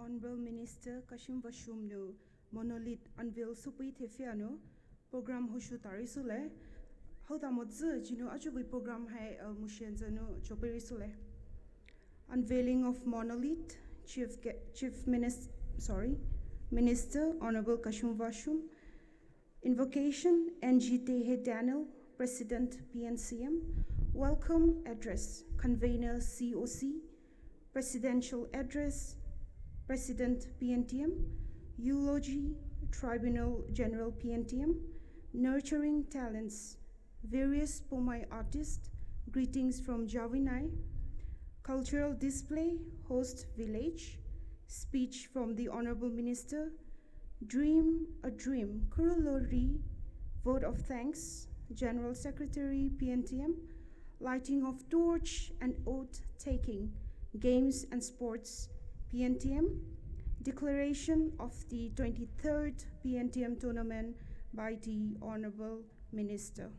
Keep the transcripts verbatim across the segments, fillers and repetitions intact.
Honorable Minister Kashim Vashum nou monolith unveil soupeithai pfüa nou program houshu tari soulai. Houta mo tsü jinu ajuvei program hai, uh, mushen tsü nou chopiri soulai. Unveiling of monolith, Chief Ge-, Chief Minis-, sorry, Minister Honorable Kashim Vashum. Invocation, N G Tehe Daniel, President P N C M. Welcome address, convener C O C. Presidential address, President P N T M. Eulogy, Tribunal General P N T M. Nurturing talents, various Poumai artists, greetings from Javinai. Cultural display, host village. Speech from the Honorable Minister, Dream a Dream, Kurulori, vote of thanks, General Secretary P N T M, lighting of torch and oath taking, games and sports, P N T M, declaration of the twenty-third P N T M tournament by the Honorable Minister.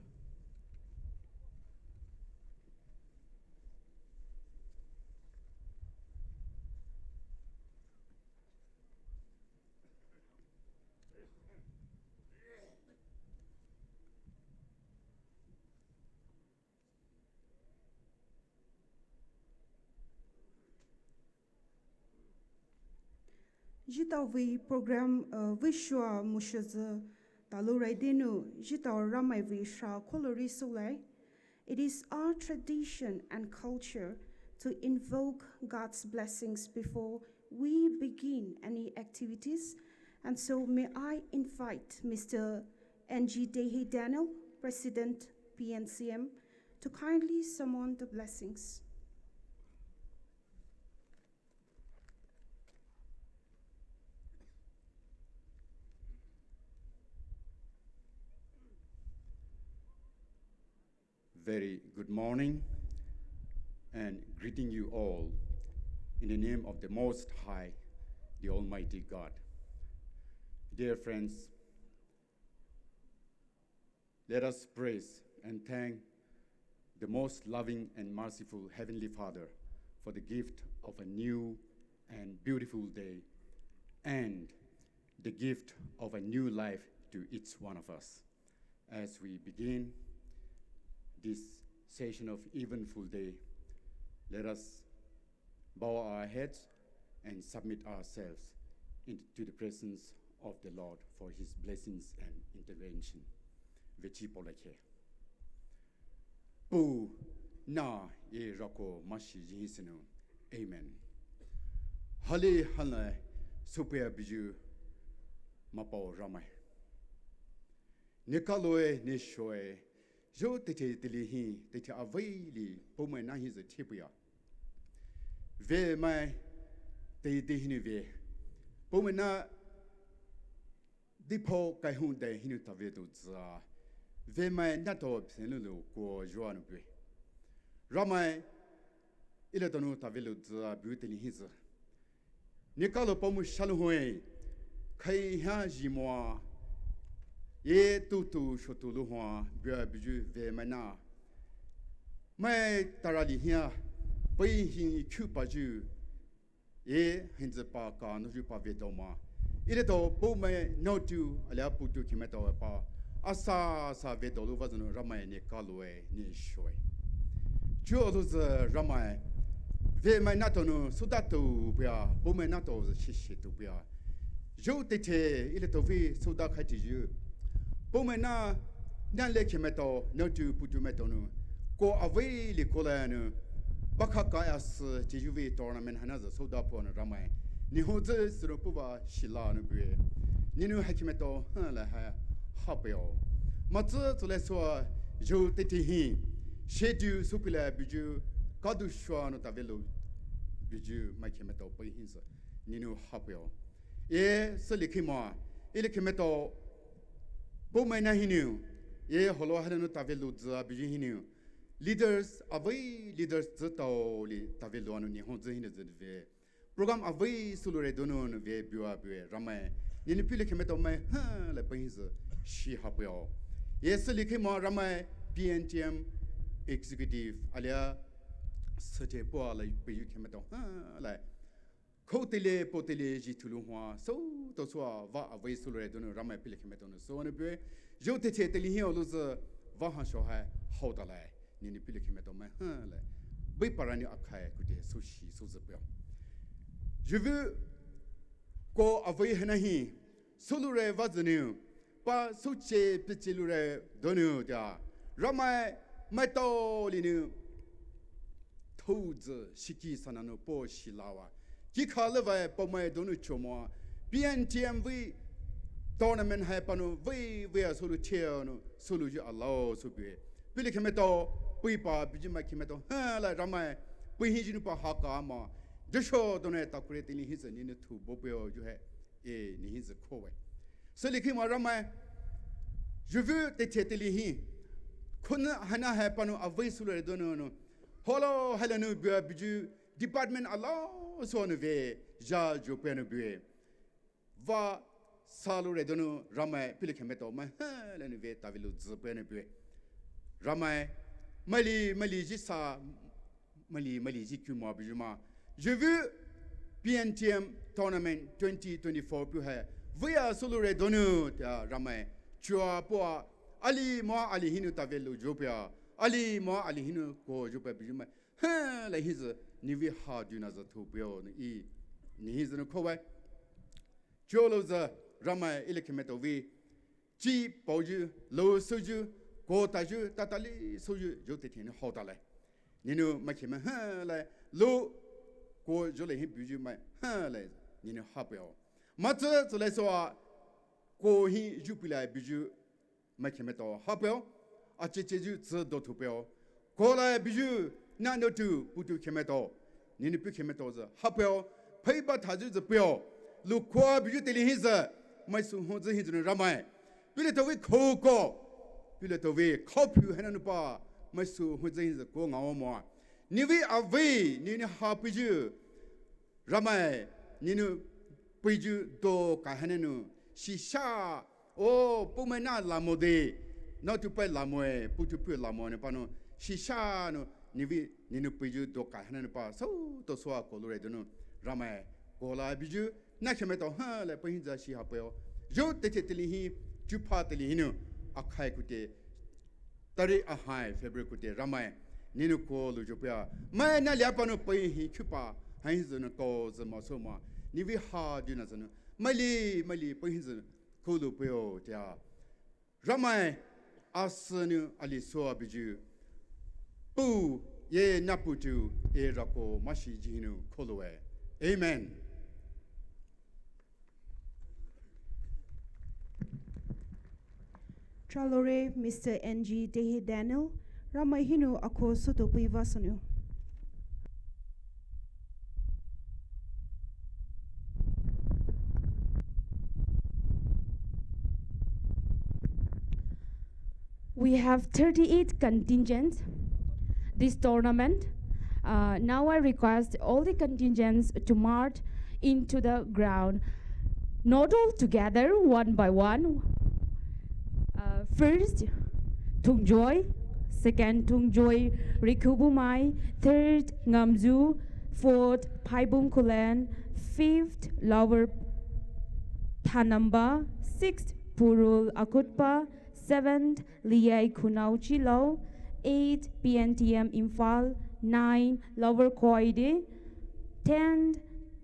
Zhitaovei program, uh, vei shua mushazü talou raidei nou, zhitao Ramai vei sha kolori soulai. It is our tradition and culture to invoke God's blessings before we begin any activities, and so may I invite Mister N G Dehe Daniel, President P N C M, to kindly summon the blessings. Very good morning, and greeting you all in the name of the Most High, the Almighty God. Dear friends, let us praise and thank the most loving and merciful Heavenly Father for the gift of a new and beautiful day and the gift of a new life to each one of us. As we begin this session of eventful day, let us bow our heads and submit ourselves into the presence of the Lord for his blessings and intervention. Vechi polakhe. Pu na e rako mashi jihisenu. Amen. Hale hale supea biju mapao Ramai. Ne kaloe, ne shoe, zho teithe teili hi, teithe avei li, Poumai na hi zü thipuya. Vemai teithe hinou ve, Poumai na dipho kaihung dai hinou tave do zü, vemai nato psenu lo ko zhua nou bue. Ramai, ile tonu tave lo zü bu teili hi zü. Ne kalo pamu shalu hoe, khai ha ji moa, e tu tu shotu lu hoa, bia biju vemai na. Mai tara li hia, pai hi khupa ju, e hinzi pa ka no ju pa ve do ma. Ile to Poumai no tu, alia pu tu kime to pa. Asa sa ve do lu va zunu Ramai ne kaloe, ne shoe. Chuo lu zü Ramai, vemai nato nu suda tu bia, Poumai nato zü shishi tu bia. Zho teithe ile to vi suda khai ti ju. Poumai na, na le kime to, no tu pu tu me to nu. Ko avei li ko la nu. Bakha ka ya si ti ju vi tournament hana zü suda po nu Ramai. Ni ho zü suru puva shila nu bue. Ni nu ha kime to, ha la ha, ha peo. Ma zü zü le sua, zho teithe hi. She du supila biju, ka du shua nu tave lo biju, ma kime to pai hi zü. Ni nu ha peo. E, sili kima, ili kime to, Poumai na hinou, e, holo hana nu tave lo zü biju hinou. Leaders, avei leaders zü tao li tave lo anu ni ho zü hinou zü ve. Program avei sulu re donu nu ve bua bue Ramai. Ni ni pili kime to mai ha la pai hi zü shi ha peo. E, sili kima Ramai P N T M executive alia sete po la pai kime to ha la. Khou teile, po teile, zhi thulu hua, sou to sua, va avei soloure donou, Ramai pile khemeto nou, sou nou bue, zhou tethe teile hi olouzü, va ha sho hai, hao talai, nenou pile khemeto mai, ha lai. Bui parani akhai, kute, sou shi, sou zü peo. Zhuvu, ko avei hana hi, soloure va zünou, pa souche piche loure donou tea. Ramai, mai tao linou, thou zü shiki sanano po shilawa. Kikha levai pa mai donou chomoa. P N T M vei tournament hai panou vei vei a solo cheo nou solo ju alao sou bue. Pile khemeto, pui pa biju mai khemeto, ha lai Ramai, pui hi jinu pa haka ma. Joshua donou takure teile hi zü nenou thou bo peo ju hai. E, nenou hi zü kho wai. Seli khi ma Ramai. Zhuvu tethe teile hi. Khon hana hai panou avei soloure donou nou. Holo, hala nou bua biju department alao sou nou ve, zha zho pue nou bue. Va saloure donou Ramai pile khemeto mai, ha, la nou ve tave lou zü pue nou bue. Ramai, maili, maili zhi sa, maili, maili zhi ku ma biju ma. Zhuvu P N T M tournament twenty twenty-four pu hai. Vei a soloure donou tea Ramai. Chua poa, ali moa ali hinou tave lou zho pea. Ali moa ali hinou ko zho pea biju mai. Ha, la hi zü, nenou vei ha duna zü thou peo nou i. Nenou hi zü nou kho wai. Cho lou zü, Ramai ile khemeto vei. Chi pao ju, lou sou ju, ko ta ju, tatali sou ju, zhou tethe nou hao talai. Nenou mai khemai ha lai, lou, ko zhou le hi biju mai, ha lai, nenou ha peo. Ma zü, zü lai soa, ko hi ju pui lai biju, mai khemeto, ha peo, a che che ju zü do thou peo. Ko lai biju, na no tu, pu tu khemeto. Nenou pu khemeto zü, ha peo, phei ba tha ju zü peo. Lou kua biju teile hi zü, mai sou ho zü hi zü nou Ramai. Pile to vei kho ko. Pile to vei kho pu hana nou pa, mai sou ho zü hi zü ko ngao moa. Nenou vei avei, nenou ha pui ju. Ramai, nenou pui ju do ka hana nou, shisha, o, pu mai na lamo de, na tu pai lamo e, pu tu pu lamo ne pa nou, shisha nou, nenou vei, nenou pui ju do ka hana nou pa, sou to sua ko loure donou, Ramai, ko la biju, na khemeto ha la pui hi zü shi ha peo, zhou tethe teile hi, chu pha teile hinou, akhai kute, Tari ahai February kute Ramai, nenou ko lou zho pea. Mai na lia panou pei hi kupa, hai zü nou ko zü ma sou ma. Nenou vei ha duna zü nou. Maili, maili pei hi zü ko lou peo tea. Ramai, asü nou ali soa biju. Pu, ye na pu tu, e rako mashi ji hinou ko lou e. Amen. Tralore Mister N G Dehe Daniel, Ramai hinou ako soto pui vasonou. We have thirty-eight contingents this tournament. Uh, now I request all the contingents to march into the ground. Not all together, one by one. Uh, first, Thungjoi. Second, Thungjoi Rikhubumai. Third, Ngamju. Fourth, Phaibung Khullen. Fifth, Lower Thanamba. Sixth, Purul Akutpa. Seventh, Liai Khunau Chilao. Eighth, P N T M Imphal. Nine, Lower Koide. Ten,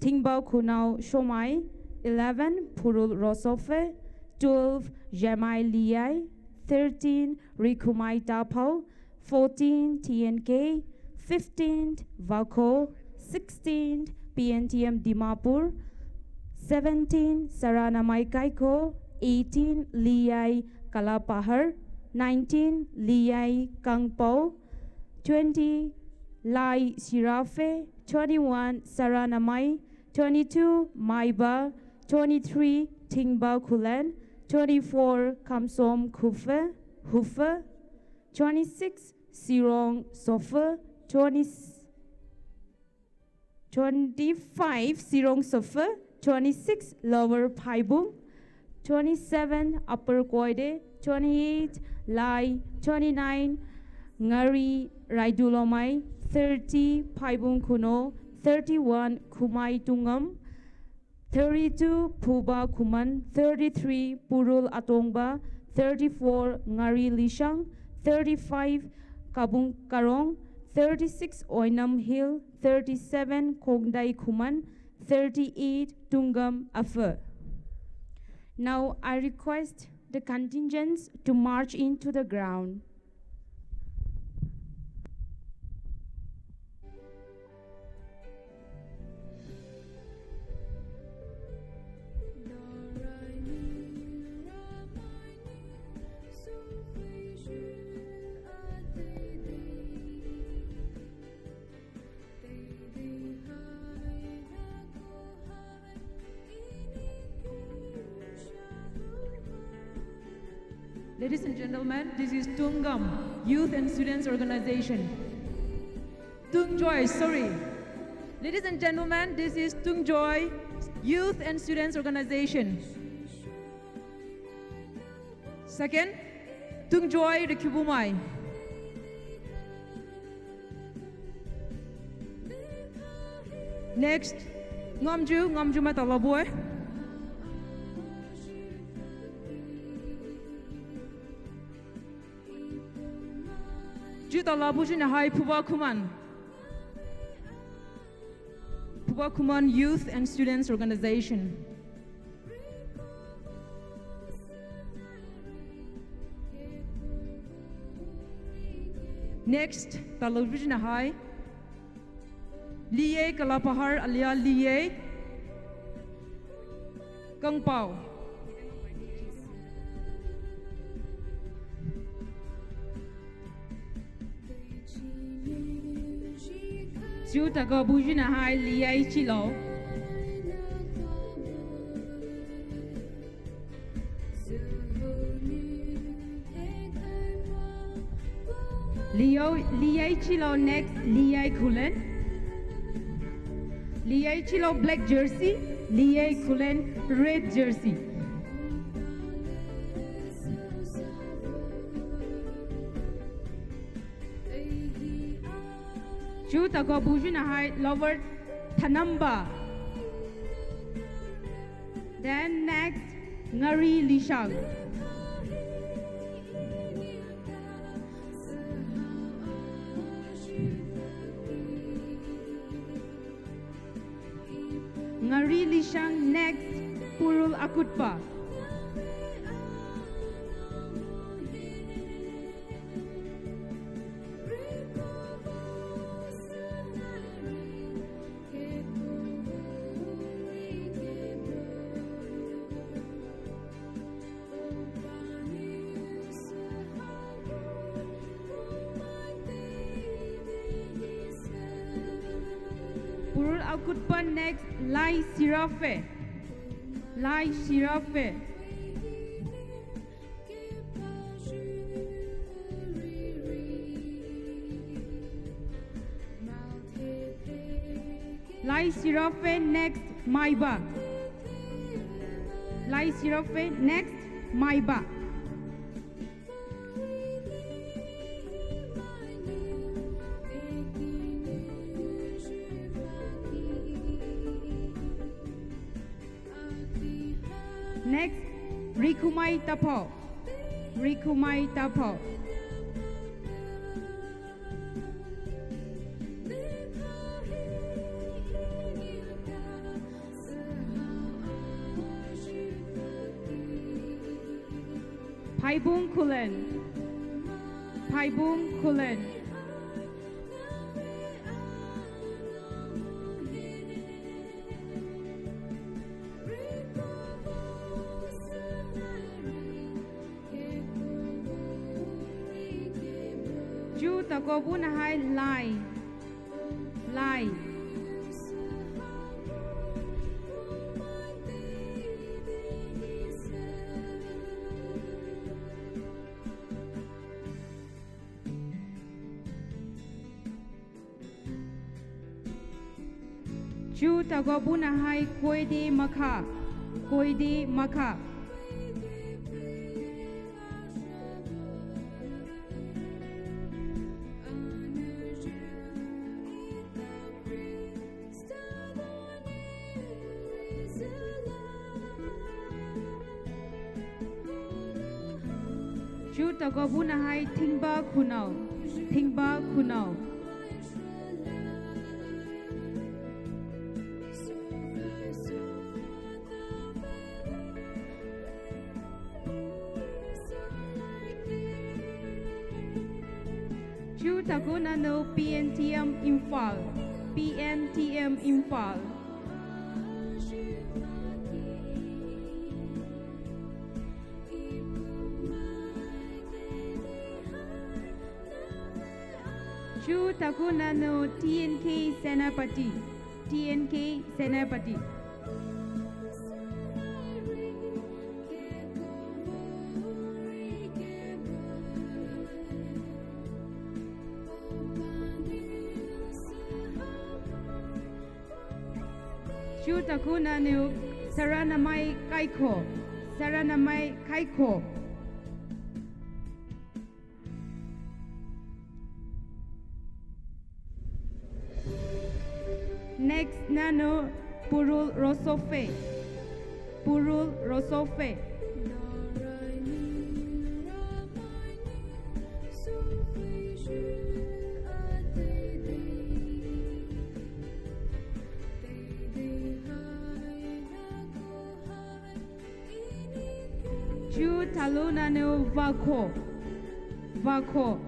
Thingbau Khunau Shomai. Eleven, Purul Rosofe. Twelve, Jamai Liai. Thirteen, Rikhumai Taphao. Fourteen, T N K. Fifteen, Vakho. Sixteen, P N T M Dimapur. Seventeen, Saranamai Kaiko. Eighteen, Liai Kalapahar. Nineteen, Liai Kangpao. Twenty, Lai Sirafe. Twenty-one, Saranamai. Twenty-two, Maiba. Twenty-three, Thingbau Khullen. Twenty-four, Kamsom Khufe, Hufe. Twenty-six, Sirong Sofe. Twenty, twenty-five, Sirong Sofe. Twenty-six, Lower Phaibung. Twenty-seven, Upper Koide. Twenty-eight, Lai. Twenty-nine, Ngari Raidulomai. Thirty, Phaibung Khunou. thirty-one Khumai Tungam, thirty-two Phuba Khuman, thirty-three Purul Atongba, thirty-four Ngari Lishang, thirty-five Kabung Karong, thirty-six Oinam Hill, thirty-seven Kongdai Khuman, thirty-eight Tungam Afe. Now I request the contingents to march into the ground. Ladies and gentlemen, this is Tungam Youth and Students Organization. Tungjoy, sorry. Ladies and gentlemen, this is Tungjoy Youth and Students Organization. Second, Tungjoy Rekhubumai. Next, Ngamju, Ngamju mai talabue. Ju talabu jina hai Phuba Khuman. Phuba Khuman Youth and Students Organization. Next, talabu jina hai Liye Kalapahar alia Liye Kangpao. Chu takobu jina hai Liye Chilo. Liye, Liye Chilo next, Liye Khulen. Liye Chilo black jersey, Liye Khulen red jersey. Chu takobu jina hai Lower Thanamba. Then next, Ngari Lishang. Ngari Lishang next, Purul Akutpa. Purul Akutpa next, Lai Sirafe. Lai Sirafe. Lai Sirafe next, Maiba. Lai Sirafe next, Maiba. Next, Rikhumai Taphao. Rikhumai Taphao. Phaibung Khullen. Phaibung Khullen. Chu takobu nahai Lai. Lai. Chu takobu nahai Koide Makha. Koide Makha. Chuo takou bu nahai Thingba Khunou, Thingba Khunou. Chuo takou nanou P N T M Imphal, P N T M Imphal. Chuo takou nanou T N K Senapati, T N K Senapati. Chuo takou nanou Saranamai Kaikho, Saranamai Kaikho. Next nanou Purul Rosofe, Purul Rosofe. Chuo talou nanou Vakho, Vakho.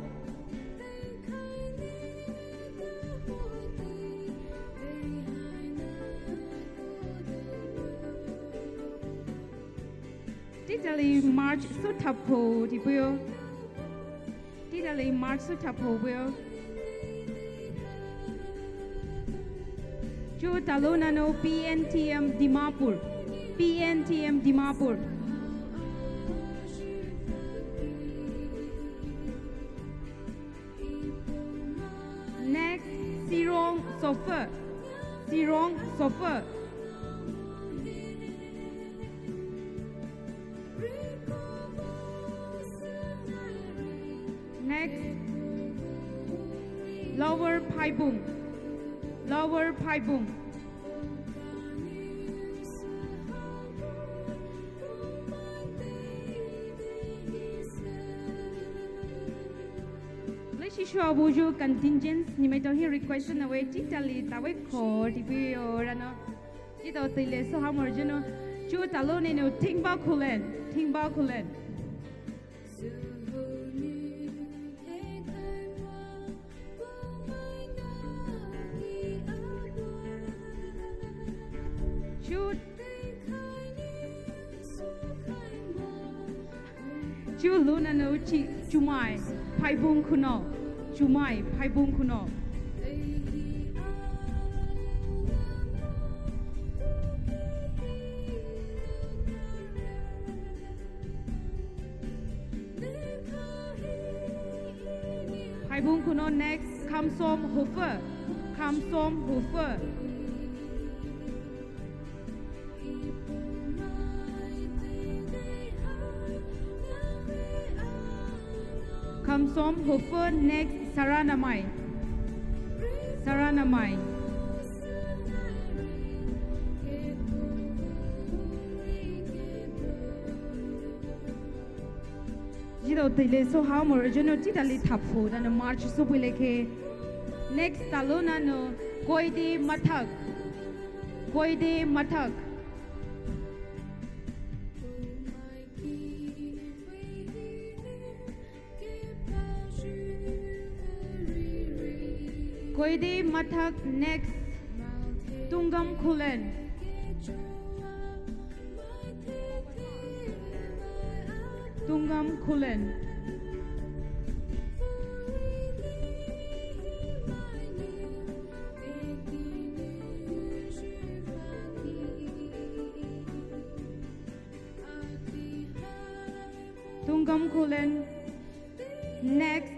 Titali March sü thapho dipeo. Titali March sü thapho peo. Chuo talou nanou P N T M Dimapur, P N T M Dimapur. Next, Sirong Sofe, Sirong Sofe. Next, Lower Phaibung, Lower Phaibung. Leshi shuabuyu contingents ni maitao hi request nawe titali tawe kho dipeo rano. Titao tile so hamor jeno. Chuo talou nanou Thingba Khullen, Thingba Khullen. Chuo, chuo lou nanou chi, Chumai Phaibung Khunou, Chumai Phaibung Khunou. Phaibung Khunou next, Khamsom Hufe, Khamsom Hufe. Khamsom Hufe next, Saranamai, Saranamai. Jidao tile so hamor jeno titali thapho dano March sü pui leke. Next talou nanou Koide Mathak, Koide Mathak. Koide Mathak next, Tungam Khullen. Tungam Khullen. Tungam Khullen. Next,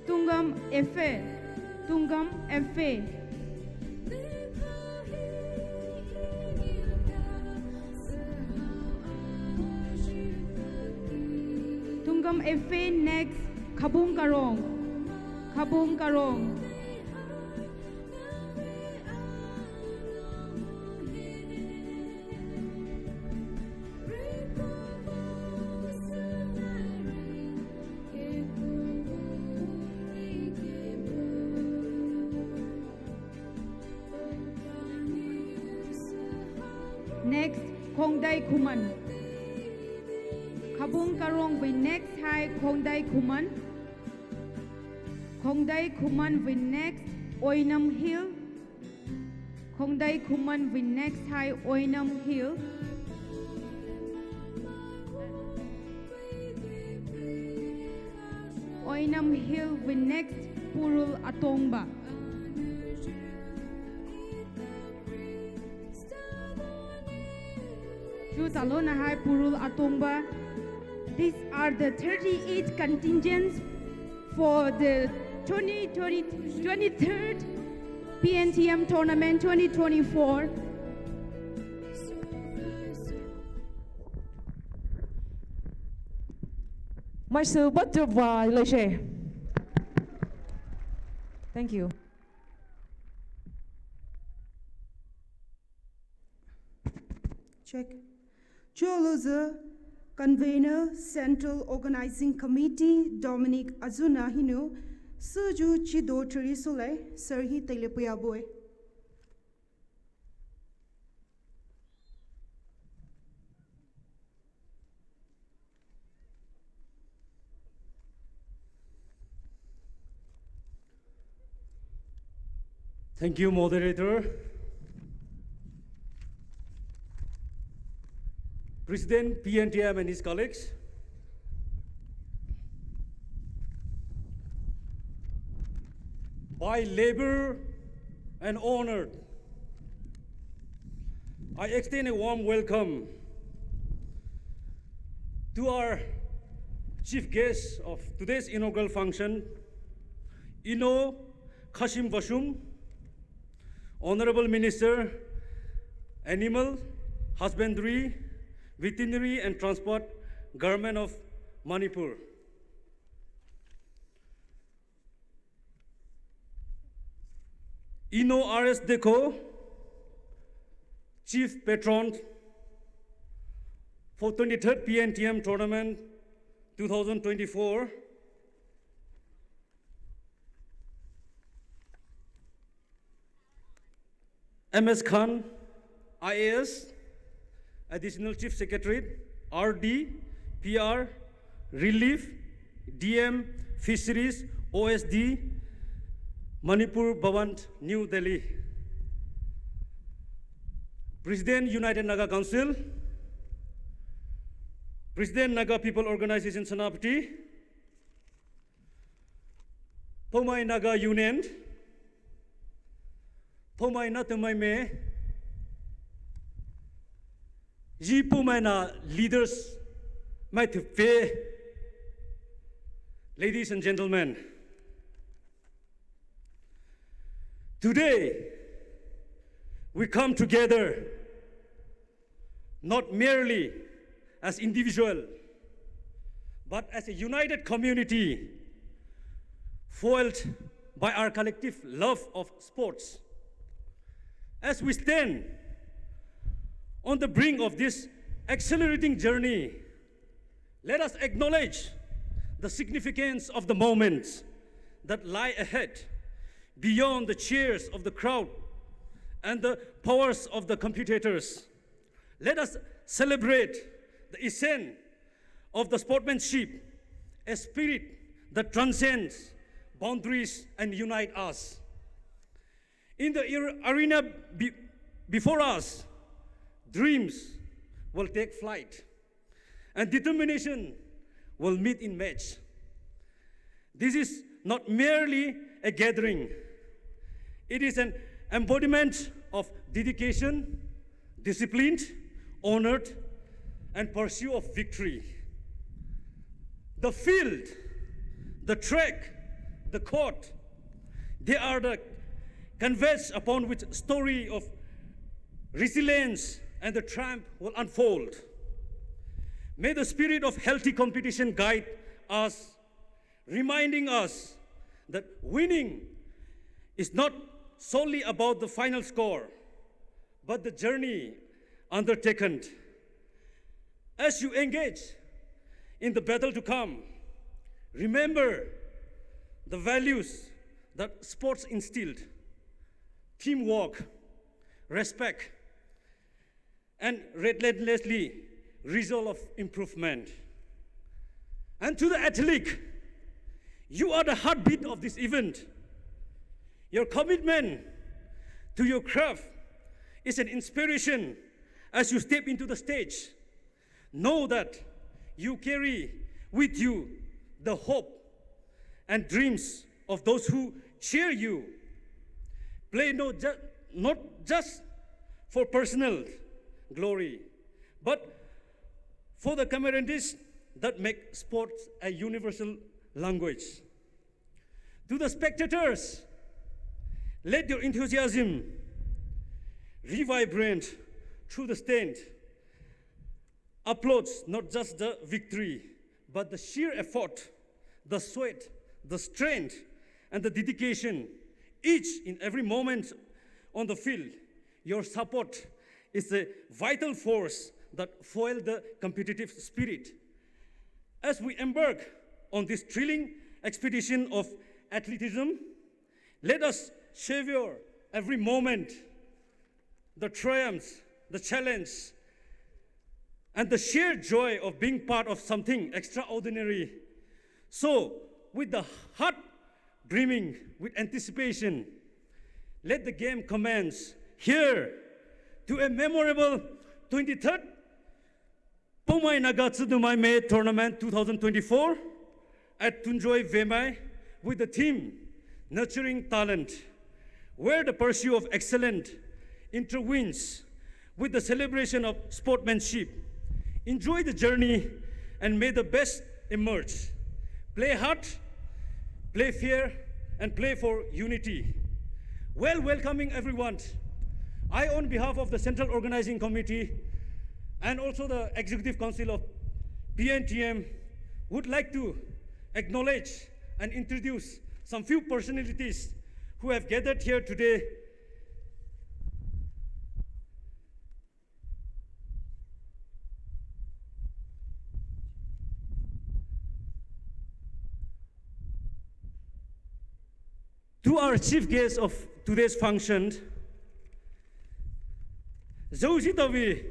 Tungam Efe, Tungam Efe. Tungam Efe next, Khabung Karong, Khabung Karong. Khongdei Khuman. Khabung Karong vei next hai Khongdei Khuman. Khongdei Khuman vei next Oinam Hill. Khongdei Khuman vei next hai Oinam Hill. Oinam Hill vei next Purul Atongba. Chu talona hai Purul Atongba. These are the thirty-eight contingents for the twenty twenty, twenty-third P N T M tournament twenty twenty-four. Maisou batu ba loishe. Thank you. Check. Cholo zü Convener Central Organizing Committee Dominic Azuna hinou, süju chido thiri sole, sir hi tele puya boy. Thank you, moderator. President P N T M and his colleagues, by labor and honor, I extend a warm welcome to our chief guest of today's inaugural function, Eno Khashim Vashum, Honorable Minister, Animal Husbandry, Veterinary and Transport, Government of Manipur. Eno R S Dekho, Chief Patron for twenty-third P N T M Tournament twenty twenty-four. M S Khan, I A S, Additional Chief Secretary, R D, P R, Relief, D M, Fisheries, O S D, Manipur Bhawan, New Delhi. President, United Naga Council, President, Naga People Organization, Senapati, Poumai Naga Union, Poumai Naotumai Me, Zi Poumai Na leaders, mai tupe, ladies and gentlemen, today we come together not merely as individual, but as a united community fueled by our collective love of sports. As we stand on the brink of this accelerating journey, let us acknowledge the significance of the moments that lie ahead, beyond the cheers of the crowd and the powers of the competitors. Let us celebrate the essence of the sportsmanship, a spirit that transcends boundaries and unites us. In the ar-, arena be-, before us, dreams will take flight, and determination will meet in match. This is not merely a gathering. It is an embodiment of dedication, discipline, honor, and pursuit of victory. The field, the track, the court, they are the canvas upon which story of resilience and the triumph will unfold. May the spirit of healthy competition guide us, reminding us that winning is not solely about the final score, but the journey undertaken. As you engage in the battle to come, remember the values that sports instilled: teamwork, respect, and relentlessly result of improvement. And to the athlete, you are the heartbeat of this event. Your commitment to your craft is an inspiration as you step into the stage. Know that you carry with you the hope and dreams of those who cheer you. Play not, ju- not just for personal glory, but for the camaraderie that make sports a universal language. To the spectators, let your enthusiasm revibrate through the stand. Applauds not just the victory, but the sheer effort, the sweat, the strength, and the dedication. Each in every moment on the field, your support is a vital force that fuel the competitive spirit. As we embark on this thrilling expedition of athleticism, let us savor every moment, the triumphs, the challenge, and the sheer joy of being part of something extraordinary. So, with the heart brimming with anticipation, let the game commence here to a memorable twenty-third Poumai Naga Tsi Dumai May Tournament two thousand twenty-four at Tunjoy Vemai with the theme Nurturing Talent, where the pursuit of excellence intertwines with the celebration of sportsmanship. Enjoy the journey and may the best emerge. Play hard, play fair, and play for unity. Well, welcoming everyone, I, on behalf of the Central Organizing Committee and also the Executive Council of P N T M, would like to acknowledge and introduce some few personalities who have gathered here today. To our chief guest of today's function, zhou zhitaowe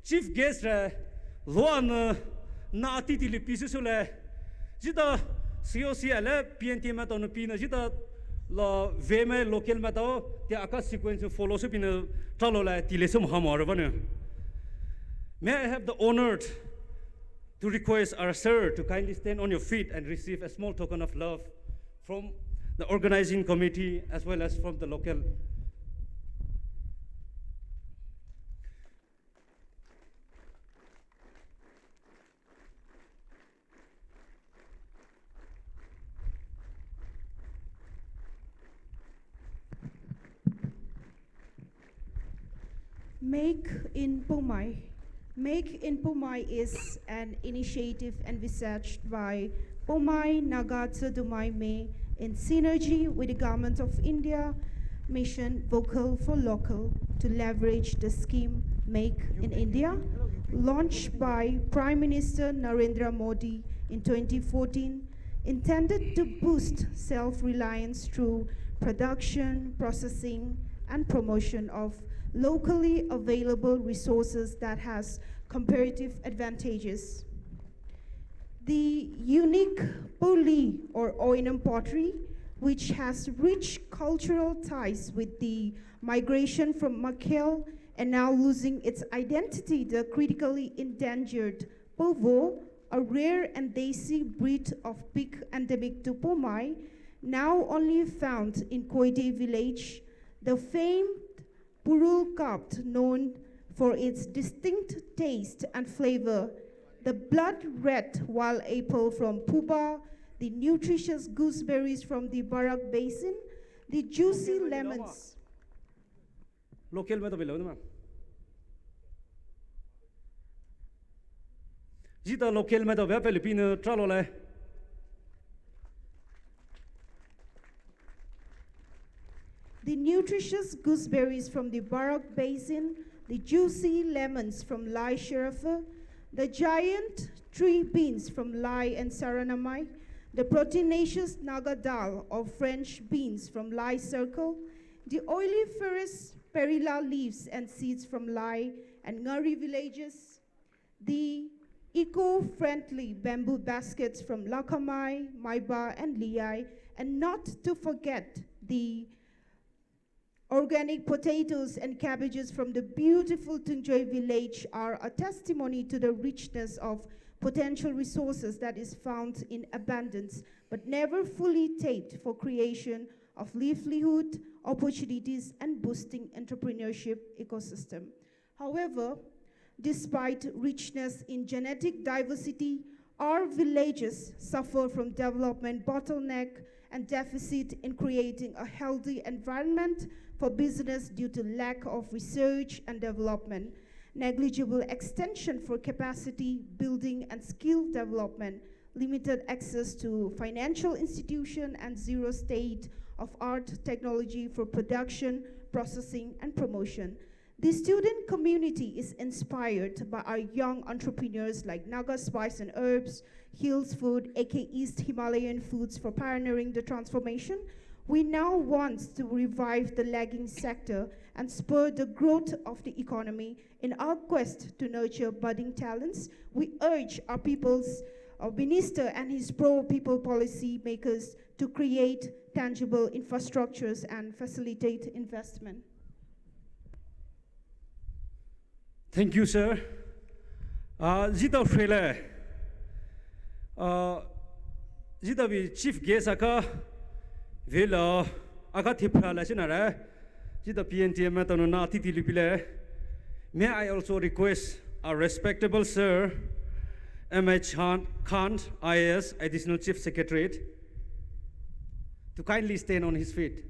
chief guest rü loua nou na ati tili pei süsü le, zhita C O C le P N T M maitao nou pei nou zhita lou Vemai local maitao tea aka sequence follow sü pei nou talo le tile sü mo hamo arübainou. May I have the honor to request our sir to kindly stand on your feet and receive a small token of love from the organizing committee as well as from the local. Make in Poumai. Make in Poumai is an initiative envisaged by Poumai Naga Tsi Dumai May in synergy with the Government of India Mission Vocal for Local to leverage the scheme Make in India, launched by Prime Minister Narendra Modi in twenty fourteen, intended to boost self-reliance through production, processing, and promotion of locally available resources that has comparative advantages. The unique Pouli or Oinam pottery, which has rich cultural ties with the migration from Makel and now losing its identity, the critically endangered Povo, a rare and desi breed of pig endemic to Poumai, now only found in Koide village, the famed Purul cup, known for its distinct taste and flavor, the blood red wild apple from Phoba, the nutritious gooseberries from the Barak Basin, the juicy lemons. Local maitao vei lou nou ma. Zhita local maitao vei Philippine talo le. The nutritious gooseberries from the Barak Basin, the juicy lemons from Laie Sharife, the giant tree beans from Laie and Saranamai, the proteinaceous Naga dal or French beans from Laie Circle, the oleaginous perilla leaves and seeds from Laie and Ngari villages, the eco-friendly bamboo baskets from Lakamai, Maiba, and Liai, and not to forget the organic potatoes and cabbages from the beautiful Tunjoy village are a testimony to the richness of potential resources that is found in abundance but never fully tapped for creation of livelihood opportunities and boosting entrepreneurship ecosystem. However, despite richness in genetic diversity, our villages suffer from development bottleneck and deficit in creating a healthy environment for business due to lack of research and development, negligible extension for capacity building and skill development, limited access to financial institution, and zero state of art technology for production, processing, and promotion. The student community is inspired by our young entrepreneurs like Naga Spice and Herbs, Hills Food, A K East Himalayan Foods for pioneering the transformation. We now want to revive the lagging sector and spur the growth of the economy. In our quest to nurture budding talents, we urge our people's, our minister and his pro-people policy makers to create tangible infrastructures and facilitate investment. Thank you, sir. Uh, zita frele. Uh, zita vi chief guest aka vela aka thipra la sinara. Zita P N T M tanu na titi lupile. May I also request our respectable sir, M H Khan, Khan, I A S, Additional Chief Secretary, to kindly stand on his feet.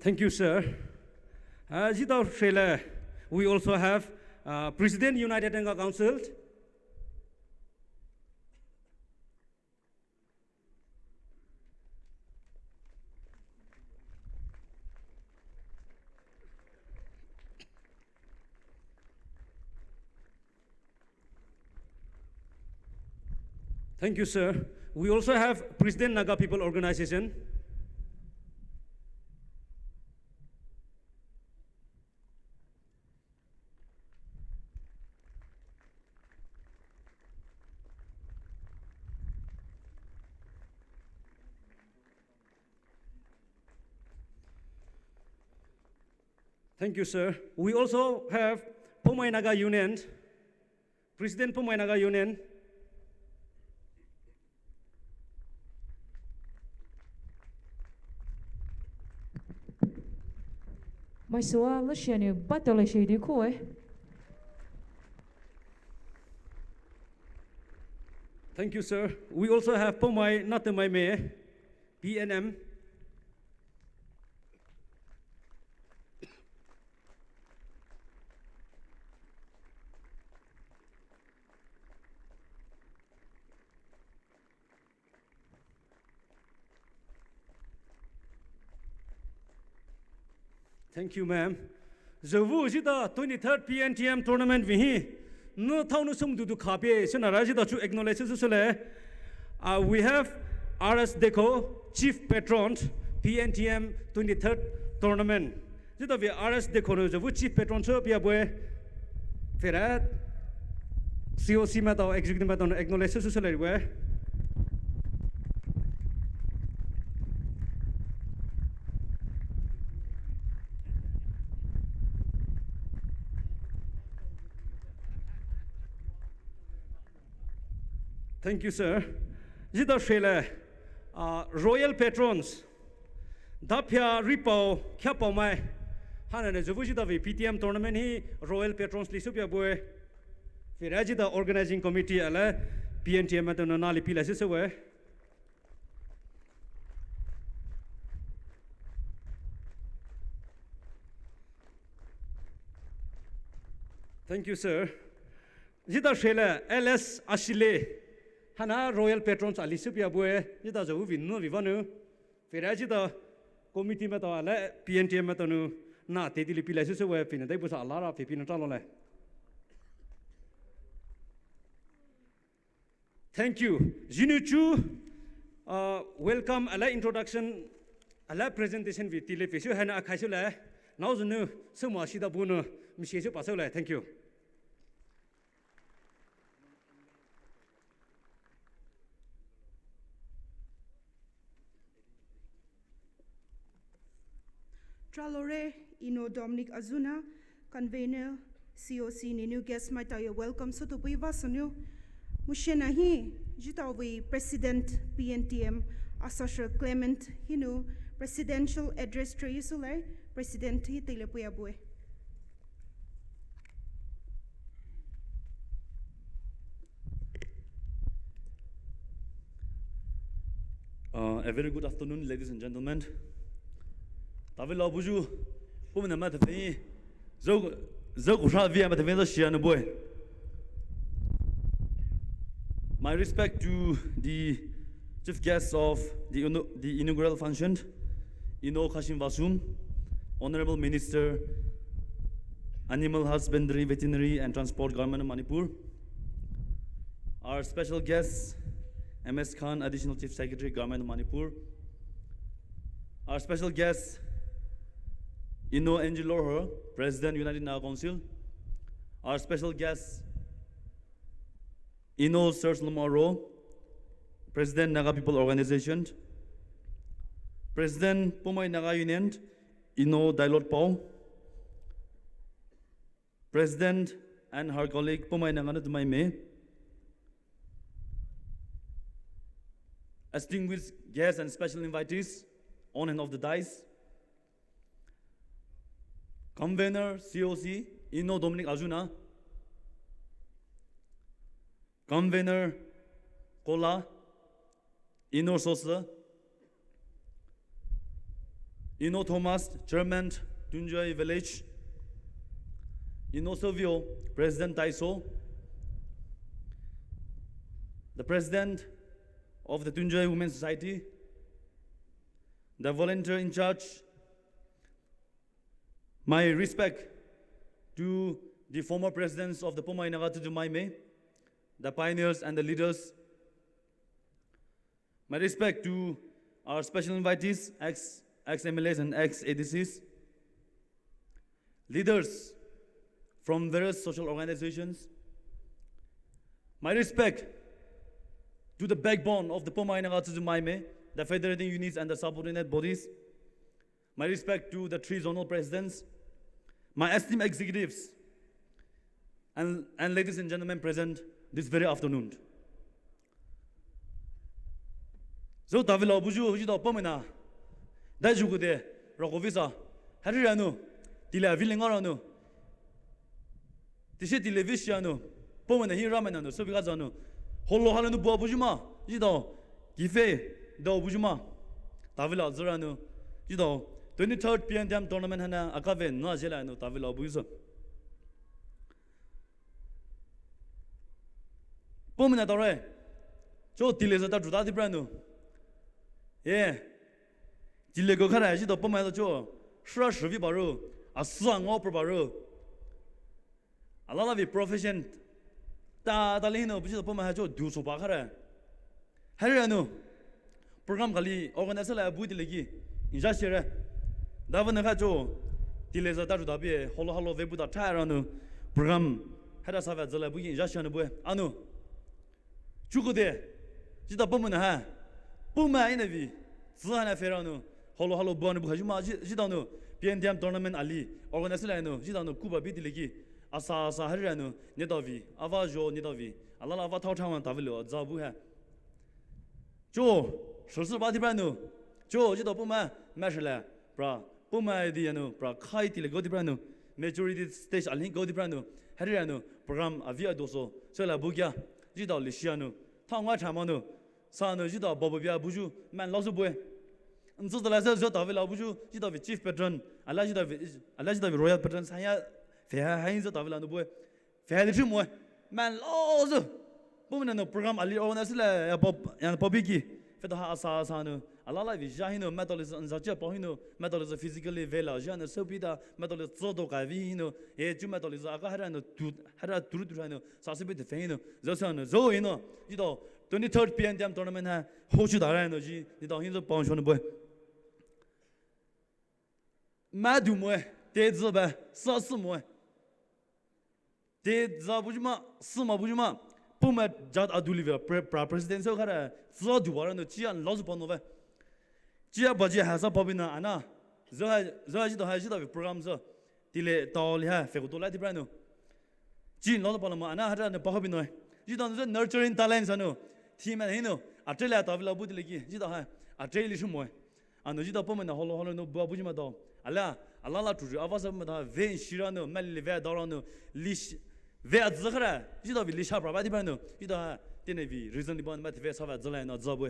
Thank you, sir. Uh, zita frele, we also have, uh, President United Naga Council. Thank you, sir. We also have President Naga People Organization. Thank you, sir. We also have Poumai Naga Union, President Poumai Naga Union. Mai sua la shani ba to la shi di ko e. Thank you, sir. We also have Poumai Natemai Me, P N M. Thank you, ma'am. Zhevu zita twenty-third P N T M tournament vihi. No thao no sum dudu khape, sinara zita chu acknowledge su sule. Uh, we have R S Dekho, Chief Patron, P N T M twenty-third tournament. Zita vi R S Dekho no zhevu Chief Patron so pia boy. Fera C O C ma tao executive ma tao acknowledge su sule we. Thank you, sir. Zita shele, uh, Royal Patrons. Daphia ripao, khyapao mai. Hana ne zhevu zita vi P T M tournament hi Royal Patrons li supia boy. Fera zita organizing committee ala P N T M tao na li pila sise we. Thank you, sir. Zita shele L S Ashile, Haina royal patrons ali süpei abue, chida zhou vei nou vei vanou. Pheire chida committee maitao ala P N T M maitao nou, na teti li pilai süsü we pheina dai busa alara pheipei nou talo le. Thank you. Zhinou chu, uh, welcome ala introduction, ala presentation vei tile peisü haina akhai sü le. Nao zhinou, sü mo ashida bu nou, mshi sü pa sü le. Thank you. Tralore, Eno Dominic Azuna, Convener, C O C nenou guest maitao ye welcome soutoupeia sünou. Mushena hi, chitao vei President P N T M, Asashe Clement hinou, Presidential Address treiyu sülai, President hi teilepeia bue. Uh, a very good afternoon, ladies and gentlemen. Tavei lao buyu, pumina mata fei, zo, zo kusha via mata fei zo shia no boy. My respect to the chief guests of the, the inaugural function, Eno Khashim Vashum, Honorable Minister, Animal Husbandry, Veterinary and Transport, Government of Manipur. Our special guest, M S Khan, Additional Chief Secretary, Government of Manipur. Our special guest, Eno N G Lorho, President, United Naga Council. Our special guest, Eno Sir Solomon Aro, President, Naga People Organization. President, Poumai Naga Union, Eno Dailot Pao. President and her colleague, Poumai Naga Natumai Me. Distinguished guests and special invitees on and off the dais. Convener, C O C, Eno Dominic Azuna. Convener, Kola, Eno Sosa, Eno Thomas, Chairman, Tunjoy Village, Eno Silvio, President Taiso, the President of the Tunjoy Women's Society, the volunteer in charge, my respect to the former presidents of the Poumai Naga Tutu Maime, the pioneers and the leaders. My respect to our special invitees, ex, ex-M L As and ex-A D Cs, leaders from various social organizations. My respect to the backbone of the Poumai Naga Tutu Maime, the federating units and the subordinate bodies. My respect to the three zonal presidents, my esteemed executives, and, and ladies and gentlemen present this very afternoon. Zo tavei lao buyu, huyu dao Poumai na. Dai ju kude, rako visa. Hari ranu. Tile avili nga ranu. Tishi tile visi anu. Poumai na hi ramai nanu, sobi ka zanu. Holo halanu bua buyu ma. Ji dao. Kife dao buyu ma. Tavei lao zeranu. Ji dao. Twenty-third P N T M tournament hana akave na jela anu tavei lao buyu so. Poumai na tore. Cho tile zata juta di branu. Ye. Tile ko khara ji dao Poumai to cho. Shra shvi baru. Asa ngo pro baru. Alala vi profession. Ta, ta lino, buji dao Poumai ha cho du so ba khara. Hari anu. Program kali organize la bu tile ki. Inja share. Dava na kha cho. Tile zata juta bi, holo halo ve bu da tha ranu. Program. Hada sa va zala bu ki inja share anu bu. Anu. Chukude, ji dao Poumai na ha. Poumai ina vi. Zi hana fe ranu. Holo halo bu anu bu ha juma ji, ji dao nu. P N T M tournament ali. Organize la nu. Ji dao nu kuba bi tile ki. Asa asa hari ranu. Ne dao vi. Ava jo ne dao vi. Alala ava thao thao tavei lao za bu ha. Cho, shirsi ba di branu. Cho, ji dao Poumai. Ma shila. Pra. Poumai di anu. Pra. Khai tile go di branu. Majority stage ali go di branu. Hari ranu. Program avi adoso. Sela bu kya. Ji dao li shi anu. Thao nga cha manu. Sa nu ji dao bobo bia buyu, man lao su bue. Nzu dala se zo tavei lao buyu, ji dao vi chief patron, ala ji dao vi, ala ji dao vi royal patron, sa ya, fe ha, ha zo tavei lao nu bue. Fe ha li chi mue. Man lao su. Pumina nou program ali organize le ya pop ya pop ki. Feta ha asa asa nou. Alala vei ja hinou, methodist anza chia pa hinou, methodist physically vela ja nou, so pita, methodist tsoto ka vei hinou, e chu methodist aka hara nou, tu, hara turu turu hinou, sa se pita fe hinou, zo sa nou, zo hinou, jito, twenty-third P N T M tournament ha, ho chu dara hinou, ji, jito hinou pang shon boy. Madu moe, te zi ba, sa si moe. Te za bujuma, sima bujuma, puma jat adu live, pra president so kara, za duwara no, chia lazu pano ve. Chia baji hasa pabina ana, za, za jito ha jito ve program so, tile tao li ha, fe kuto la ti prano. Chi lazu pano ma ana, hara no pahabino. Jito no nurturing talents ano, team ano, atre la tavila buti leki, jito ha, atre li shumoe. Ano jito pumina holo holo no bua bujima do. Ala, alala turu avasa mada ven shira no, mali ve dara no, lish, ve azakara, jito vi lisha praba di no, jito ha, tene vi reason di ban, mat ve sava zala no zabu.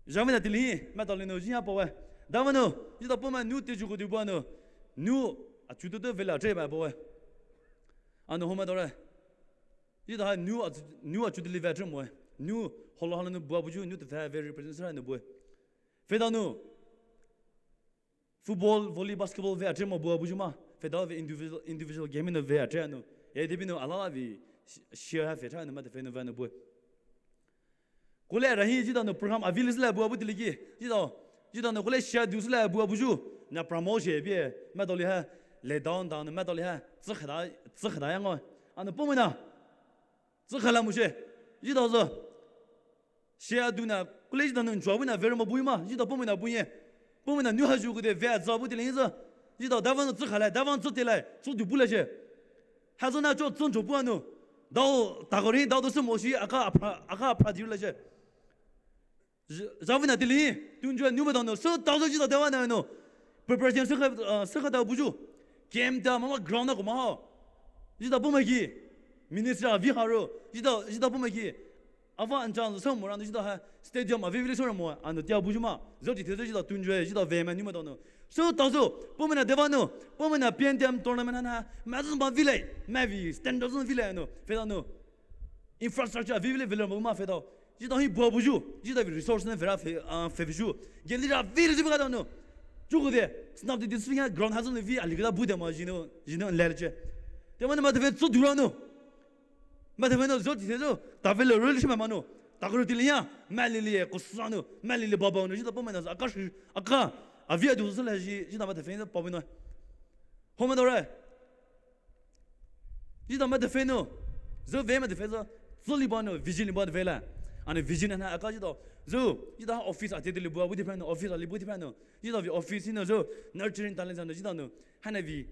Jamina tili, mat ali no jia pawe. Dava no, jito puma nu te juku di bua no, nu, achutu to vela tre ba pawe. Ano homa dora. Jito ha, nu, nu achutu li ve tre moe. Nu, holo holo no bua buju, nu te ve represent sara no boe. Fedanu, football, volley, basketball ve atre mo bua bujuma. Fedanu ve individual, individual game no ve atre anu. E debi no alala vi share ha fe tra no mate fe no ve no bue. Kule rahi jidanu program avi le sila bua buti liki. Jidanu, jidanu kule share du sila bua buju. Na promotion bi e. Ma doli ha let down down ma doli ha. Tsikha da, tsikha da yang o. Anu pumina. Tsikha la mushe. Jidanu zo. Share duna, kule jidanu nchua buna very mo bui ma, jidanu pumina bui ye. Pumina nu haju kude ve za buti le zo. Jidanu davan tsikha lai, davan tsite lai, tsu du bu le she. Hazo na cho tsun cho bu anu. Dao, takori, dao do se mo shi, aka apra, aka apra di le she. Zavina tili, tunjua nu ma dano, so dao zo jidanu davan na no. Preparation sekha, sekha da buju. Game da mama ground na ko ma ha. Jidanu pumaki. Minister avi haro. Jidanu, jidanu pumaki. Ava anchang so mo ran jidanu ha stadium avi vili so mo anu tia bujuma. Zo ti te jidanu tunjua jidanu ve ma nu ma dano. So dao zo pumina davan no. Pumina P N T M tournament na. Ma zo ma vile. Ma vi standard zo vile no. Fe dano. Infrastructure avi vile vile mo ma fe dao. Jidanu hi bua buju, jidanu vi resource ne vera fe, fe buju. Geli ra vi le jibu ka dano. Juku de, snap de district ya ground hazo ne vi ali ka bu de ma jino, jino le che. Te ma ne ma de ve tsu dura no. Ma de ve no zo ti te zo, ta ve le rel shi ma ma no. Ta ko ti le ya, ma le le ko sa no, ma le le baba no, jidanu pumina aka shi, aka, avi adu so le ji, jidanu ma de fe no, pa no. Homa dore. Jidanu ma de fe no. Zo ve ma de fe zo. Zo li ba no, vision li ba de ve la. Anu vision na aka jidanu. Zo, jidanu office ate de li bua buti plan no, office ali buti plan no. Jidanu vi office no zo. Nurturing talent no, jidanu. Hana vi,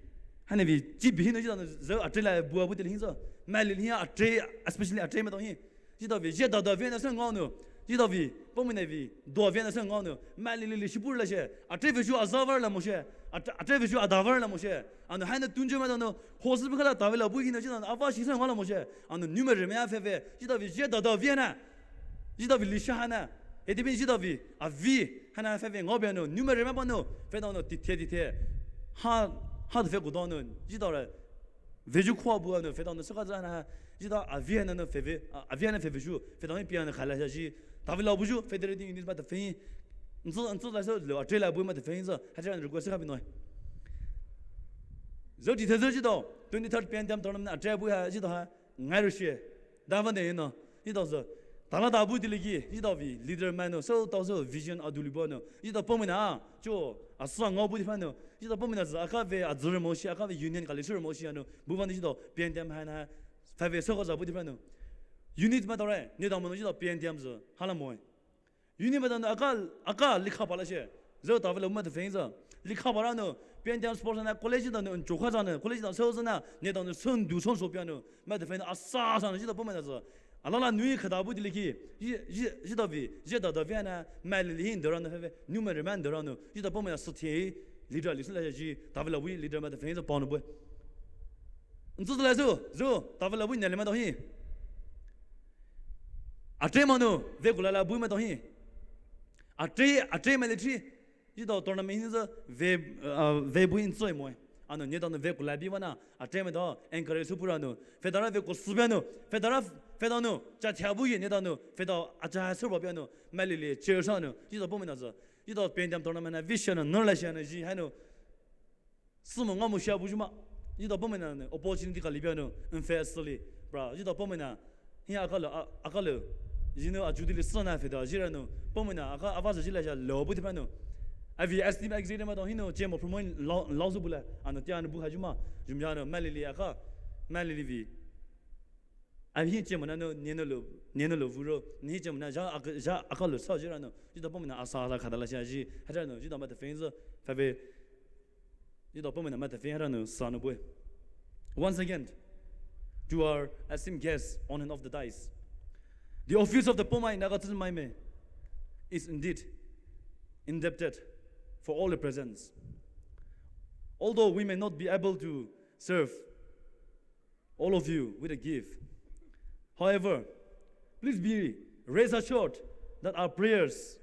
hana vi, ji bi no jidanu. Zo atre la bua buti le zo. Ma li hi atre, especially atre ma to hi. Jidanu vi, je dada vi na sen ngau no. Jidanu vi, pumina vi, do vi na sen ngau no. Ma li li li shipur la she. Atre vi shu azavar la mo she. Atre, atre vi shu adavar la mo she. Anu hana tunjua ma dano. Hosu bu kala ta ve la bu hi no jidanu. Ava shi sen ngau la mo she. Anu number me a fe ve. Jidanu vi, je dada vi na. Jidanu vi li sha hana. E ti bin jidanu vi. Avi. Hana fe ve ngau be no. Number me ba no. Fe dano ti te ti te. Ha, ha fe ku dano. Jidanu ra. Veju khua bu anu, fe dao no saka zana, jidanu avi na no fe ve, avi na fe veju, fe dao ni pia na khala ja ji, ta ve la buju, federating unit ma ta fe, nzo, nzo la so, lo atre la bu ma ta fe, nzo, ha ja na request ka bi no. Zo ti te zo jidanu, twenty-third P N T M tournament atre bu ha, jidanu ha, ngai ro shi, da van de no. Jidanu zo. Tala da bu di liki, jidanu vi, leader ma no, so dao zo vision adu li ba no. Jidanu pumina, cho, asa ngau bu di pa no. Jidanu pumina zo, aka ve, azure mo shi, aka ve union kali sure mo shi, anu. Bu van jidanu, P N T M ha na, fa ve so ko za bu di pa no. Unit ma dore, ne dao mo no, jidanu P N T M zo, hala mo. Unit ma dao no, aka, aka likha pa la she. Zo ta ve la ma de fe zo. Likha pa ra no, P N T M sports na, college dao no, cho kha za no, college dao so za na, ne dao no, son du son so pia no. Ma de fe na asa asa na jidanu pumina zo. Alala nui khada bu di liki. Ji, ji, jidanu vi, je dada vi na, ma li li hin dara no fe ve, nu ma re man dara no. Jidanu pumina so te, leader li sula ji, ta ve la wi leader ma de fe zo pa no bu. Nzo la zo, zo, ta ve la wi ne le ma dao hi. Atre ma no, ve kula la bu ma dao hi. Atre, atre ma le tri. Jidanu tournament hin zo ve, ve bu hin tsoi mo. Anu ne dao no ve kula bi va na, atre ma dao, encourage su pura no. Fedara ve ko su bia no. Fedara, Fetao nou, cha thiabu ye ne tao nou, fetao acha hai sürba pia nou, mailili church ha nou, yutao Poumai na sü, yutao P N T M tournament na vision nou, nurla sha nou, ji hai nou, sümo ngaomo shabu juma, yutao Poumai na nou, opportunity kali pia nou, nfesili, bra, yutao Poumai na, hi akalo, a-, akalo, ji nou ajutili sü na fetao, jira nou, Poumai na, aka, ava sa jila sha, lo bu te pia nou. Avi estimate executive ma tao, hi nou, chemo promote, lao, lao zu bula, ano tia nou bu ha juma, jumja nou, mailili aka, mailili vi. Ahi chemo na no, neno lo, neno lo vuro, ni chemo na ja ak-, ja akalo sa jira no, yutao Poumai na asa asa khada la sha ji, hara no, yutao Matafeng zo, fave, yutao Poumai na Matafeng hara no, sa no boy. Once again, to our esteemed guests on and off the dais, the office of the Poumai Naga Tsutsumai Me is indeed indebted for all the presents. Although we may not be able to serve all of you with a gift. However, please be rest assured that our prayers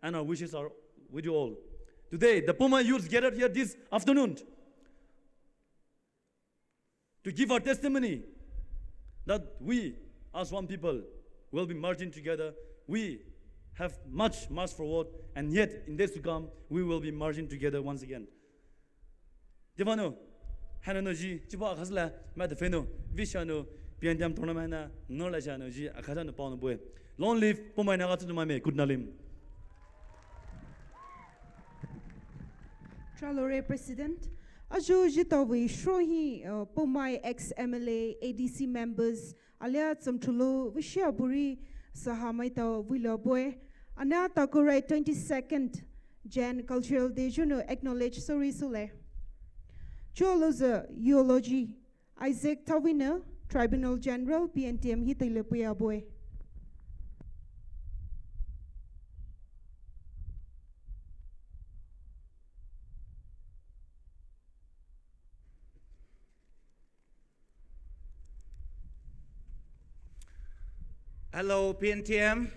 and our wishes are with you all. Today, the Poumai youths gathered here this afternoon to give our testimony that we, as one people, will be merging together. We have much, much forward, and yet in days to come, we will be merging together once again. Divano, hana no ji, chipa akasla, Matafeng no, vision no, P N T M tournament na, no la sha no ji, akasa no pao no boy. Long live Poumai Naga Tsutsumai Me, good nalim. Tralore President, ajo jitao vei shro hi, uh, Poumai ex M L A, A D C members, alia tsamthulo vishia buri saha maitao vilo boy. Ana takurai twenty-second Jain Cultural Day juno acknowledge sorry sule. Choloza eulogy Isaac Tawina, Tribunal General P N T M hitaile puya boy. Hello, P N T M.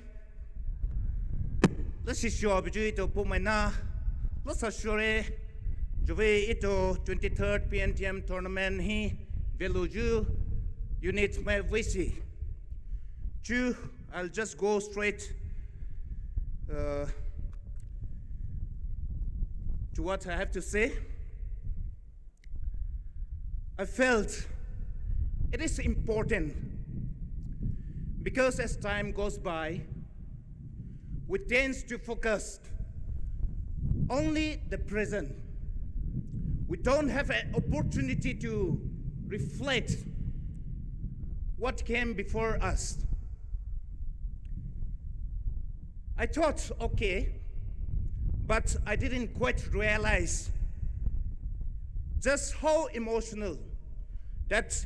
Let's see, sure, biju ito Poumai na. Let's assure, juve ito twenty-third P N T M tournament hi, veluju, unit me visi. Chu, I'll just go straight, uh, to what I have to say. I felt it is important because as time goes by, we tend to focus only the present. We don't have an opportunity to reflect what came before us. I thought, okay, but I didn't quite realize just how emotional that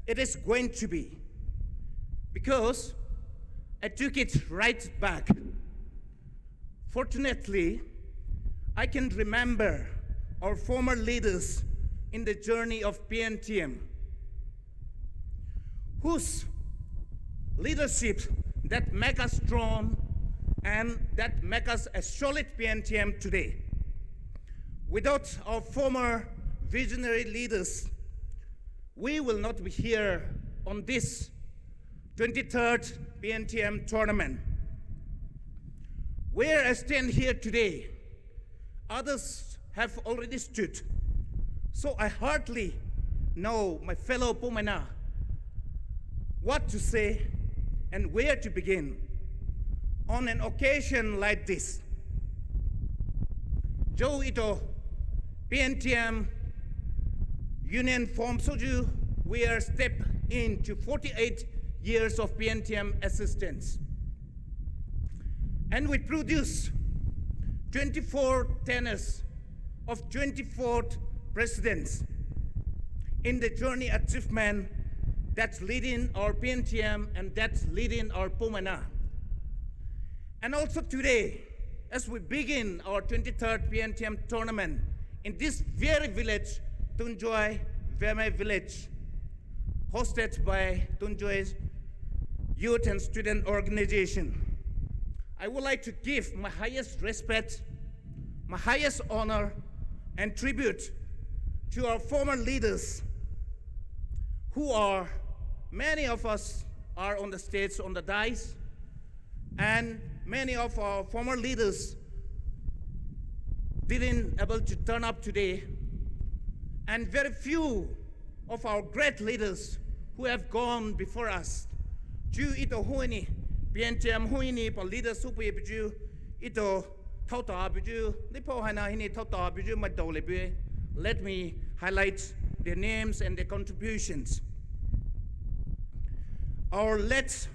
it is going to be, because I took it right back. Fortunately, I can remember our former leaders in the journey of P N T M, whose leadership that make us strong and that make us a solid P N T M today. Without our former visionary leaders, we will not be here on this twenty-third P N T M tournament. Where I stand here today, others have already stood. So I hardly know, my fellow Poumai na, what to say and where to begin on an occasion like this. Joe ito, P N T M Union form soju, we are step into forty-eight years of P N T M existence. And we produce twenty-four tenures of twenty-four presidents in the journey achievement that's leading our P N T M and that's leading our Poumai na. And also today, as we begin our twenty-third P N T M tournament in this very village, Tunjoy Veme village, hosted by Tunjoy's Youth and Student Organization, I would like to give my highest respect, my highest honor, and tribute to our former leaders, who are many of us are on the stage, on the dais, and many of our former leaders didn't able to turn up today, and very few of our great leaders who have gone before us. Chu ito huini, P N T M huini pa leaders hupu ye chu ito thauta buju, nipo haina hini thauta buju madole bue. Let me highlight their names and their contributions. Our late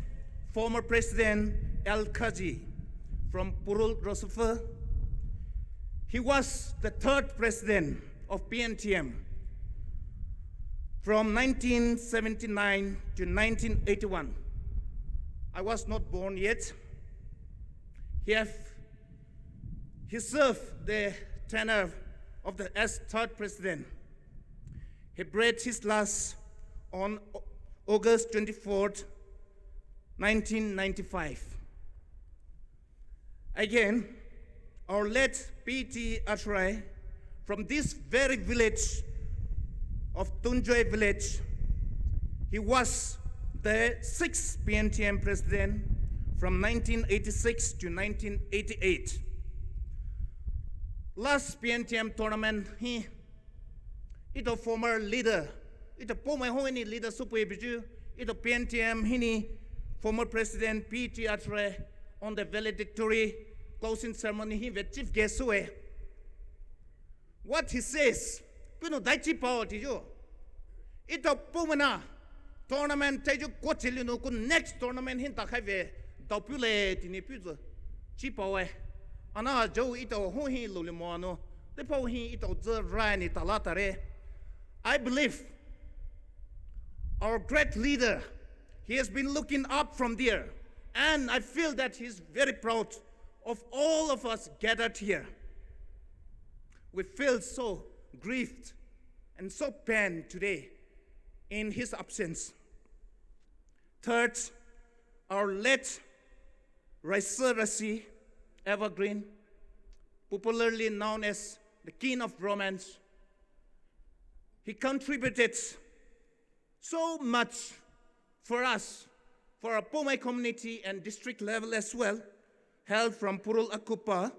former president Al Kaji from Purul Rosofii. He was the third president of P N T M from nineteen seventy-nine to nineteen eighty-one. I was not born yet. He have he served the tenure of the as third president. He breathed his last on August twenty-fourth, nineteen ninety-five. Again, our late P T Athray from this very village of Tunjoy village, he was the sixth P N T M president from nineteen eighty-six to nineteen eighty-eight. Last P N T M tournament hi ito former leader, ito Poumai huini leader supui buju, ito P N T M hini former president P T Athray on the valedictory closing ceremony hi ve chief guest sue. What he says, pinu dai chi pao ti ju. Ito Poumai na tournament te ju ko chi linu ku next tournament hin ta khai ve dau pu le tini pu zu chi pao e. Ana jo ito hu hi lu le mo no. Te pao hi ito zu rai ni ta la ta re. I believe our great leader, he has been looking up from there. And I feel that he's very proud of all of us gathered here. We feel so grieved and so pained today in his absence. Third, our late Raisa Rashi Evergreen, popularly known as the King of Romance, he contributed so much for us, for our Poumai community and district level as well, hail from Purul Akupa.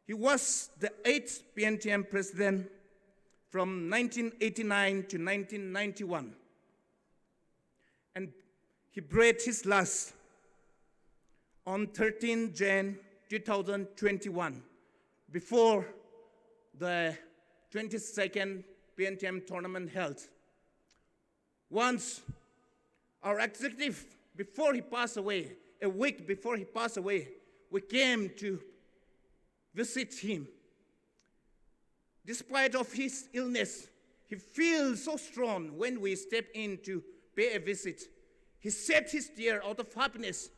He was the eighth P N T M president from nineteen eighty-nine to nineteen ninety-one. And he breathed his last on thirteenth Jan two thousand twenty-one, before the twenty-second P N T M tournament held. Once our executive, before he passed away, a week before he passed away, we came to visit him. Despite of his illness, he feels so strong when we step in to pay a visit. He shed his tear out of happiness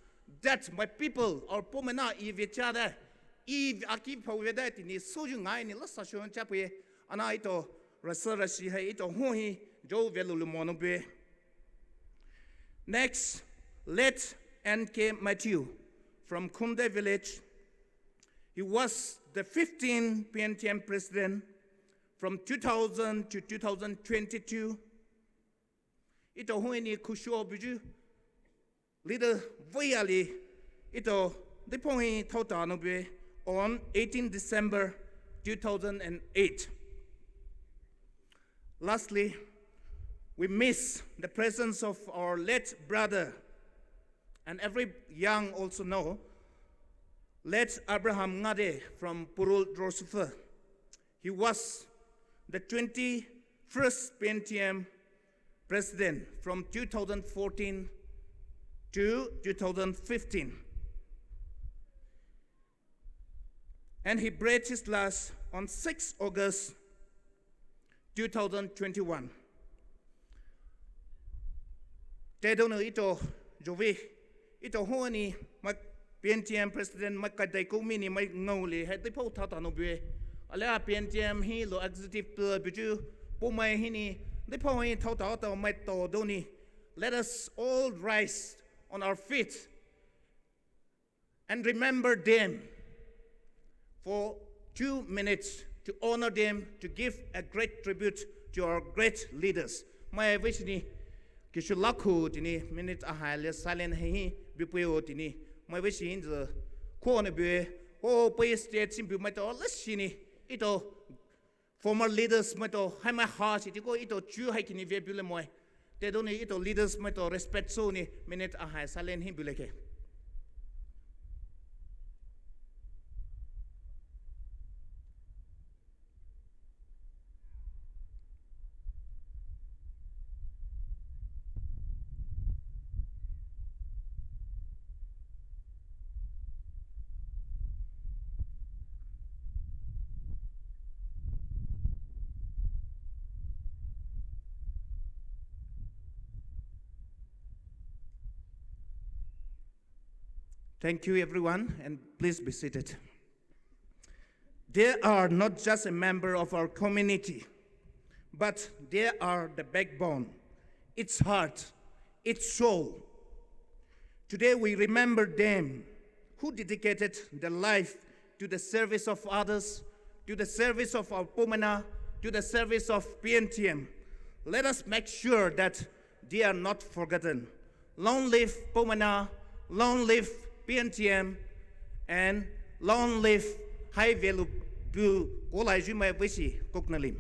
that my people, our Poumai na, if each other, if aki pau veda tini soju ngai ni la sa shon chape, ana ito Raisa Rashi hai ito hu hi jo velu lu mono be. Next, late N K Matthew from Khumde village. He was the fifteenth P N T M president from two thousand to two thousand twenty-two. Ito hu ini khusho buju leader voyali ito dipong hi thauta no be on eighteen December two thousand and eight. Lastly, we miss the presence of our late brother, and every young also know, late Abraham Ngade from Purul Rosofii. He was the twenty-first P N T M president from two thousand fourteen to two thousand fifteen. And he breathed his last on sixth August two thousand twenty-one. Te dono ito jovi ito honi ma P N T M president ma kadai ko mini ma ngauli hai te pau thata no bue. Alea P N T M hi lo executive pe buju Poumai hini te pau hi thata ta mai to doni. Let us all rise on our feet and remember them for two minutes to honor them, to give a great tribute to our great leaders. Mai vishni Kishu lakhu tini minute ahai le silent hi bipuo tini. Mai veshi inzi ko ne bue. O pei state sin bu maitao le shini. Ito former leaders maitao hai mai ha si tiko ito chu hai kini ve bu le moi. Te doni ito leaders maitao respect so ni minute ahai silent hi bu le ke. Thank you, everyone, and please be seated. They are not just a member of our community, but they are the backbone, its heart, its soul. Today we remember them who dedicated their life to the service of others, to the service of our Poumana, to the service of P N T M. Let us make sure that they are not forgotten. Long live Poumana, long live P N T M, and long live High Value Bu Kolai Jumai Visi Koknalim.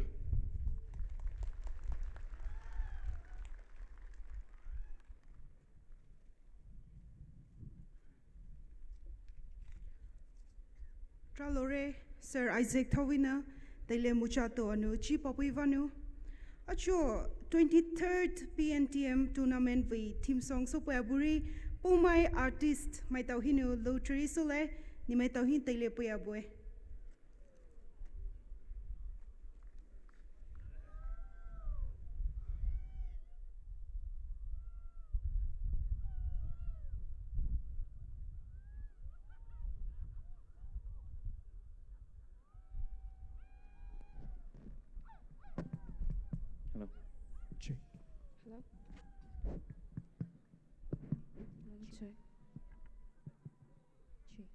Tralore, Sir Isaac Thawina, taile mucha to anu chi papui vanu. Acho twenty-third P N T M tournament vei theme song so pui aburi, Poumai artist maitao hinu lo three so le, ni maitao hin taile pui abue. Hello. Check. Hello. Hello, check. Check.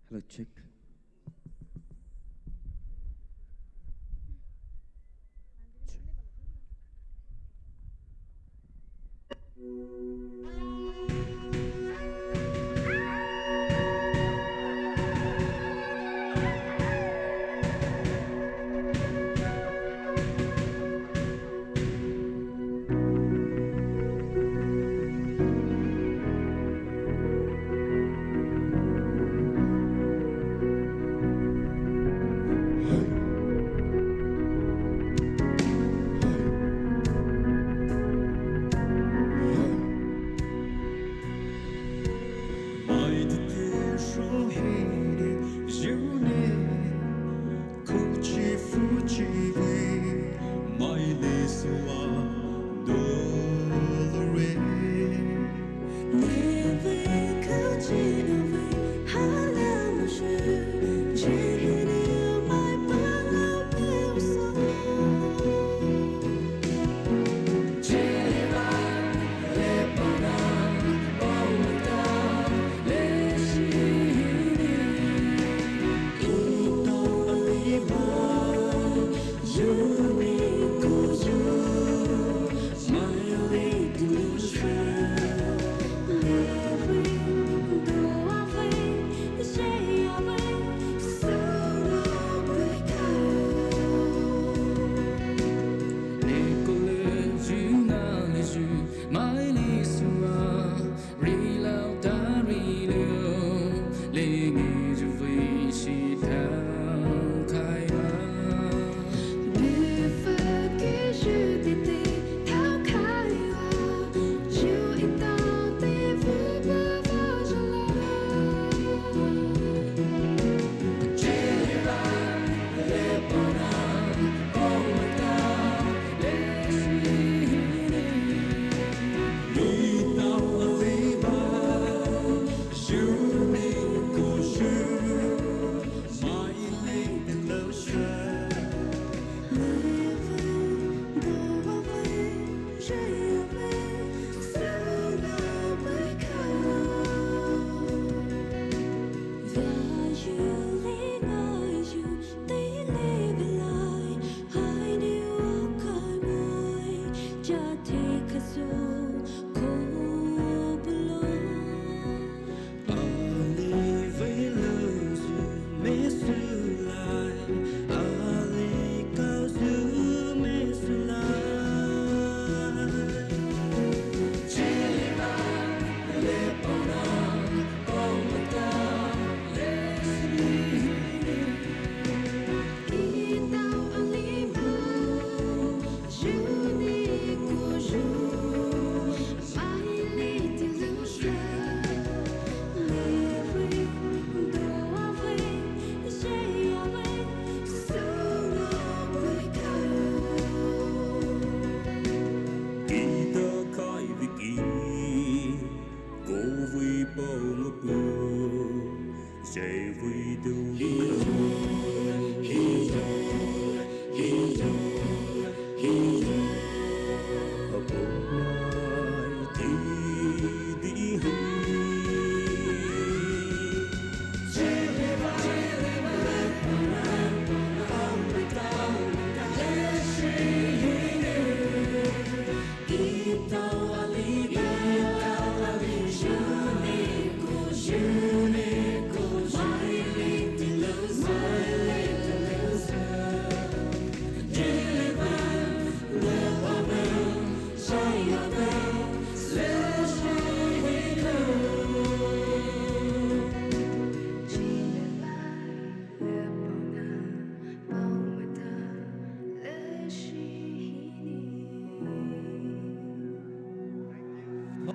Hello, check.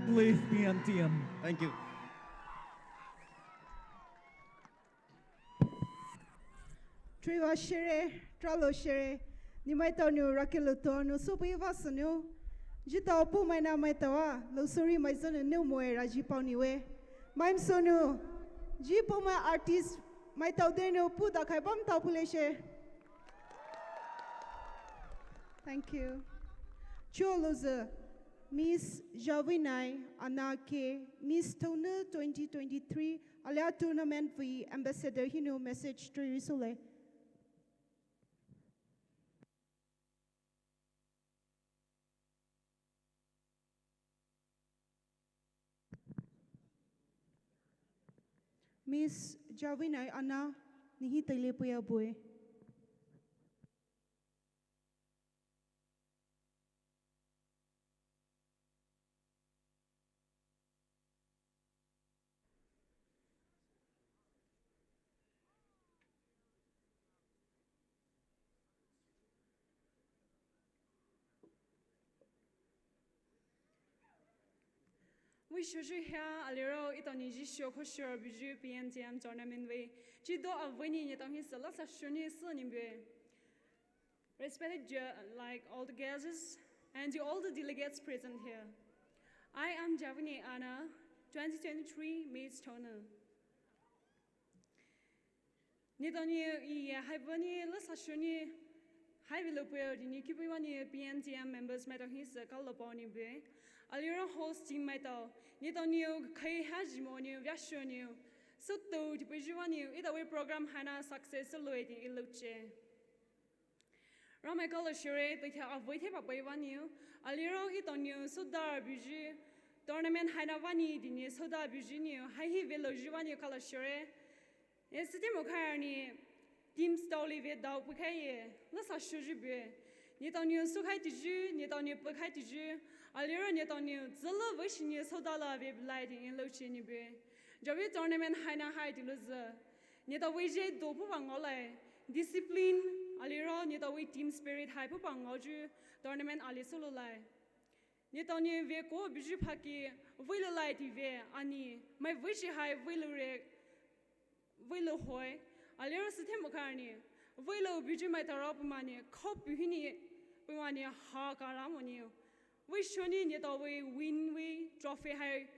Leave P N T M. Thank you. Triva shere, tralo shere, ni maitao nou rakelo to nou sopu iva sonu, ji tao pu mai na maitao a, lo sori mai sonu nou moe raji pao ni we. Mai sonu, ji pu mai artist maitao de nou pu da kai bam tao pule she. Thank you. Cho loze, Miss Javinai Anna K, Miss Tone twenty twenty-three, alia tournament vei ambassador hinou message three risole. Miss Javinai Anna, nihi tele puya bue. Vei shoji hia aliro itao ni ji sho kho sho buji P N T M tournament vei. Chido avei ni nitao hi sala sa shoni sa ni bue. Respected ju-, like, all the guests and to all the delegates present here. I am Javinai Anna, twenty twenty-three Miss Tone. Nitao ni i hai vani la sa shoni hai vei lo puyo di ni kipu vani P N T M members maitao hi sa kalo pao ni bue. Aliro host team maitao. Nitao ni kai ha ji mo ni vya shoni. So to di puji vani itao vei program haina success lo e di ilo che. Ramai kalo shere, to kya avei the papai vaniu. Aliro itao niu soda buji tournament haina vani dini soda buji niu hai hi velo ji vaniu kalo shere. E siti mo kaya ni team stoli ve dao pu kaya. La sa shuji bue. Nitao niu sukhai tiji, nitao niu pukhai tiji. Aliro nitao niu zelo vei shi niu soda la ve blai dini lo chi ni bue. Javi tournament haina hai di lo ze. Nitao vei je do pu bang ngao lai. Discipline, aliro nitao vei team spirit hai pu bang ngao ju tournament ali solo lai. Nitao ni vei ko buji phaki vei lo lai di vei ani. Mai vei ji hai vei lo re, vei lo hoi. Aliro sithe mo kaya ni. Vei lo buji maitao ra pu mani. Khao pu hini pu mani ha kara mo ni. Vei shoni nitao vei win vei trophy hai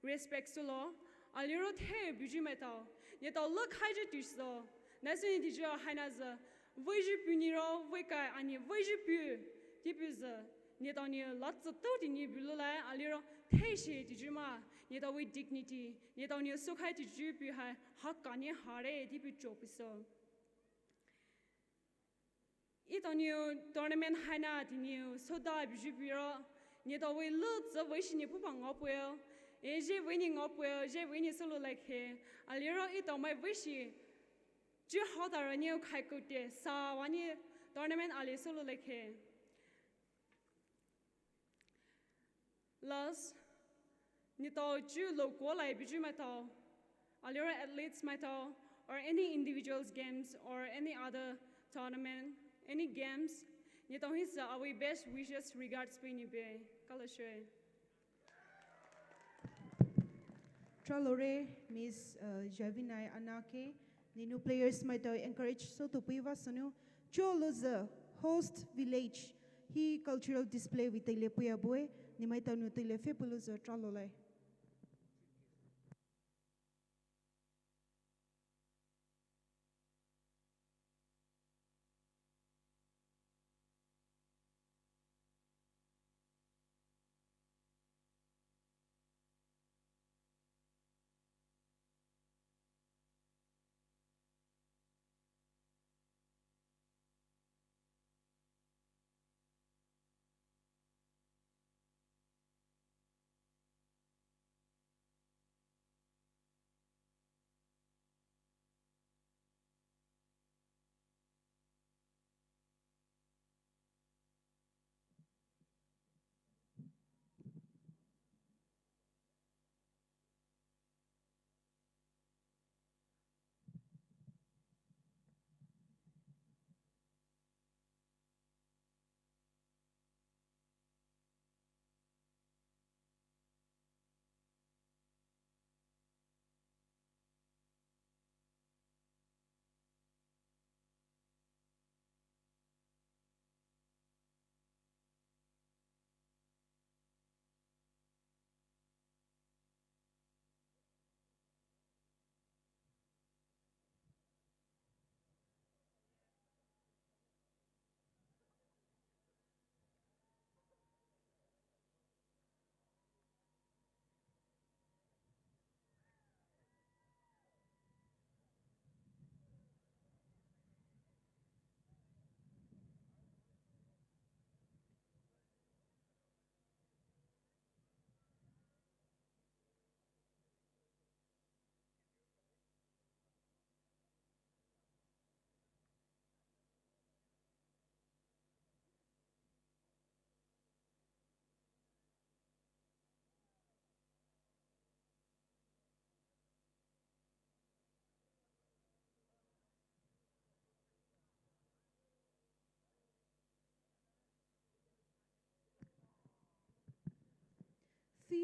respect sulo, aliro the buji maitao, nitao lak hai ji tiso, naisuni di jo haina ze, vei ji pu niro, vei kai ani vei ji pu, di pu ze, nitao ni la tse to di ni bu lo lai, aliro the shi di ji ma, nitao vei dignity, nitao ni sukhai di ji pu hai, ha ka ni ha re di pu jo pu so. Itao niu tournament haina di niu soda buji biro. Nitao vei lu tse vei shi ni pu bang ngao puyo. E je vei ni ngao puyo, je vei ni solo like he. Aliro itao mai vei shi. Ju hao da ra niu kai ku te sa vani tournament ali solo like he. Last, nitao ju lo ko lai buji maitao, aliro athletes maitao, or any individuals games or any other tournament, any games, nitao hi sa our best wishes, regards pu ni be. Kalo shwe. Tralore, Miss, uh, Javinai Anna K, ninu players maitao encourage so to puiva sanu, cho lo ze host village, hi cultural display vei tele puya bue, ni maitao nu tele fe pulu ze tralo lai.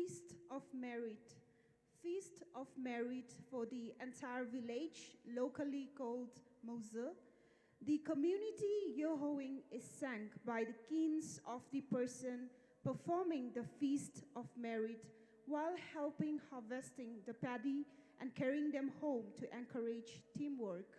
Feast of Merit. Feast of Merit for the entire village, locally called Mouzü. The community Yohoing is sang by the kins of the person performing the Feast of Merit while helping harvesting the paddy and carrying them home to encourage teamwork.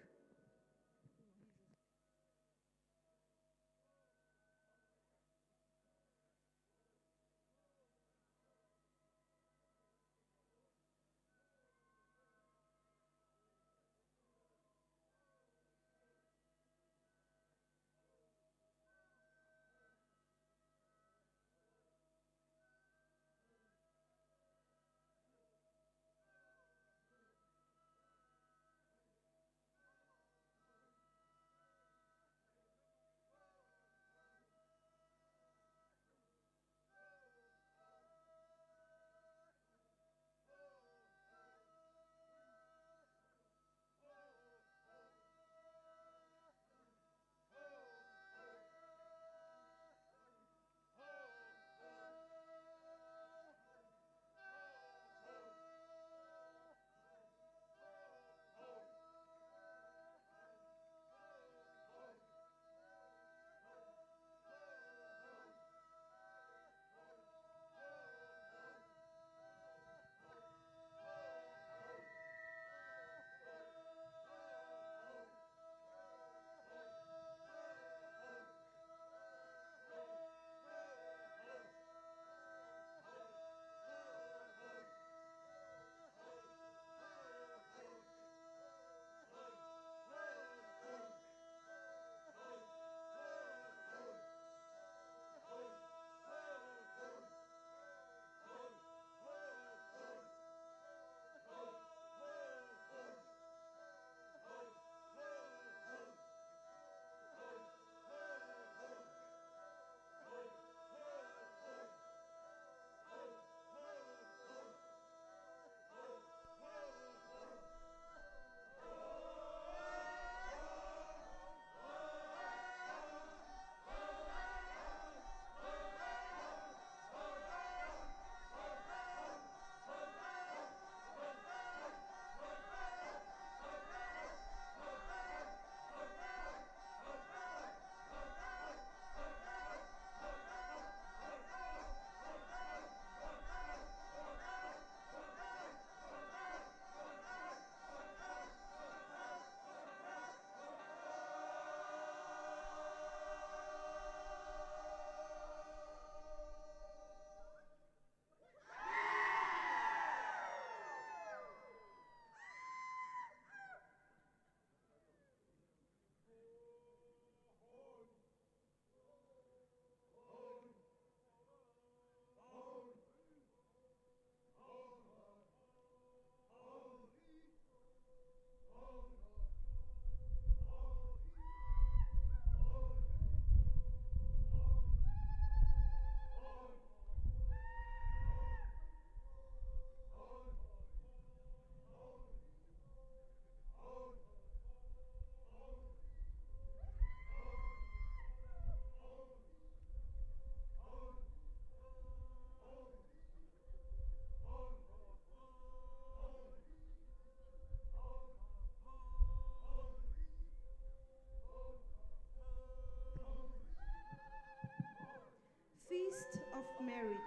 Feast of Merit.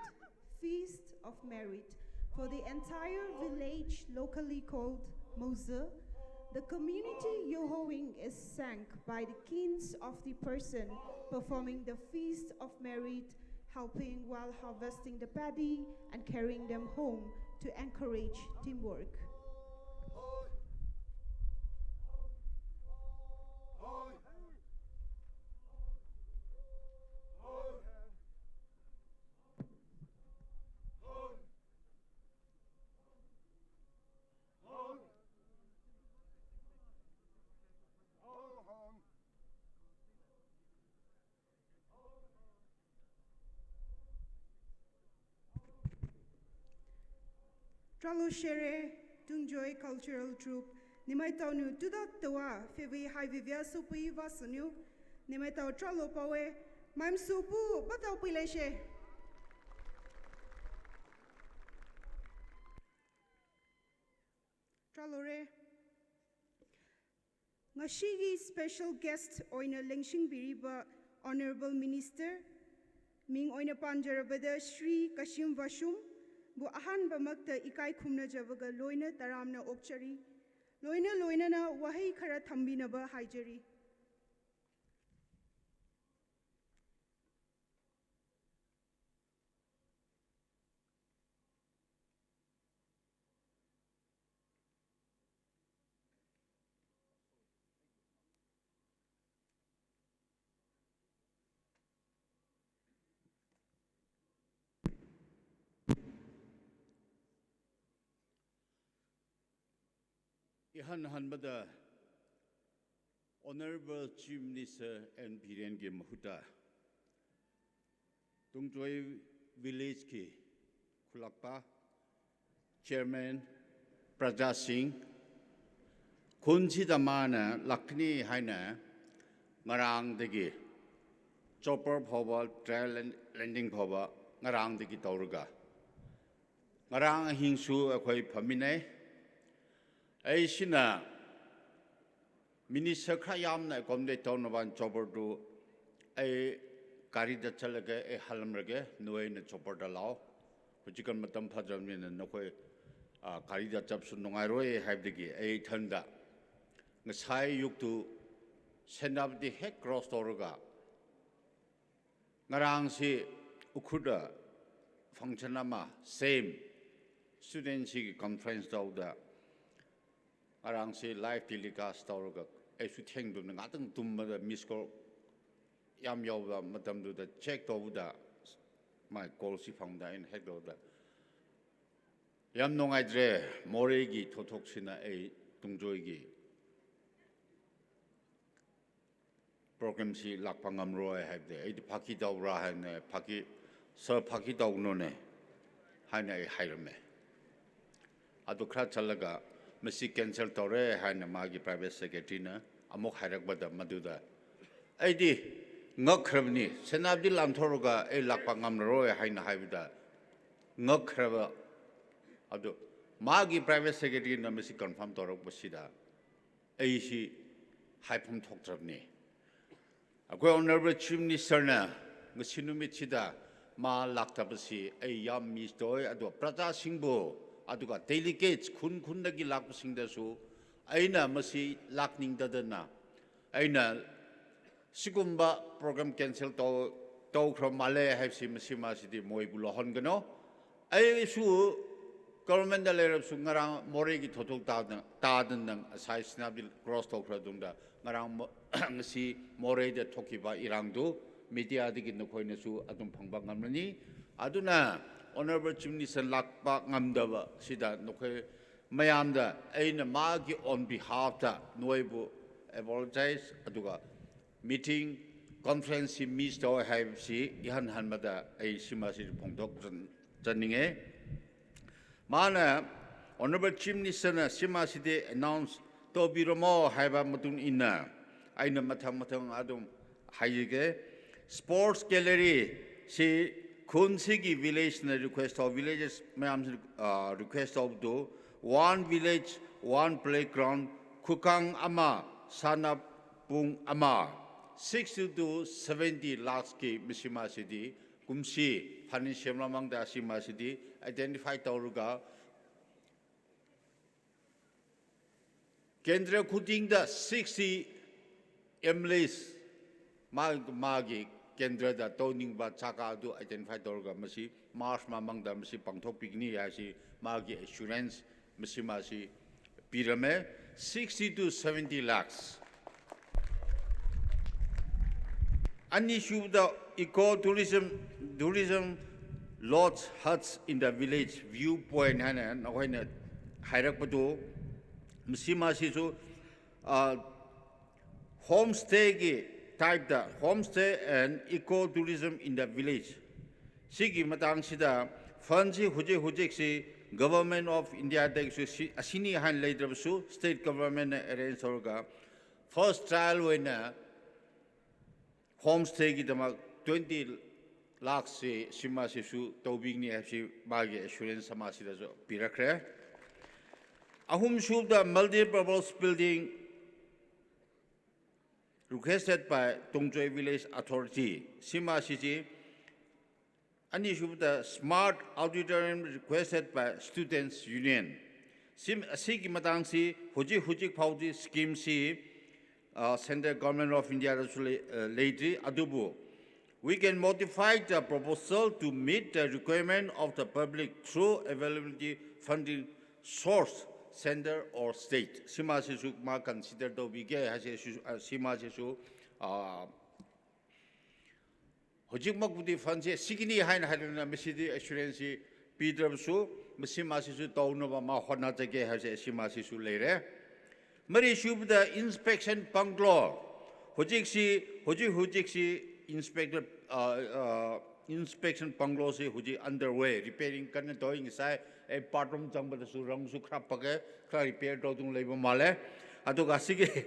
Feast of Merit. For the entire village, locally called Mouzü, the community Yohoing is sang by the kins of the person performing the Feast of Merit, helping while harvesting the paddy and carrying them home to encourage teamwork. Tralo shere, Tungjoy Cultural Troupe, nemaitao nou tuda tawa, fevei hai vevia soupei va sünou, nemaitao tralo paowe, maimai soupu, batao peilaishe. ꯂꯣꯏꯔꯦ꯫ ꯉꯁꯤꯒꯤ special guest ꯑꯣꯏꯅ ꯂꯦꯡꯁꯤꯟꯕꯤꯔꯤꯕ Honourable Minister, ꯃꯤꯡ ꯑꯣꯏꯅ ꯄꯥꯟꯖꯔꯕꯗ ꯁ꯭ꯔꯤ ꯀꯥꯁꯤꯝ ꯕꯥꯁꯨꯝꯕꯨ ꯑꯍꯥꯟꯕꯃꯛꯇ ꯏꯀꯥꯏ ꯈꯨꯝꯅꯖꯕꯒ ꯂꯣꯏꯅ ꯇꯔꯥꯝꯅ ꯑꯣꯛꯆꯔꯤ꯫ ꯂꯣꯏꯅ ꯂꯣꯏꯅꯅ ꯋꯥꯍꯩ ꯈꯔ ꯊꯝꯕꯤꯅꯕ ꯍꯥꯏꯖꯔꯤ꯫ ꯏꯍꯥꯟ ꯍꯥꯟꯕꯗ Honourable Chief Minister N Birengi ꯃꯍꯨꯠꯇ ꯇꯨꯡꯖꯣꯏ village ꯀꯤ ꯈꯨꯜꯂꯥꯛꯄ Chairman ꯄ꯭ꯔꯖꯥꯁꯤꯡ, ꯈꯨꯟꯁꯤꯗ ꯃꯥꯅ ꯂꯥꯛꯀꯅꯤ ꯍꯥꯏꯅ ꯉꯔꯥꯡꯗꯒꯤ chopper ꯐꯥꯎꯕ, trial land-, landing ꯐꯥꯎꯕ ꯉꯔꯥꯡꯗꯒꯤ ꯇꯧꯔꯒ, ꯉꯔꯥꯡ ꯑꯍꯤꯡꯁꯨ ꯑꯩꯈꯣꯏ ꯐꯝꯃꯤꯟꯅꯩ꯫ ꯑꯩꯁꯤꯅ minister ꯈꯔ ꯌꯥꯝꯅ accommodate ꯇꯧꯅꯕ chopper ꯗꯨ ꯑꯩ ꯒꯥꯔꯤꯗ ꯆꯠꯂꯒꯦ, ꯑꯩ ꯍꯜꯂꯝꯂꯒꯦ, ꯅꯣꯏꯅ chopper ꯗ ꯂꯥꯛꯑꯣ꯫ ꯍꯧꯖꯤꯛꯀꯥꯟ ꯃꯇꯝ ꯐꯠꯇ꯭ꯔꯕꯅꯤꯅ ꯅꯈꯣꯏ, ꯑ, ꯒꯥꯔꯤꯗ ꯆꯠꯄꯁꯨ ꯅꯨꯡꯉꯥꯏꯔꯣꯏ ꯍꯥꯏꯕꯗꯒꯤ ꯑꯩ ꯏꯊꯟꯗ ꯉꯁꯥꯏ ꯑꯌꯨꯛꯇꯨ ꯁꯦꯅꯥꯄꯇꯤ ꯍꯦꯛ cross ꯇꯧꯔꯒ ꯉꯔꯥꯡꯁꯤ ꯎꯈ꯭ꯔꯨꯜꯗ function ꯑꯃ, same student ꯁꯤꯡꯒꯤ conference ꯇꯧꯕꯗ, ꯉꯔꯥꯡꯁꯤ live telecast ꯇꯧꯔꯒ ꯑꯩꯁꯨ ꯊꯦꯡꯗꯨꯅ ꯉꯥꯛꯇꯪ ꯇꯨꯝꯕꯗ miss call ꯌꯥꯝ ꯌꯥꯎꯕ ꯃꯇꯝꯗꯨꯗ check ꯇꯧꯕꯗ, my call ꯁꯤ ꯐꯪꯕꯗ ꯑꯩꯅ ꯍꯦꯛ ꯇꯧꯕꯗ, ꯌꯥꯝ ꯅꯨꯡꯉꯥꯏꯇ꯭ꯔꯦ, ꯃꯣꯔꯦꯒꯤ ꯊꯧꯗꯣꯛꯁꯤꯅ ꯑꯩ ꯇꯨꯡꯖꯣꯏꯒꯤ program ꯁꯤ ꯂꯥꯛꯄ ꯉꯝꯔꯣꯏ ꯍꯥꯏꯕꯗꯤ ꯑꯩꯗꯤ ꯐꯥꯒꯤ ꯇꯧꯕ꯭ꯔꯥ ꯍꯥꯏꯅ, ꯐꯥꯒꯤ, sir, ꯐꯥꯒꯤ ꯇꯧꯒꯅꯨꯅꯦ ꯍꯥꯏꯅ ꯑꯩ ꯍꯥꯏꯔꯝꯃꯦ꯫ ꯑꯗꯨ ꯈꯔ ꯆꯠꯂꯒ ꯃꯁꯤ cancel ꯇꯧꯔꯦ ꯍꯥꯏꯅ ꯃꯥꯒꯤ private secretary ꯅ ꯑꯃꯨꯛ ꯍꯥꯏꯔꯛꯄꯗ, ꯃꯗꯨꯗ ꯑꯩꯗꯤ ꯉꯛꯈ꯭ꯔꯕꯅꯤ꯫ ꯁꯦꯅꯥꯄꯇꯤ ꯂꯥꯟꯊꯣꯛꯂꯒ ꯑꯩ ꯂꯥꯛꯄ ꯉꯝꯂꯔꯣꯏ ꯍꯥꯏꯅ ꯍꯥꯏꯕꯗ ꯉꯛꯈ꯭ꯔꯕ꯫ ꯑꯗꯨ ꯃꯥꯒꯤ private secretary ꯅ ꯃꯁꯤ confirm ꯇꯧꯔꯛꯄꯁꯤꯗ ꯑꯩꯁꯤ ꯍꯥꯏꯐꯝ ꯊꯣꯛꯇ꯭ꯔꯕꯅꯤ꯫ ꯑꯩꯈꯣꯏ Honourable Chief Minister ꯅ ꯉꯁꯤ ꯅꯨꯃꯤꯠꯁꯤꯗ ꯃꯥ ꯂꯥꯛꯇꯕꯁꯤ ꯑꯩ ꯌꯥꯝ miss ꯇꯧꯋꯦ꯫ ꯑꯗꯨꯒ ꯄ꯭ꯔꯖꯥꯁꯤꯡꯕꯨ, ꯑꯗꯨꯒ delegates ꯈꯨꯟ ꯈꯨꯟꯗꯒꯤ ꯂꯥꯛꯄꯁꯤꯡꯗꯁꯨ ꯑꯩꯅ ꯃꯁꯤ ꯂꯥꯛꯅꯤꯡꯗꯗꯅ ꯑꯩꯅ ꯁꯤꯒꯨꯝꯕ program cancel ꯇꯧ-, ꯇꯧꯈ꯭ꯔ ꯃꯥꯜꯂꯦ ꯍꯥꯏꯕꯁꯤ ꯃꯁꯤ ꯃꯥꯁꯤꯗꯤ ꯃꯣꯏꯕꯨ ꯂꯧꯍꯟꯒꯅꯨ꯫ ꯑꯩꯁꯨ government ꯗ ꯂꯩꯔꯕꯁꯨ ꯉꯔꯥꯡ ꯃꯣꯔꯦꯒꯤ ꯊꯧꯗꯣꯛ ꯇꯥꯗꯅ, ꯇꯥꯗꯅ ꯉꯁꯥꯏ ꯁꯦꯅꯥꯄꯇꯤ cross ꯇꯧꯈ꯭ꯔ ꯃꯇꯨꯡꯗ ꯉꯔꯥꯡ ꯃꯣ-, ꯉꯁꯤ ꯃꯣꯔꯦꯗ ꯊꯣꯛꯈꯤꯕ ꯏꯔꯥꯡꯗꯨ media ꯗꯒꯤ ꯅꯈꯣꯏꯅꯁꯨ ꯑꯗꯨꯝ ꯐꯪꯕ ꯉꯝꯂꯅꯤ꯫ ꯑꯗꯨꯅ Honourable Chief Minister ꯂꯥꯛꯄ ꯉꯝꯗꯕ ꯁꯤꯗ ꯅꯈꯣꯏ ꯃꯌꯥꯝꯗ ꯑꯩꯅ ꯃꯥꯒꯤ on behalf ꯇ ꯅꯣꯏꯕꯨ apologize, ꯑꯗꯨꯒ meeting, conference ꯁꯤ miss ꯇꯧꯋꯦ ꯍꯥꯏꯕꯁꯤ ꯏꯍꯥꯟ ꯍꯥꯟꯕꯗ ꯑꯩ ꯁꯤꯃꯁꯤ ꯐꯣꯡꯗꯣꯛꯆ-, ꯆꯅꯤꯡꯉꯦ꯫ ꯃꯥꯅ, Honourable Chief Minister ꯅ ꯁꯤꯃꯁꯤꯗꯤ announce ꯇꯧꯕꯤꯔꯝꯃꯣ ꯍꯥꯏꯕ ꯃꯇꯨꯡ ꯏꯟꯅ ꯑꯩꯅ ꯃꯊꯪ ꯃꯊꯪ ꯑꯗꯨꯝ ꯍꯥꯏꯖꯒꯦ꯫ Sports gallery ꯁꯤ ꯈꯨꯟꯁꯤꯒꯤ village ꯅ request ꯇꯧ, villages ꯃꯌꯥꯝꯁꯤꯅ, ꯑ, request ꯇꯧꯕꯗꯨ, one village, one playground, ꯈꯨꯈꯪ ꯑꯃ, ꯁꯥꯟꯅꯄꯨꯡ ꯑꯃ, sixty to seventy lakhs ꯀꯤ ꯃꯁꯤꯃꯁꯤꯗꯤ ꯀꯨꯝꯁꯤ financial ꯃꯃꯥꯡꯗ ꯑꯁꯤꯃꯁꯤꯗꯤ identify ꯇꯧꯔꯒ ꯀꯦꯟꯗ꯭ꯔ ꯈꯨꯗꯤꯡꯗ sixty M L As ꯃꯥ-, ꯃꯥꯒꯤ ꯀꯦꯟꯗ꯭ꯔꯗ ꯇꯧꯅꯤꯡꯕ ꯖꯒꯥꯗꯨ identify ꯇꯧꯔꯒ ꯃꯁꯤ March ꯃꯃꯥꯡꯗ ꯃꯁꯤ ꯄꯥꯡꯊꯣꯛꯄꯤꯒꯅꯤ ꯍꯥꯏꯁꯤ ꯃꯥꯒꯤ assurance ꯃꯁꯤ ꯃꯥꯁꯤ ꯄꯤꯔꯝꯃꯦ, sixty to seventy lakhs꯫ ꯑꯅꯤꯁꯨꯕꯗ eco tourism, tourism lodge huts in the village view point ꯍꯥꯏꯅ ꯅꯈꯣꯏꯅ ꯍꯥꯏꯔꯛꯄꯗꯨ, ꯃꯁꯤ ꯃꯁꯤꯁꯨ, ꯑ, homestay ꯒꯤ type ꯇ, homestay and eco tourism in the village꯫ ꯁꯤꯒꯤ ꯃꯇꯥꯡꯁꯤꯗ fund ꯁꯤ ꯍꯧꯖꯤꯛ ꯍꯧꯖꯤꯛꯁꯤ Government of India ꯗꯒꯤꯁꯨ ꯁꯤ, ꯑꯁꯤꯅꯤ ꯍꯥꯏꯅ ꯂꯩꯇ꯭ꯔꯕꯁꯨ state government ꯅ arrange ꯇꯧꯔꯒ first trial ꯑꯣꯏꯅ homestay ꯒꯤꯗꯃꯛ twenty lakhs ꯁꯤ ꯁꯤꯃꯁꯤꯁꯨ ꯇꯧꯕꯤꯒꯅꯤ ꯍꯥꯏꯕꯁꯤ ꯃꯥꯒꯤ assurance ꯑꯃ ꯁꯤꯗꯁꯨ ꯄꯤꯔꯛꯈ꯭ꯔꯦ꯫ Ahum shubuda multi-purpose building requested by Tungjoy Village Authority. Sima sisi, ani shubuda smart auditorium requested by Students Union. Sim, siki matangsi, hujik hujik phaodi scheme si, uh, Central Government of India da sule, uh, leitri adubu. We can modify the proposal to meet the requirement of the public through availability funding source, center or state. Sima sisu ma consider to bige hasi su, uh, sima sisu, uh, hujik makudi fund se sikini hain hain na misidi assurance Peter su, masi masi su tau no ba ma hona take ha se si masi su leire. Mari shubuda inspection bungalow. Hujik si, hujik hujik si inspector, uh, uh, inspection bungalow si hujik underway, repairing kan doing sai, e bathroom jang ba su rang su khrap pake, khra repair do dung lei ba male. Ato ga sigi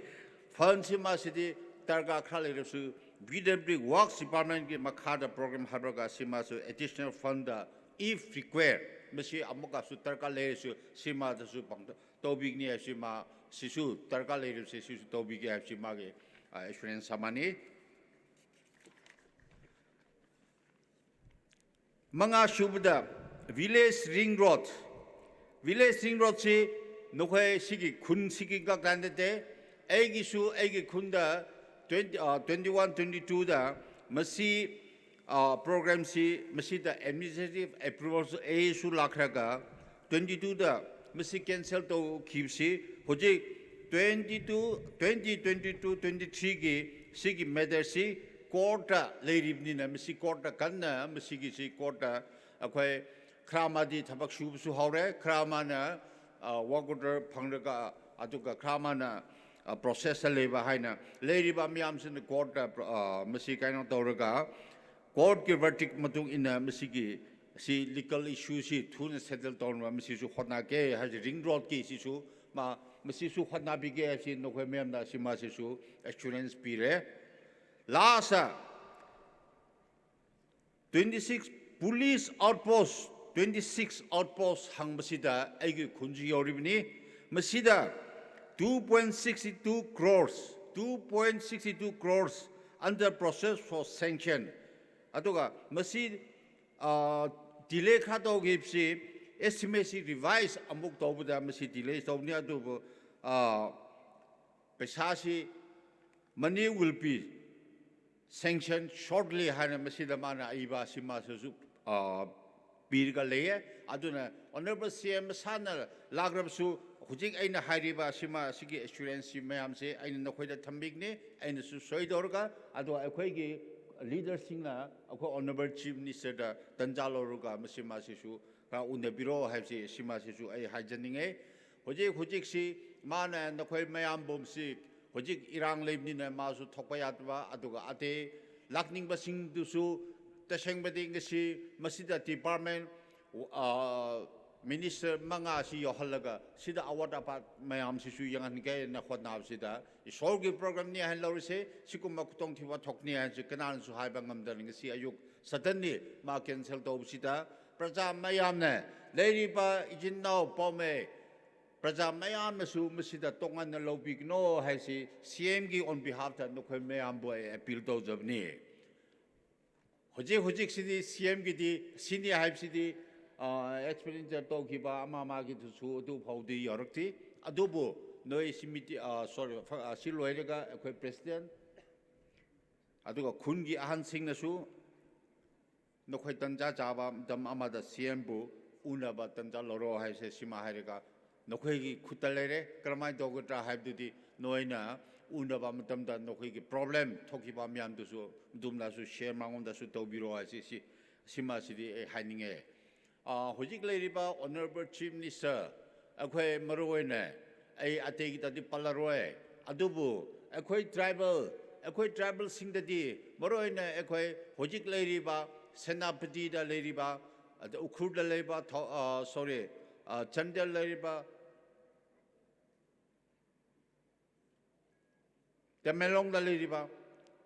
fund si masidi targa khra lei su, P W D Works Department ki makha da program haroga sima su additional fund da if required. Masi amoka su tarka le su sima da su pang tobik ni sima sisu tarka le su sisu tobik ya sima ke, ah, assurance samani. Manga shubuda, Village Ring Road. Village Ring Road si, nokhoi sigi khun sigi gak dan de te, aigi su, aigi khun da, twenty, uh, twenty-one, twenty-two da, masi, uh, program si, masi da administrative approval su, a su lakhra ga, twenty-two da, masi cancel to keep si, hujik twenty-two, twenty twenty-two, twenty-three ki, sigi matter si, court da, leirip ni na, masi court da, kan na, masi ki si court da, akhoi, khrama di thabak shu, su haure, khrama na, uh, work order phangra ga, atuka khrama na, uh, process le ba hai na, leirip ba miam sin court da, uh, masi kaino taura ga, court ki verdict matung ina, masi ki, si legal issue si thuna settle down ma masi su hona ke ha si ring road ke si su ma masi su hona bi ke ha si nokhoi mem na si masi su assurance pire. Last a twenty-six police outpost, twenty-six outpost hang masi da aigi khunji yori bini masi da two point six two crores, two point six two crores under process for sanction. Atuka masi uh, delay kha to gip si estimate si revise amuk to bu da masi delay to ni atu bu, uh, paisa si money will be sanctioned shortly hana masi da mana iba si ma su, uh, bir ga leye. Aduna Honorable C M sana lagrap su hujik aina hairi ba sima sigi assurance si mayam se aina nokhoi da thambik ni aina su soi dorga adu akhoi gi leader sing na akhoi Honorable Chief Minister da tanja lo ruga masima si su ka una biro hai si sima si su ai hai janinge. Hujik hujik si mana nokhoi mayam bom si hujik irang lei ni na ma su thokpa yat ba adu ga ate lakning ba sing du su tasheng ba ding si masida department uh, minister manga si yohalaga sida award apa mayam si su yang han kai na khot na sida isor gi program ni han lo se si kum ma kutong thiwa thok ni han si kanan su hai ba ngam da ning si ayuk suddenly ma cancel to sida praja mayam ne leiri ba ijin nao pome praja mayam ne su masida tongan na lo big no hai si C M gi on behalf da nokhoi mayam bo appeal to jab ni. Hujik hujik sidi C M gidi sini hype sidi, uh, expenditure to kiba ama ama gitu su tu phau di yorok ti. Adubu noi simiti, uh, sorry, fa-, uh, si loire ga akhoi president. Aduga khun gi ahan sing na su. Nokhoi tanja jaba dam ama da C M bu una ba tanja loro hai se sima hai re ga. Nokhoi gi khuta leire, kramai dogo tra hai dudi, noina, unda ba matam da nokhoi gi problem, thoki ba miam du su, dum da su, share mangon da su, tau biro ai si, si, sima sidi e hai ninge. Ah, hujik leiri ba Honorable Chief Minister, akhoi maroi ne, ai ate kita di pala roi, adubu, akhoi tribal, akhoi tribal sing da di, maroi ne, akhoi hujik leiri ba, Senapati da leiri ba, Ate Ukhrul da leiba, tho-, ah, sorry, ah, Chandel da leiba, Tamenglong da leiba.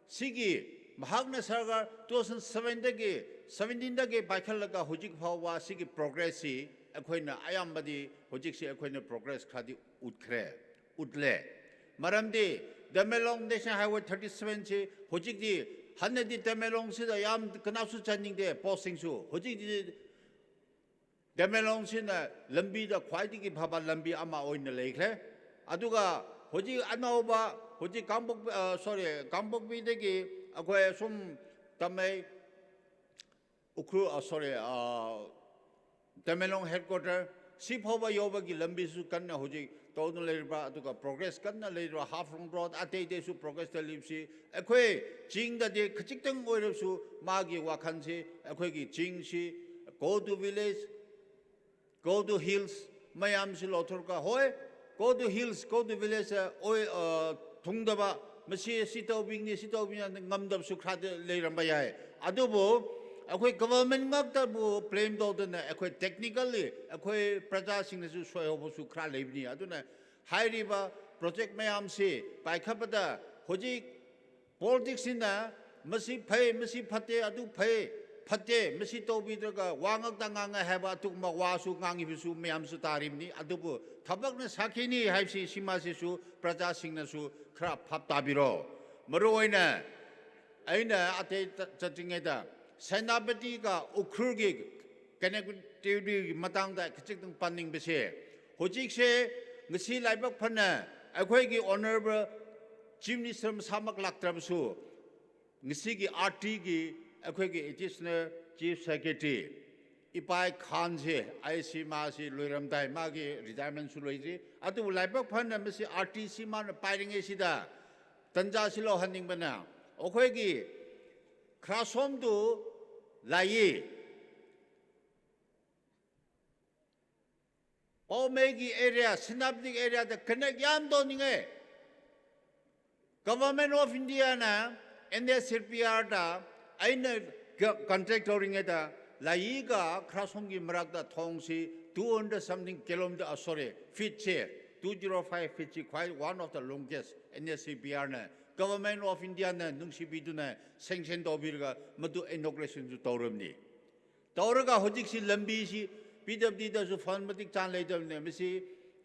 Sigi, mahakna sarkar two thousand seven dagi, seventeen dagi, baikal laga hujik phawa sigi progress si, ꯑꯩꯈꯣꯏꯅ ꯑꯌꯥꯝꯕꯗꯤ ꯍꯧꯖꯤꯛꯁꯤ ꯑꯩꯈꯣꯏꯅ progress ꯈꯔꯗꯤ ꯎꯠꯈ꯭ꯔꯦ, ꯎꯠꯂꯦ꯫ ꯃꯔꯝꯗꯤ Tamenglong National Highway thirty seven ꯁꯤ ꯍꯧꯖꯤꯛꯇꯤ ꯍꯥꯟꯅꯗꯤ Tamenglong ꯁꯤꯗ ꯌꯥꯝ ꯀꯅꯥꯁꯨ ꯆꯠꯅꯤꯡꯗꯦ, posting ꯁꯨ꯫ ꯍꯧꯖꯤꯛꯇꯤ Tamenglong ꯁꯤꯅ ꯂꯝꯕꯤꯗ ꯈ꯭ꯋꯥꯏꯗꯒꯤ ꯐꯕ ꯂꯝꯕꯤ ꯑꯃ ꯑꯣꯏꯅ ꯂꯩꯈ꯭ꯔꯦ꯫ ꯑꯗꯨꯒ ꯍꯧꯖꯤꯛ ꯑꯅꯧꯕ, ꯍꯧꯖꯤꯛ ꯀꯥꯡꯄꯣꯛꯄꯤ, ꯑ, sorry, ꯀꯥꯡꯄꯣꯛꯄꯤꯗꯒꯤ ꯑꯩꯈꯣꯏ ꯑꯁꯨꯝ ꯇꯥꯃꯩ, ꯎꯈ꯭ꯔꯨꯜ, ꯑ, sorry, ꯑ, Tamenglong headquarter ꯁꯤ ꯐꯥꯎꯕ ꯌꯧꯕꯒꯤ ꯂꯝꯕꯤꯁꯨ ꯀꯟꯅ ꯍꯧꯖꯤꯛ ꯇꯧꯗꯨꯅ ꯂꯩꯔꯤꯕ, ꯑꯗꯨꯒ progress ꯀꯟꯅ ꯂꯩꯔꯤꯕ, Haflong Road ꯑꯇꯩ ꯑꯇꯩꯁꯨ progress ꯇ ꯂꯩꯕꯁꯤ ꯑꯩꯈꯣꯏ ꯆꯤꯡꯗꯗꯤ ꯈꯖꯤꯛꯇꯪ ꯑꯣꯏꯔꯕꯁꯨ ꯃꯥꯒꯤ ꯋꯥꯈꯜꯁꯤ ꯑꯩꯈꯣꯏꯒꯤ ꯆꯤꯡꯁꯤ, go to village, go to hills ꯃꯌꯥꯝꯁꯤ ꯂꯧꯊꯣꯛꯂꯒ, ꯍꯣꯏ, go to hills, go to village ꯑꯣꯏ, ꯑ, ꯊꯨꯡꯗꯕ, ꯃꯁꯤ ꯁꯤ ꯇꯧꯕꯤꯒꯅꯤ, ꯁꯤ ꯇꯧꯕꯤꯒꯅꯤ ꯍꯥꯏꯅ ꯉꯝꯗꯕꯁꯨ ꯈꯔꯗꯤ ꯂꯩꯔꯝꯕ ꯌꯥꯏ꯫ ꯑꯗꯨꯕꯨ ꯑꯩꯈꯣꯏ government ꯉꯥꯛꯇꯕꯨ blame ꯇꯧꯗꯅ ꯑꯩꯈꯣꯏ technically ꯑꯩꯈꯣꯏ ꯄ꯭ꯔꯖꯥꯁꯤꯡꯅꯁꯨ ꯁꯣꯏꯍꯧꯕꯁꯨ ꯈꯔ ꯂꯩꯕꯅꯤ꯫ ꯑꯗꯨꯅ ꯍꯥꯏꯔꯤꯕ project ꯃꯌꯥꯝꯁꯤ ꯄꯥꯏꯈꯠꯄꯗ ꯍꯧꯖꯤꯛ politics ꯁꯤꯅ ꯃꯁꯤ ꯐꯩ, ꯃꯁꯤ ꯐꯠꯇꯦ, ꯑꯗꯨ ꯐꯩ, ꯐꯠꯇꯦ, ꯃꯁꯤ ꯇꯧꯕꯤꯗ꯭ꯔꯒ ꯋꯥ ꯉꯥꯛꯇ ꯉꯥꯡꯉꯦ ꯍꯥꯏꯕ ꯑꯗꯨꯒꯨꯝꯕ ꯋꯥꯁꯨ ꯉꯥꯡꯉꯤꯕꯁꯨ ꯃꯌꯥꯝꯁꯨ ꯇꯥꯔꯤꯕꯅꯤ꯫ ꯑꯗꯨꯕꯨ ꯊꯕꯛꯅ ꯁꯥꯈꯤꯅꯤ ꯍꯥꯏꯕꯁꯤ ꯁꯤꯃꯁꯤꯁꯨ ꯄ꯭ꯔꯖꯥꯁꯤꯡꯅꯁꯨ ꯈꯔ ꯚꯥꯞ ꯇꯥꯕꯤꯔꯣ꯫ ꯃꯔꯨꯑꯣꯏꯅ ꯑꯩꯅ ꯑꯇꯩ ꯆꯠ-, ꯆꯠꯇ꯭ꯔꯤꯉꯩꯗ ꯁꯦꯅꯥꯄꯇꯤꯒ ꯎꯈ꯭ꯔꯨꯜꯒꯤ connectivity ꯒꯤ ꯃꯇꯥꯡꯗ ꯈꯖꯤꯛꯇꯪ ꯄꯟꯅꯤꯡꯕꯁꯦ, ꯍꯧꯖꯤꯛꯁꯦ ꯉꯁꯤ ꯂꯥꯏꯕꯛ ꯐꯅ ꯑꯩꯈꯣꯏꯒꯤ Honourable Chief Minister ꯃꯁꯥꯃꯛ ꯂꯥꯛꯇ꯭ꯔꯕꯁꯨ, ꯉꯁꯤꯒꯤ R T ꯒꯤ ꯑꯩꯈꯣꯏꯒꯤ Additional Chief Secretary ꯏꯄꯥꯏ ꯈꯥꯟꯁꯦ, ꯑꯩꯁꯤ ꯃꯥꯁꯤ ꯂꯣꯏꯔꯝꯗꯥꯏ, ꯃꯥꯒꯤ retirement ꯁꯨ ꯂꯣꯏꯗ꯭ꯔꯤ, ꯑꯗꯨꯕꯨ ꯂꯥꯏꯕꯛ ꯐꯅ ꯃꯁꯤ R T ꯁꯤ ꯃꯥꯅ ꯄꯥꯏꯔꯤꯉꯩꯁꯤꯗ ꯇꯟꯖꯥꯁꯤ ꯂꯧꯍꯟꯅꯤꯡꯕꯅ, ꯑꯩꯈꯣꯏꯒꯤ Khrasom to Layi, ꯄꯥꯎꯃꯩꯒꯤ area, ꯁꯦꯅꯥꯄꯇꯤ area ꯗ connect ꯌꯥꯝ ꯇꯧꯅꯤꯡꯉꯦ꯫ Government of India ꯅ N S C P R ꯗ ꯑꯩꯅ ꯀ-, contract ꯇꯧꯔꯤꯉꯩꯗ ꯂꯥꯌꯤꯒ ꯈ꯭ꯔꯥꯁꯣꯝꯒꯤ ꯃꯔꯛꯇ ꯊꯣꯡꯁꯤ two hundred something kilometer, ꯑ, sorry, feet ꯁꯦ, two zero five feet ꯁꯤ ꯈ꯭ꯋꯥꯏ one of the longest, N S C P R ꯅ, Government of India ꯅ ꯅꯨꯡꯁꯤꯕꯤꯗꯨꯅ sanction ꯇꯧꯕꯤꯔꯒ ꯃꯗꯨ inauguration ꯁꯨ ꯇꯧꯔꯕꯅꯤ꯫ ꯇꯧꯔꯒ ꯍꯧꯖꯤꯛꯁꯤ ꯂꯝꯕꯤꯁꯤ P W D ꯗꯁꯨ fund ꯃꯇꯤꯛ ꯆꯥꯅ ꯂꯩꯇꯕꯅꯤꯅ, ꯃꯁꯤ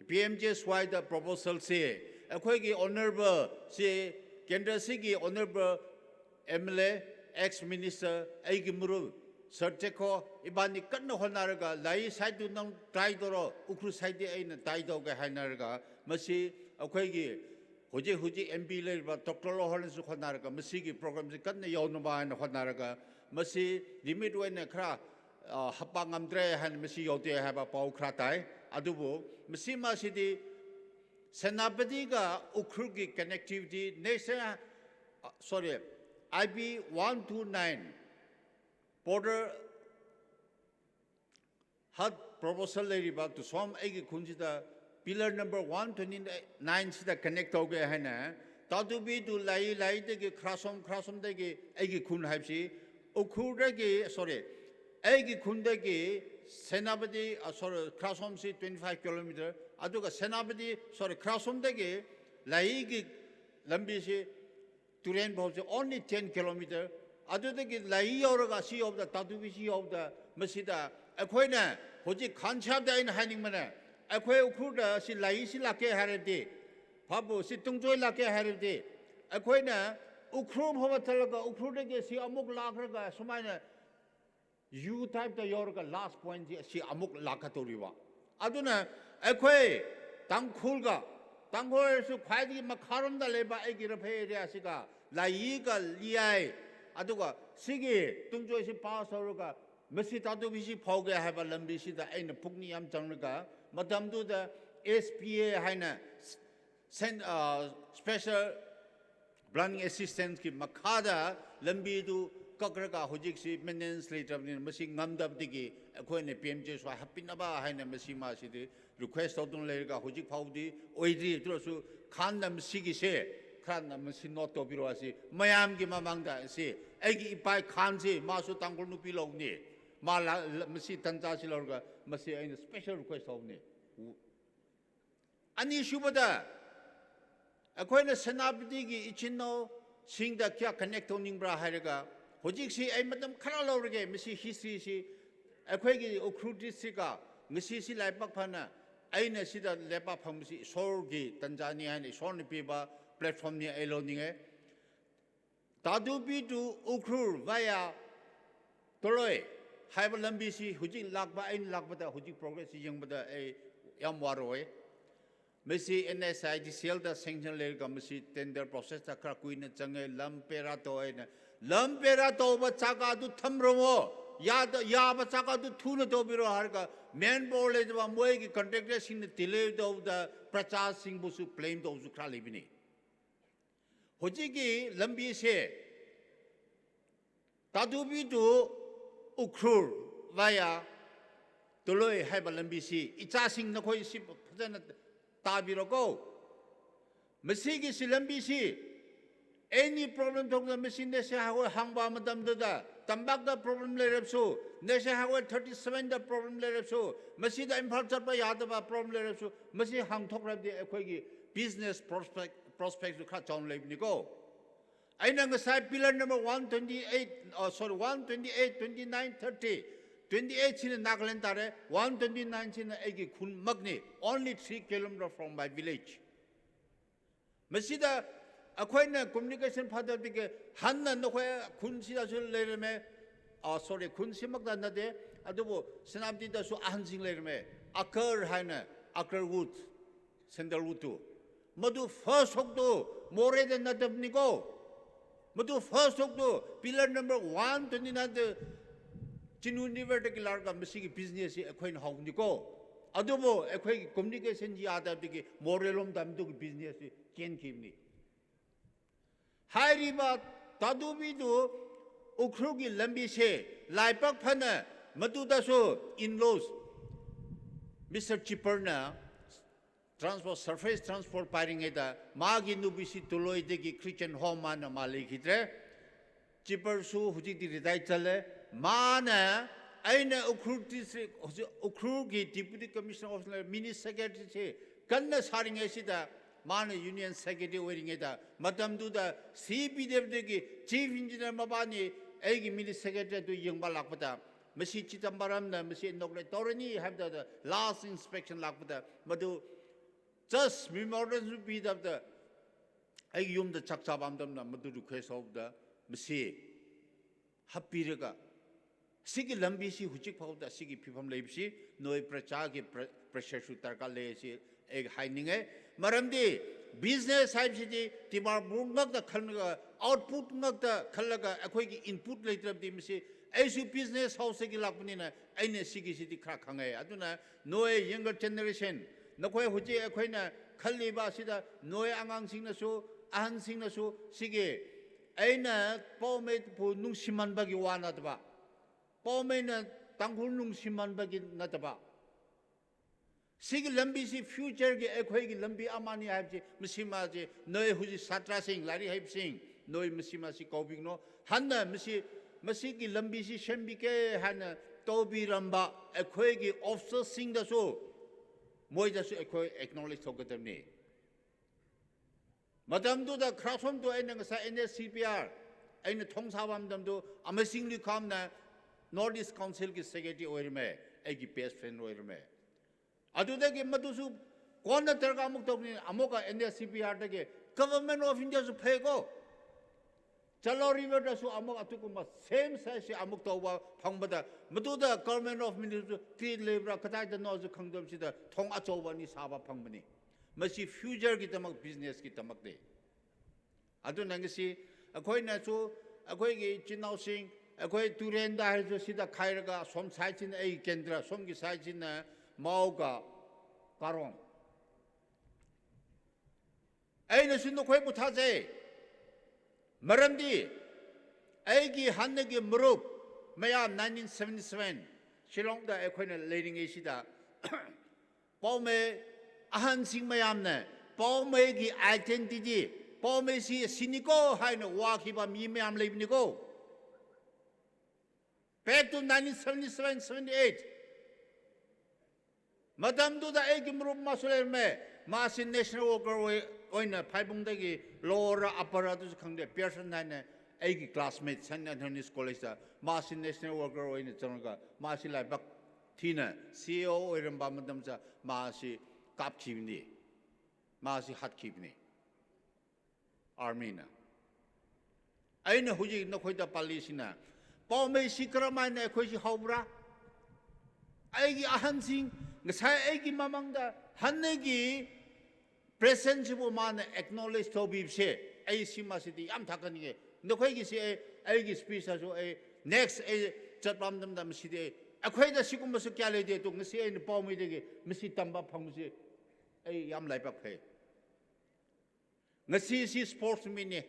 P M G S Y ꯗ proposal ꯁꯦ ꯑꯩꯈꯣꯏꯒꯤ Honourable ꯁꯤ, ꯀꯦꯟꯗ꯭ꯔꯁꯤꯒꯤ Honourable M L A, ex minister, ꯑꯩꯒꯤ ꯃꯔꯨꯞ Sir Tekho, ꯏꯕꯥꯅꯤ ꯀꯟꯅ ꯍꯣꯠꯅꯔꯒ, ꯂꯥꯌꯤ side ꯇꯨ ꯅꯪ try ꯇꯧꯔꯣ, ꯎꯈ꯭ꯔꯨꯜ side ꯇꯤ ꯑꯩꯅ try ꯇꯧꯒꯦ ꯍꯥꯏꯅꯔꯒ, ꯃꯁꯤ ꯑꯩꯈꯣꯏꯒꯤ ꯍꯧꯖꯤꯛ ꯍꯧꯖꯤꯛ M P ꯂꯩꯔꯤꯕ Doctor ꯂꯣꯍꯣꯔꯅꯁꯨ ꯍꯣꯠꯅꯔꯒ, ꯃꯁꯤꯒꯤ program ꯁꯤ ꯀꯟꯅ ꯌꯥꯎꯅꯕ ꯍꯥꯏꯅ ꯍꯣꯠꯅꯔꯒ, ꯃꯁꯤ limit ꯑꯣꯏꯅ ꯈꯔ, ꯑ, ꯍꯥꯞꯄ ꯉꯝꯗ꯭ꯔꯦ ꯍꯥꯏꯅ ꯃꯁꯤ ꯌꯥꯎꯗꯦ ꯍꯥꯏꯕ ꯄꯥꯎ ꯈꯔ ꯇꯥꯏ꯫ ꯑꯗꯨꯕꯨ ꯃꯁꯤ ꯃꯁꯤꯗꯤ ꯁꯦꯅꯥꯄꯇꯤꯒ ꯎꯈ꯭ꯔꯨꯜꯒꯤ connectivity, national, uh, sorry, I B one two nine border ꯍꯠ proposal ꯂꯩꯔꯤꯕ ꯇꯨꯁꯣꯝ ꯑꯩꯒꯤ ꯈꯨꯟꯁꯤꯗ pillar number one twenty nine ꯁꯤꯗ connect ꯇꯧꯒꯦ ꯍꯥꯏꯅ, ꯇꯥꯇꯨꯕꯤ ꯇꯨ ꯂꯥꯌꯤ, ꯂꯥꯌꯤꯗꯒꯤ ꯈ꯭ꯔꯥꯁꯣꯝ, ꯈ꯭ꯔꯥꯁꯣꯝꯗꯒꯤ ꯑꯩꯒꯤ ꯈꯨꯟ ꯍꯥꯏꯕꯁꯤ ꯎꯈ꯭ꯔꯨꯜꯗꯒꯤ, sorry, ꯑꯩꯒꯤ ꯈꯨꯟꯗꯒꯤ ꯁꯦꯅꯥꯄꯇꯤ, ꯑ, sorry, ꯈ꯭ꯔꯥꯁꯣꯝꯁꯤ twenty five kilometer, ꯑꯗꯨꯒ ꯁꯦꯅꯥꯄꯇꯤ, sorry, ꯈ꯭ꯔꯥꯁꯣꯝꯗꯒꯤ ꯂꯥꯌꯤꯒꯤ ꯂꯝꯕꯤꯁꯤ ꯇꯨꯔꯦꯟ ꯐꯥꯎꯁꯦ only ten kilometer꯫ ꯑꯗꯨꯗꯒꯤ ꯂꯥꯌꯤ ꯌꯧꯔꯒ ꯁꯤ ꯌꯧꯕꯗ, ꯇꯥꯇꯨꯕꯤ ꯁꯤ ꯌꯧꯕꯗ, ꯃꯁꯤꯗ ꯑꯩꯈꯣꯏꯅ ꯍꯧꯖꯤꯛ ꯈꯥꯟ ꯁꯥꯍꯦꯕꯇ ꯑꯩꯅ ꯍꯥꯏꯅꯤꯡꯕꯅ, ꯑꯩꯈꯣꯏ ꯎꯈ꯭ꯔꯨꯜꯗ ꯁꯤ ꯂꯥꯌꯤ ꯁꯤ ꯂꯥꯛꯀꯦ ꯍꯥꯏꯔꯗꯤ, ꯐꯥꯕꯨ ꯁꯤ ꯇꯨꯡꯖꯣꯏ ꯂꯥꯛꯀꯦ ꯍꯥꯏꯔꯗꯤ, ꯑꯩꯈꯣꯏꯅ ꯎꯈ꯭ꯔꯨꯜ ꯐꯥꯎꯕ ꯆꯠꯂꯒ ꯎꯈ꯭ꯔꯨꯜꯗꯒꯤ ꯁꯤ ꯑꯃꯨꯛ ꯂꯥꯛꯈ꯭ꯔꯒ ꯁꯨꯃꯥꯏꯅ U type ꯇ ꯌꯧꯔꯒ last point ꯁꯤ ꯑꯁꯤ ꯑꯃꯨꯛ ꯂꯥꯛꯀꯗꯧꯔꯤꯕ꯫ ꯑꯗꯨꯅ ꯑꯩꯈꯣꯏ ꯇꯥꯡꯈꯨꯜꯒ, ꯇꯥꯡꯈꯨꯜ ꯑꯣꯏꯔꯁꯨ ꯈ꯭ꯋꯥꯏꯗꯒꯤ ꯃꯈꯥꯔꯣꯝꯗ ꯂꯩꯕ ꯑꯩꯒꯤ ꯔꯐꯦ area ꯁꯤꯒ ꯂꯥꯌꯤꯒ ꯂꯤꯌꯥꯏ, ꯑꯗꯨꯒ ꯁꯤꯒꯤ ꯇꯨꯡꯖꯣꯏꯁꯤ pass ꯇꯧꯔꯒ ꯃꯁꯤ ꯇꯥꯇꯨꯕꯤꯁꯤ ꯐꯥꯎꯒꯦ ꯍꯥꯏꯕ ꯂꯝꯕꯤꯁꯤꯗ ꯑꯩꯅ ꯄꯨꯛꯅꯤꯡ ꯌꯥꯝ ꯆꯪꯂꯒ, ꯃꯇꯝꯗꯨꯗ S P A ꯍꯥꯏꯅ Cen-, ꯑ, special planning assistance ꯀꯤ ꯃꯈꯥꯗ ꯂꯝꯕꯤꯗꯨ ꯀꯛꯔꯒ ꯍꯧꯖꯤꯛꯁꯤ maintenance ꯂꯩꯇ꯭ꯔꯕꯅꯤꯅ ꯃꯁꯤ ꯉꯝꯗꯕꯗꯒꯤ ꯑꯩꯈꯣꯏꯅ P M G S Y ꯍꯥꯞꯄꯤꯅꯕ ꯍꯥꯏꯅ ꯃꯁꯤ ꯃꯥꯁꯤꯗꯤ request ꯇꯧꯗꯨꯅ ꯂꯩꯔꯒ ꯍꯧꯖꯤꯛ ꯐꯥꯎꯕꯗꯤ ꯑꯣꯏꯗ꯭ꯔꯤ꯫ ꯑꯗꯨ ꯑꯣꯏꯔꯁꯨ ꯈꯥꯟꯅ ꯃꯁꯤꯒꯤꯁꯦ, ꯈꯔꯅ ꯃꯁꯤ note ꯇꯧꯕꯤꯔꯣ꯫ ꯑꯁꯤ ꯃꯌꯥꯝꯒꯤ ꯃꯃꯥꯡꯗ ꯑꯁꯤ ꯑꯩꯒꯤ ꯏꯄꯥ ꯈꯥꯟꯁꯤ, ꯃꯥꯁꯨ ꯇꯥꯡꯈꯨꯜ ꯅꯨꯄꯤ ꯂꯧꯕꯅꯤ꯫ ꯃꯥ ꯂꯥ-, ꯂ-, ꯃꯁꯤ ꯇꯟꯖꯥꯁꯤ ꯂꯧꯔꯒ ꯃꯁꯤ ꯑꯩꯅ special request ꯇꯧꯕꯅꯤ꯫ ꯑꯅꯤꯁꯨꯕꯗ, ꯑꯩꯈꯣꯏꯅ ꯁꯦꯅꯥꯄꯇꯤꯒꯤ ꯏꯆꯤꯟ ꯏꯅꯥꯎꯁꯤꯡꯗ ꯀꯌꯥ connect ꯇꯧꯅꯤꯡꯕ꯭ꯔꯥ ꯍꯥꯏꯔꯒ, ꯍꯧꯖꯤꯛꯁꯤ ꯑꯩ ꯃꯇꯝ ꯈꯔ ꯂꯧꯔꯒꯦ, ꯃꯁꯤ history ꯁꯤ ꯑꯩꯈꯣꯏꯒꯤ ꯎꯈ꯭ꯔꯨꯜ district ꯀ Ngasi si laipak phana, eina sida lepa phangmasi Ishwargi tanzani haina Ishwarna piba platform ni ei louninge. Tadubi to Ukhrul via Toloi haiba lambi si hujik lakba, eina lakba da hujik progress si yangba da ei yam waroe. Masi NHIDCL da sanction leiraga masi tender process da khara kuina change, lam pera toina. Lam pera toba chaka du thamromo. Ya da, yaba chaka du thuna tobiro harga manpower leitaba moiki contractor singna delay toda praja singbusu blame tosu khara leibini. Hujikki lambi se Tadubi to Ukhrul via Toloi haiba lambi si icha sing nakhoi si phajana tabiro ko. Masiki si lambi si any problem thokda masi National Highway hangba matamda da, Tambak da problem leirapsu, National Highway thirty-seven da problem leirapsu, masida Imphal chatba yadaba problem leirapsu, masi hangthokrapdi eikhoiki business prospect, prospect su khara chaon leibini ko. Eina ngasai pillar number one twenty-eight, oh, sorry, one twenty-eight, twenty-nine, thirty. Twenty-eight sina Nagaland tare, one twenty-nine sina eiki khun makni, only three kilometer from my village. Masida, akhoina communication phada tike, hanna nakhoi khun sida su leirame, oh, sorry, khun si makda nade, adubu Senapati da su ahansing leirame, Akar haina, Akar wood. Sandalwood tu. Madu first hok tu, more than nadam ni ko. Madu first hok tu, pillar number one twenty-nine tu, Chinu River taki larga masiki business si eikhoina hok ni ko. Adubu, eikhoiki communication yada tiki, more lom dam tu business si ken kim ni. Hairiba Tadubi to Ukhrulki lambi se, laipak phana, madu da su in-laws, Mister Chipper na, transport, surface transport pairing eda, magi nubi si Toloi deki Christian home mana mali khitre. Chipper su hujikdi retire chale, mana, eina Ukhrul district, Ukhrulki deputy commissioner of mini secretary se, kanna saring esida, mana union secretary oiring eda, matamdu da C P W D ki chief engineer mabani, eiki mini secretary tu yangba lakpada, masi Chidambaram na, masi inaugurate torani, habda da last inspection lakpada, madu just memorandum bidabda, eiki yumda chakcha bamdamna, madu request hokda, masi hapiraga, siki lambi si hujik phaoda, siki phipham leibisi, noi prachaki pra-, pressure su tarka lesi, ei haininge. Maramdi, business haibisidi, Dimapur ngakda khalaga, output ngakda khalaga, eikhoiki input leitrapdi masi, eisu business house ki lakpanina, eina siki sidi khara khange. Aduna, noi younger generation, nakhoi huji eikhoina khaliba sida, noi angang singna su, ahan singna su, siki, eina Paomei pu nungsiman bagi wana taba. Paomei na Tangkhul nungsiman bagi na taba. Siki lambi si future ki eikhoiki lambi amani haibisi, masi masi, noi huji satra sing, lari haibising, noi masi masi kaobing no, hanna masi, masiki lambi si shembi ke hanna, tobi ramba, eikhoiki officer singda su, moida su eikhoi acknowledge thokadam ni. Matamdu da khrasom tu eina ngasa N S C P R, eina thongsa bamdamdu, Amazing Likam na North East Council ki secretary oirame, eiki best friend oirame. Adudaki madu su kona tarka amuk tokni, amuka N S C P R daki Government of India su pheko. Chalao River da su amuk atukuma same size si amuk toba phangbada, madu da Government of India su ti lebra katai da no su khangdom sida thong achoba ni saba phangbani. Masi future ki tamak, business ki tamak de. Aduna ngasi, eikhoina su, eikhoiki chinao sing, eikhoi turen da hai su sida khairaga, som sai chin ei kendra, som ki sai chin na, mao ka, karong. Eina su nakhoi butha je. Maramdi, eiki hanna ki marup, maya nineteen seventy-seven, Shillong da eikhoina leiring esida. Paomei ahan sing mayamna, Paomei ki identity, Paomei si siniko haina wa kiba mi mayam leibiniko. Back to nineteen seventy-seven seventy-eight. Matamdu da eiki marup masu leirame, masi national worker oi, oina phaibung daki lower upper tu khangde Pearson haina eiki classmate Saint Anthony's College da, masi national worker oina changka, masi laibak ꯊꯤꯅ C A O ꯑꯣꯏꯔꯝꯕ ꯃꯇꯝꯗ ꯃꯥꯁꯤ ꯀꯥꯞꯈꯤꯕꯅꯤ, ꯃꯥꯁꯤ ꯍꯥꯠꯈꯤꯕꯅꯤ ꯑꯥꯔꯃꯤꯅ꯫ ꯑꯩꯅ ꯍꯧꯖꯤꯛ ꯅꯈꯣꯏꯗ ꯄꯥꯜꯂꯤꯁꯤꯅ, ꯄꯥꯎꯃꯩꯁꯤ ꯀꯔꯝꯍꯥꯏꯅ ꯑꯩꯈꯣꯏꯁꯤ ꯍꯧꯕ꯭ꯔꯥ? ꯑꯩꯒꯤ ꯑꯍꯟꯁꯤꯡ, ꯉꯁꯥꯏ ꯑꯩꯒꯤ ꯃꯃꯥꯡꯗ ꯍꯥꯟꯅꯒꯤ president ꯁꯤꯕꯨ ꯃꯥꯅ acknowledge ꯇꯧꯕꯤꯕꯁꯦ, ꯑꯩ ꯁꯤ ꯃꯁꯤꯗꯤ ꯌꯥꯝ ꯊꯥꯒꯠꯅꯤꯡꯉꯦ꯫ ꯅꯈꯣꯏꯒꯤꯁꯤ ꯑꯩ, ꯑꯩꯒꯤ speech ꯇꯁꯨ ꯑꯩ next ꯑꯩ ꯆꯠꯄ ꯃꯇꯝꯗ ꯃꯁꯤꯗꯤ ꯑꯩ, ꯑꯩꯈꯣꯏꯗ ꯁꯤꯒꯨꯝꯕꯁꯨ ꯀꯌꯥ ꯂꯩꯇꯦ꯫ ꯑꯗꯨ ꯉꯁꯤ ꯑꯩꯅ ꯄꯥꯎꯃꯩꯗꯒꯤ ꯃꯁꯤ ꯇꯝꯕ ꯐꯪꯕꯁꯤ ꯑꯩ ꯌꯥꯝ ꯂꯥꯏꯕꯛ ꯐꯩ꯫ ꯉꯁꯤꯁꯤ sports meet ꯅꯤ꯫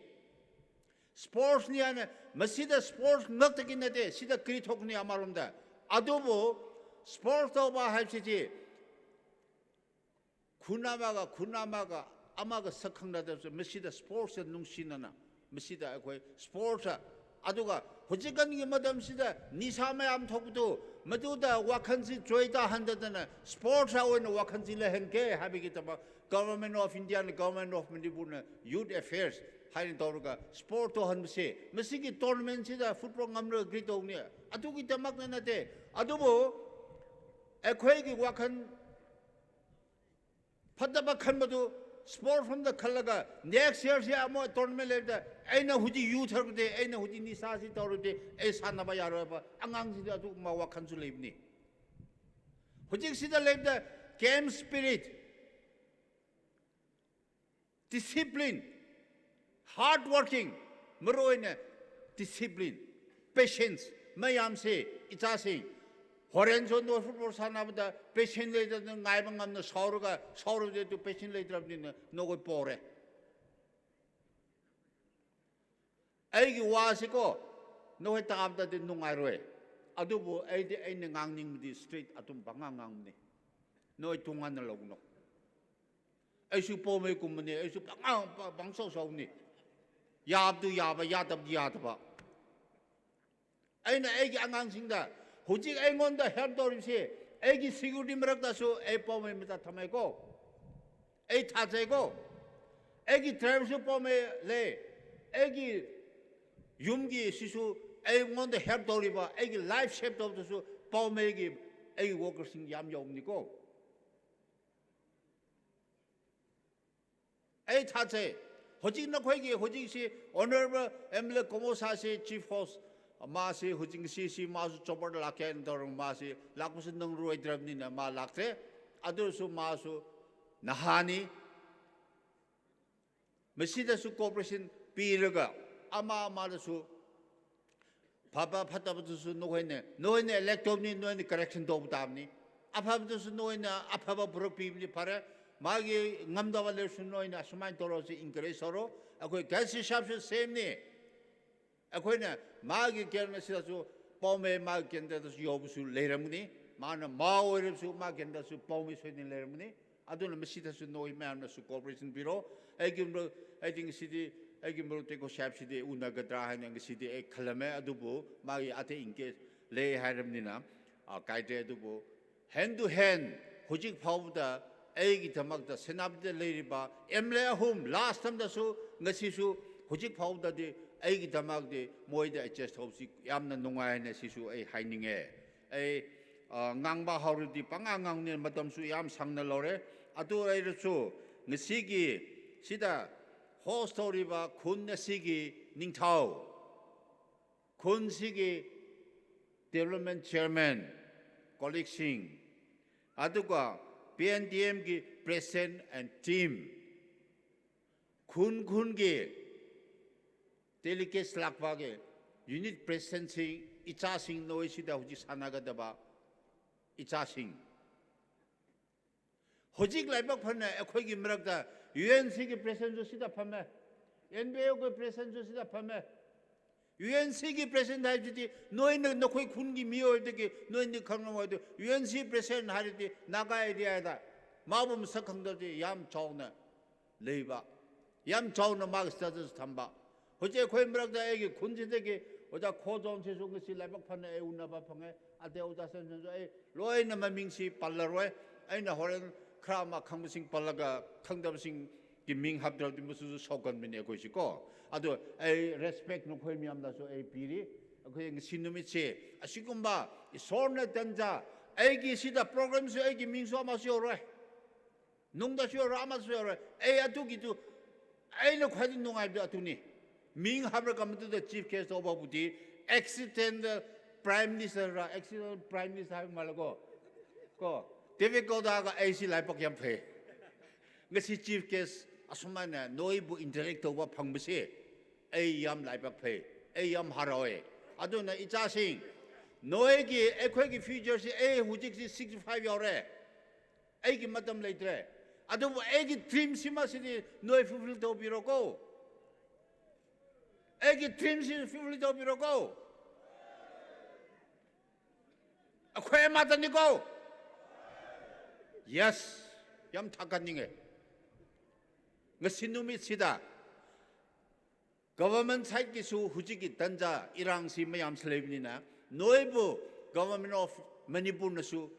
Sports ꯅꯤ ꯍꯥꯏꯅ ꯃꯁꯤꯗ sports ꯉꯛꯇꯒꯤ ꯅꯠꯇꯦ, ꯁꯤꯗ ꯀꯔꯤ ꯊꯣꯛꯀꯅꯤ ꯑꯃꯔꯣꯝꯗ꯫ ꯑꯗꯨꯕꯨ sports ꯇꯧꯕ ꯍꯥꯏꯕꯁꯤꯗꯤ ꯈꯨꯟ ꯑꯃꯒ ꯈꯨꯟ ꯑꯃꯒ, ꯑꯃꯒ ꯁꯛ ꯈꯪꯅꯗꯕꯁꯨ ꯃꯁꯤꯗ sports ꯅꯨꯡꯁꯤꯅꯅ, ꯃꯁꯤꯗ ꯑꯩꯈꯣꯏ sports, ꯑꯗꯨꯒ ꯍꯧꯖꯤꯛꯀꯥꯟꯒꯤ ꯃꯇꯝꯁꯤꯗ ꯅꯤꯁꯥ ꯃꯌꯥꯝ ꯊꯣꯛꯄꯗꯨ, ꯃꯗꯨꯗ ꯋꯥꯈꯜꯁꯤ ꯆꯣꯏꯇꯥꯍꯟꯗꯗꯅ sports ꯑꯣꯏꯅ ꯋꯥꯈꯜꯁꯤ ꯂꯩꯍꯟꯒꯦ ꯍꯥꯏꯕꯒꯤꯗꯃꯛ Government of India ꯅ, Government of Manipur ꯅ Youth Affairs ꯍꯥꯏꯅ ꯇꯧꯔꯒ sports ꯇꯧꯍꯟꯕꯁꯦ, ꯃꯁꯤꯒꯤ tournament ꯁꯤꯗ football ꯉꯝꯂꯒ ꯀꯔꯤ ꯇꯧꯅꯤ? ꯑꯗꯨꯒꯤꯗꯃꯛꯇ ꯅꯠꯇꯦ꯫ ꯑꯗꯨꯕꯨ ꯑꯩꯈꯣꯏꯒꯤ ꯋꯥꯈꯜ ꯐꯠꯇꯕ ꯈꯟꯕꯗꯨ sports ꯐꯝꯗ ꯈꯜꯂꯒ, next year ꯁꯤ ꯑꯃꯨꯛ tournament ꯂꯩꯕꯗ ꯑꯩꯅ ꯍꯧꯖꯤꯛ ꯌꯨ ꯊꯛꯂꯗꯤ, ꯑꯩꯅ ꯍꯧꯖꯤꯛ ꯅꯤꯁꯥꯁꯤ ꯇꯧꯔꯗꯤ ꯑꯩ ꯁꯥꯟꯅꯕ ꯌꯥꯔꯣꯏꯕ ꯑꯉꯥꯡꯁꯤꯡꯗ ꯑꯗꯨꯒꯨꯝꯕ ꯋꯥꯈꯜꯁꯨ ꯂꯩꯕꯅꯤ꯫ ꯍꯧꯖꯤꯛꯁꯤꯗ ꯂꯩꯕꯗ game spirit, discipline, hard working, ꯃꯔꯨꯑꯣꯏꯅ discipline, patience ꯃꯌꯥꯝꯁꯦ ꯏꯆꯥꯁꯤꯡ, ꯍꯣꯔꯦꯟꯁꯨ ꯅꯣꯏ football ꯁꯥꯟꯅꯕꯗ patience ꯂꯩꯇꯗꯅ ꯉꯥꯏꯕ ꯉꯝꯅ ꯁꯥꯎꯔꯒ, ꯁꯥꯎꯔꯕꯗꯤ ꯑꯗꯨ patience ꯂꯩꯇ꯭ꯔꯕꯅꯤꯅ ꯅꯈꯣꯏ ꯄꯣꯔꯦ꯫ ꯑꯩꯒꯤ ꯋꯥꯁꯤꯀꯣ, ꯅꯈꯣꯏ ꯇꯥꯕꯗꯗꯤ ꯅꯨꯡꯉꯥꯏꯔꯣꯏ꯫ ꯑꯗꯨꯕꯨ ꯑꯩꯗꯤ, ꯑꯩꯅ ꯉꯥꯡꯅꯤꯡꯕꯗꯤ straight ꯑꯗꯨꯝ ꯄꯉꯥꯡ ꯉꯥꯡꯕꯅꯤ꯫ ꯅꯣꯏ ꯇꯣꯉꯥꯟꯅ ꯂꯧꯒꯅꯨ꯫ ꯑꯩꯁꯨ ꯄꯥꯎꯃꯩꯒꯨꯝꯕꯅꯤ, ꯑꯩꯁꯨ ꯄꯉꯥꯡ ꯄ-, ꯄꯪꯁꯥꯎ ꯁꯥꯎꯅꯤ꯫ ꯌꯥꯕꯗꯨ ꯌꯥꯕ, ꯌꯥꯗꯕꯗꯤ ꯌꯥꯗꯕ꯫ ꯑꯩꯅ ꯑꯩꯒꯤ ꯑꯉꯥꯡꯁꯤꯡꯗ ꯍꯧꯖꯤꯛ ꯑꯩꯉꯣꯟꯗ help ꯇꯧꯔꯤꯕꯁꯤ, ꯑꯩꯒꯤ security ꯃꯔꯛꯇꯁꯨ ꯑꯩ ꯄꯥꯎꯃꯩ ꯃꯆꯥ ꯊꯝꯃꯦꯀꯣ꯫ ꯑꯩ ꯊꯥꯖꯩꯀꯣ꯫ ꯑꯩꯒꯤ tribe ꯁꯨ ꯄꯥꯎꯃꯩ ꯂꯩ꯫ ꯑꯩꯒꯤ ꯌꯨꯝꯒꯤ ꯁꯤꯁꯨ ꯑꯩꯉꯣꯟꯗ help ꯇꯧꯔꯤꯕ, ꯑꯩꯒꯤ life save ꯇꯧꯕꯗꯁꯨ ꯄꯥꯎꯃꯩꯒꯤ, ꯑꯩꯒꯤ worker ꯁꯤꯡ ꯌꯥꯝ ꯌꯥꯎꯕꯅꯤꯀꯣ꯫ ꯑꯩ ꯊꯥꯖꯩ, ꯍꯧꯖꯤꯛ ꯅꯈꯣꯏꯒꯤ ꯍꯧꯖꯤꯛꯁꯤ Honourable M L A ꯀꯣꯃꯣꯁꯥꯁꯤ chief host, ꯃꯥꯁꯤ ꯍꯧꯖꯤꯛ ꯉꯁꯤꯁꯤ ꯃꯥꯁꯨ chopper ꯗ ꯂꯥꯛꯀꯦ ꯍꯥꯏꯅ ꯇꯧꯔꯒ ꯃꯥꯁꯤ ꯂꯥꯛꯄꯁꯨ ꯅꯪꯂꯔꯣꯏꯗ꯭ꯔꯕꯅꯤꯅ ꯃꯥ ꯂꯥꯛꯇ꯭ꯔꯦ꯫ ꯑꯗꯨ ꯑꯣꯏꯔꯁꯨ ꯃꯥꯁꯨ ꯅꯍꯥꯅꯤ, ꯃꯁꯤꯗꯁꯨ cooperation ꯄꯤꯔꯒ ꯑꯃ ꯑꯃꯗꯁꯨ ꯐꯕ ꯐꯠꯇꯕꯗꯨꯁꯨ ꯅꯈꯣꯏꯅ, ꯅꯈꯣꯏꯅ elect ꯇꯧꯕꯅꯤ, ꯅꯈꯣꯏꯅ correction ꯇꯧꯕ ꯇꯥꯕꯅꯤ꯫ ꯑꯐꯕꯗꯨꯁꯨ ꯅꯈꯣꯏꯅ ꯑꯐꯕ ꯄꯨꯔꯛꯄꯤꯕꯅꯤ, ꯐꯔꯦ꯫ ꯃꯥꯒꯤ ꯉꯝꯗꯕ ꯂꯩꯔꯁꯨ ꯅꯈꯣꯏꯅ ꯑꯁꯨꯃꯥꯏꯅ ꯇꯧꯔꯣ ꯁꯤ encourage ꯇꯧꯔꯣ꯫ ꯑꯩꯈꯣꯏ ꯀꯦ ꯁꯤ ꯁꯥꯕꯁꯨ same ꯅꯤ꯫ ꯑꯩꯈꯣꯏꯅ ꯃꯥꯒꯤ ꯀꯦꯟꯗ꯭ꯔ ꯑꯁꯤꯗꯁꯨ ꯄꯥꯎꯃꯩ, ꯃꯥꯒꯤ ꯀꯦꯟꯗ꯭ꯔꯗꯁꯨ ꯌꯥꯎꯕꯁꯨ ꯂꯩꯔꯝꯒꯅꯤ꯫ ꯃꯥꯅ ꯃꯥ ꯑꯣꯏꯔꯕꯁꯨ ꯃꯥ ꯀꯦꯟꯗ꯭ꯔꯁꯨ ꯄꯥꯎꯃꯩ ꯁꯣꯏꯗꯅ ꯂꯩꯔꯝꯒꯅꯤ꯫ ꯑꯗꯨꯅ ꯃꯁꯤꯗꯁꯨ ꯅꯈꯣꯏ ꯃꯌꯥꯝꯅꯁꯨ cooperation ꯄꯤꯔꯣ꯫ ꯑꯩꯒꯤ ꯃꯔꯨꯞ, ꯑꯩꯗꯤ ꯉꯁꯤꯗꯤ ꯑꯩꯒꯤ ꯃꯔꯨꯞ ꯇꯦꯀꯣ ꯁꯥꯍꯦꯕꯁꯤꯗꯤ ꯎꯅꯒꯗ꯭ꯔꯥ ꯍꯥꯏꯅ ꯉꯁꯤꯗꯤ ꯑꯩ ꯈꯜꯂꯝꯃꯦ, ꯑꯗꯨꯕꯨ ꯃꯥꯒꯤ ꯑꯇꯩ engage ꯂꯩ ꯍꯥꯏꯔꯕꯅꯤꯅ, ꯑ, ꯀꯥꯏꯗ꯭ꯔꯦ꯫ ꯑꯗꯨꯕꯨ hand to hand ꯍꯧꯖꯤꯛ ꯐꯥꯎꯕꯗ ꯑꯩꯒꯤꯗꯃꯛꯇ ꯁꯦꯅꯥꯄꯇꯤꯗ ꯂꯩꯔꯤꯕ M L A ꯑꯍꯨꯝ, last time ꯗꯁꯨ ꯉꯁꯤꯁꯨ ꯍꯧꯖꯤꯛ ꯐꯥꯎꯕꯗꯗꯤ ꯑꯩꯒꯤꯗꯃꯛꯇꯤ ꯃꯣꯏꯗ adjust ꯇꯧꯕꯁꯤ ꯌꯥꯝꯅ ꯅꯨꯡꯉꯥꯏ ꯍꯥꯏꯅ ꯁꯤꯁꯨ ꯑꯩ ꯍꯥꯏꯅꯤꯡꯉꯦ꯫ ꯑꯩ, ꯑ, ꯉꯥꯡꯕ ꯍꯧꯔꯗꯤ ꯄꯉꯥꯡ ꯉꯥꯡꯅꯤ, ꯃꯇꯝꯁꯨ ꯌꯥꯝ ꯁꯥꯡꯅ ꯂꯧꯔꯦ꯫ ꯑꯗꯨ ꯑꯣꯏꯔꯁꯨ ꯉꯁꯤꯒꯤ ꯁꯤꯗ host ꯇꯧꯔꯤꯕ ꯈꯨꯟ ꯑꯁꯤꯒꯤ ꯅꯤꯡꯊꯧ, ꯈꯨꯟꯁꯤꯒꯤ development chairman, colleague ꯁꯤꯡ, ꯑꯗꯨꯒ P N T M ꯒꯤ president and team, ꯈꯨꯟ ꯈꯨꯟꯒꯤ delegates ꯂꯥꯛꯄꯒꯤ unit president ꯁꯤꯡ, ꯏꯆꯥꯁꯤꯡ, ꯅꯣꯏ ꯁꯤꯗ ꯍꯧꯖꯤꯛ ꯁꯥꯟꯅꯒꯗꯕ ꯏꯆꯥꯁꯤꯡ, ꯍꯧꯖꯤꯛ ꯂꯥꯏꯕꯛ ꯐꯅ ꯑꯩꯈꯣꯏꯒꯤ ꯃꯔꯛꯇ U N C ꯒꯤ president ꯁꯨ ꯁꯤꯗ ꯐꯝꯃꯦ, N P O ꯒꯤ president ꯁꯨ ꯁꯤꯗ ꯐꯝꯃꯦ꯫ U N C ꯒꯤ president ꯍꯥꯏꯕꯁꯤꯗꯤ ꯅꯣꯏꯅ ꯅꯈꯣꯏ ꯈꯨꯟꯒꯤ ꯃꯤꯑꯣꯏꯗꯒꯤ ꯅꯣꯏꯅ ꯈꯪꯂꯝꯃꯣꯏ꯫ ꯑꯗꯨ U N C president ꯍꯥꯏꯔꯗꯤ Naga area ꯗ ꯃꯥꯕꯨ ꯃꯁꯛ ꯈꯪꯗꯕꯗꯤ ꯌꯥꯝ ꯆꯥꯎꯅ ꯂꯩꯕ, ꯌꯥꯝ ꯆꯥꯎꯅ ꯃꯥꯒꯤ status ꯊꯝꯕ꯫ ꯍꯧꯖꯤꯛ ꯑꯩꯈꯣꯏ ꯃꯔꯛꯇ ꯑꯩꯒꯤ ꯈꯨꯟꯁꯤꯗꯒꯤ ꯑꯣꯖꯥ ꯈꯣꯖꯣꯝꯁꯤꯁꯨ ꯉꯁꯤ ꯂꯥꯏꯕꯛ ꯐꯅ ꯑꯩ ꯎꯅꯕ ꯐꯪꯉꯦ꯫ ꯑꯇꯩ ꯑꯣꯖꯥꯁꯤꯡꯁꯨ ꯑꯩ ꯂꯣꯏꯅ ꯃꯃꯤꯡꯁꯤ ꯄꯜꯂꯔꯣꯏ꯫ ꯑꯩꯅ ꯍꯣꯔꯦꯟ ꯈꯔ ꯑꯃ ꯈꯪꯕꯁꯤꯡ ꯄꯜꯂꯒ ꯈꯪꯗꯕꯁꯤꯡꯒꯤ ꯃꯤꯡ ꯍꯥꯞꯇ꯭ꯔꯕꯗꯤ ꯃꯁꯤꯁꯨ ꯁꯥꯎꯒꯟꯕꯅꯤ ꯑꯩꯈꯣꯏꯁꯤ ꯀꯣ꯫ ꯑꯗꯣ ꯑꯩ respect ꯅꯈꯣꯏ ꯃꯌꯥꯝꯗꯁꯨ ꯑꯩ ꯄꯤꯔꯤ꯫ ꯑꯩꯈꯣꯏ ꯉꯁꯤ ꯅꯨꯃꯤꯠꯁꯦ ꯑꯁꯤꯒꯨꯝꯕ ꯏꯁꯣꯔꯅ ꯇꯟꯖꯥ ꯑꯩꯒꯤ ꯁꯤꯗ programꯁꯨ ꯑꯩꯒꯤ ꯃꯤꯡꯁꯨ ꯑꯃꯁꯨ ꯌꯥꯎꯔꯣꯏ꯫ ꯅꯨꯡꯗꯁꯨ ꯌꯥꯎꯔꯣꯏ, ꯑꯃꯁꯨ ꯌꯥꯎꯔꯣꯏ꯫ ꯑꯩ ꯑꯗꯨꯒꯤꯗꯨ ꯑꯩꯅ ꯈ꯭ꯋꯥꯏꯗꯒꯤ ꯅꯨꯡꯉꯥꯏꯕꯗꯨ ꯑꯗꯨꯅꯤ꯫ ꯃꯤꯡ ꯍꯥꯞꯂꯒ ꯃꯗꯨꯗ chief guest ꯇꯧꯕꯕꯨꯗꯤ accidental prime ministerꯔ, accidental prime minister ꯍꯥꯏꯕ ꯃꯥꯜꯂꯦꯀꯣ꯫ ꯀꯣ, David Kaurdaꯒ ꯑꯩꯁꯤ ꯂꯥꯏꯕꯛ ꯌꯥꯝ ꯐꯩ꯫ ꯉꯁꯤ chief guest ꯑꯁꯨꯃꯥꯏꯅ ꯅꯣꯏꯕꯨ interact ꯇꯧꯕ ꯐꯪꯕꯁꯦ ꯑꯩ ꯌꯥꯝ ꯂꯥꯏꯕꯛ ꯐꯩ, ꯑꯩ ꯌꯥꯝ ꯍꯔꯥꯎꯋꯦ꯫ ꯑꯗꯨꯅ ꯏꯆꯥꯁꯤꯡ, ꯅꯣꯏꯒꯤ, ꯑꯩꯈꯣꯏꯒꯤ futureꯁꯤ, ꯑꯩ ꯍꯧꯖꯤꯛꯁꯤ sixty five ꯌꯧꯔꯦ, ꯑꯩꯒꯤ ꯃꯇꯝ ꯂꯩꯇ꯭ꯔꯦ꯫ ꯑꯗꯨꯕꯨ ꯑꯩꯒꯤ dreamꯁꯤꯃꯁꯤꯗꯤ ꯅꯣꯏ fulfill ꯇꯧꯕꯤꯔꯣꯀꯣ꯫ ꯑꯩꯒꯤ dreamꯁꯤ fulfill ꯇꯧꯕꯤꯔꯣꯀꯣ꯫ ꯑꯩꯈꯣꯏ ꯑꯃꯠꯇꯅꯤꯀꯣ꯫ Yes, ꯌꯥꯝ ꯊꯥꯒꯠꯅꯤꯡꯉꯦ꯫ ꯉꯁꯤ ꯅꯨꯃꯤꯠꯁꯤꯗ government sideꯀꯤꯁꯨ ꯍꯧꯖꯤꯛꯀꯤ ꯇꯟꯖꯥ ꯏꯔꯥꯡꯁꯤ ꯃꯌꯥꯝꯁꯨ ꯂꯩꯕꯅꯤꯅ, ꯅꯣꯏꯕꯨ Government of Manipurꯅꯁꯨ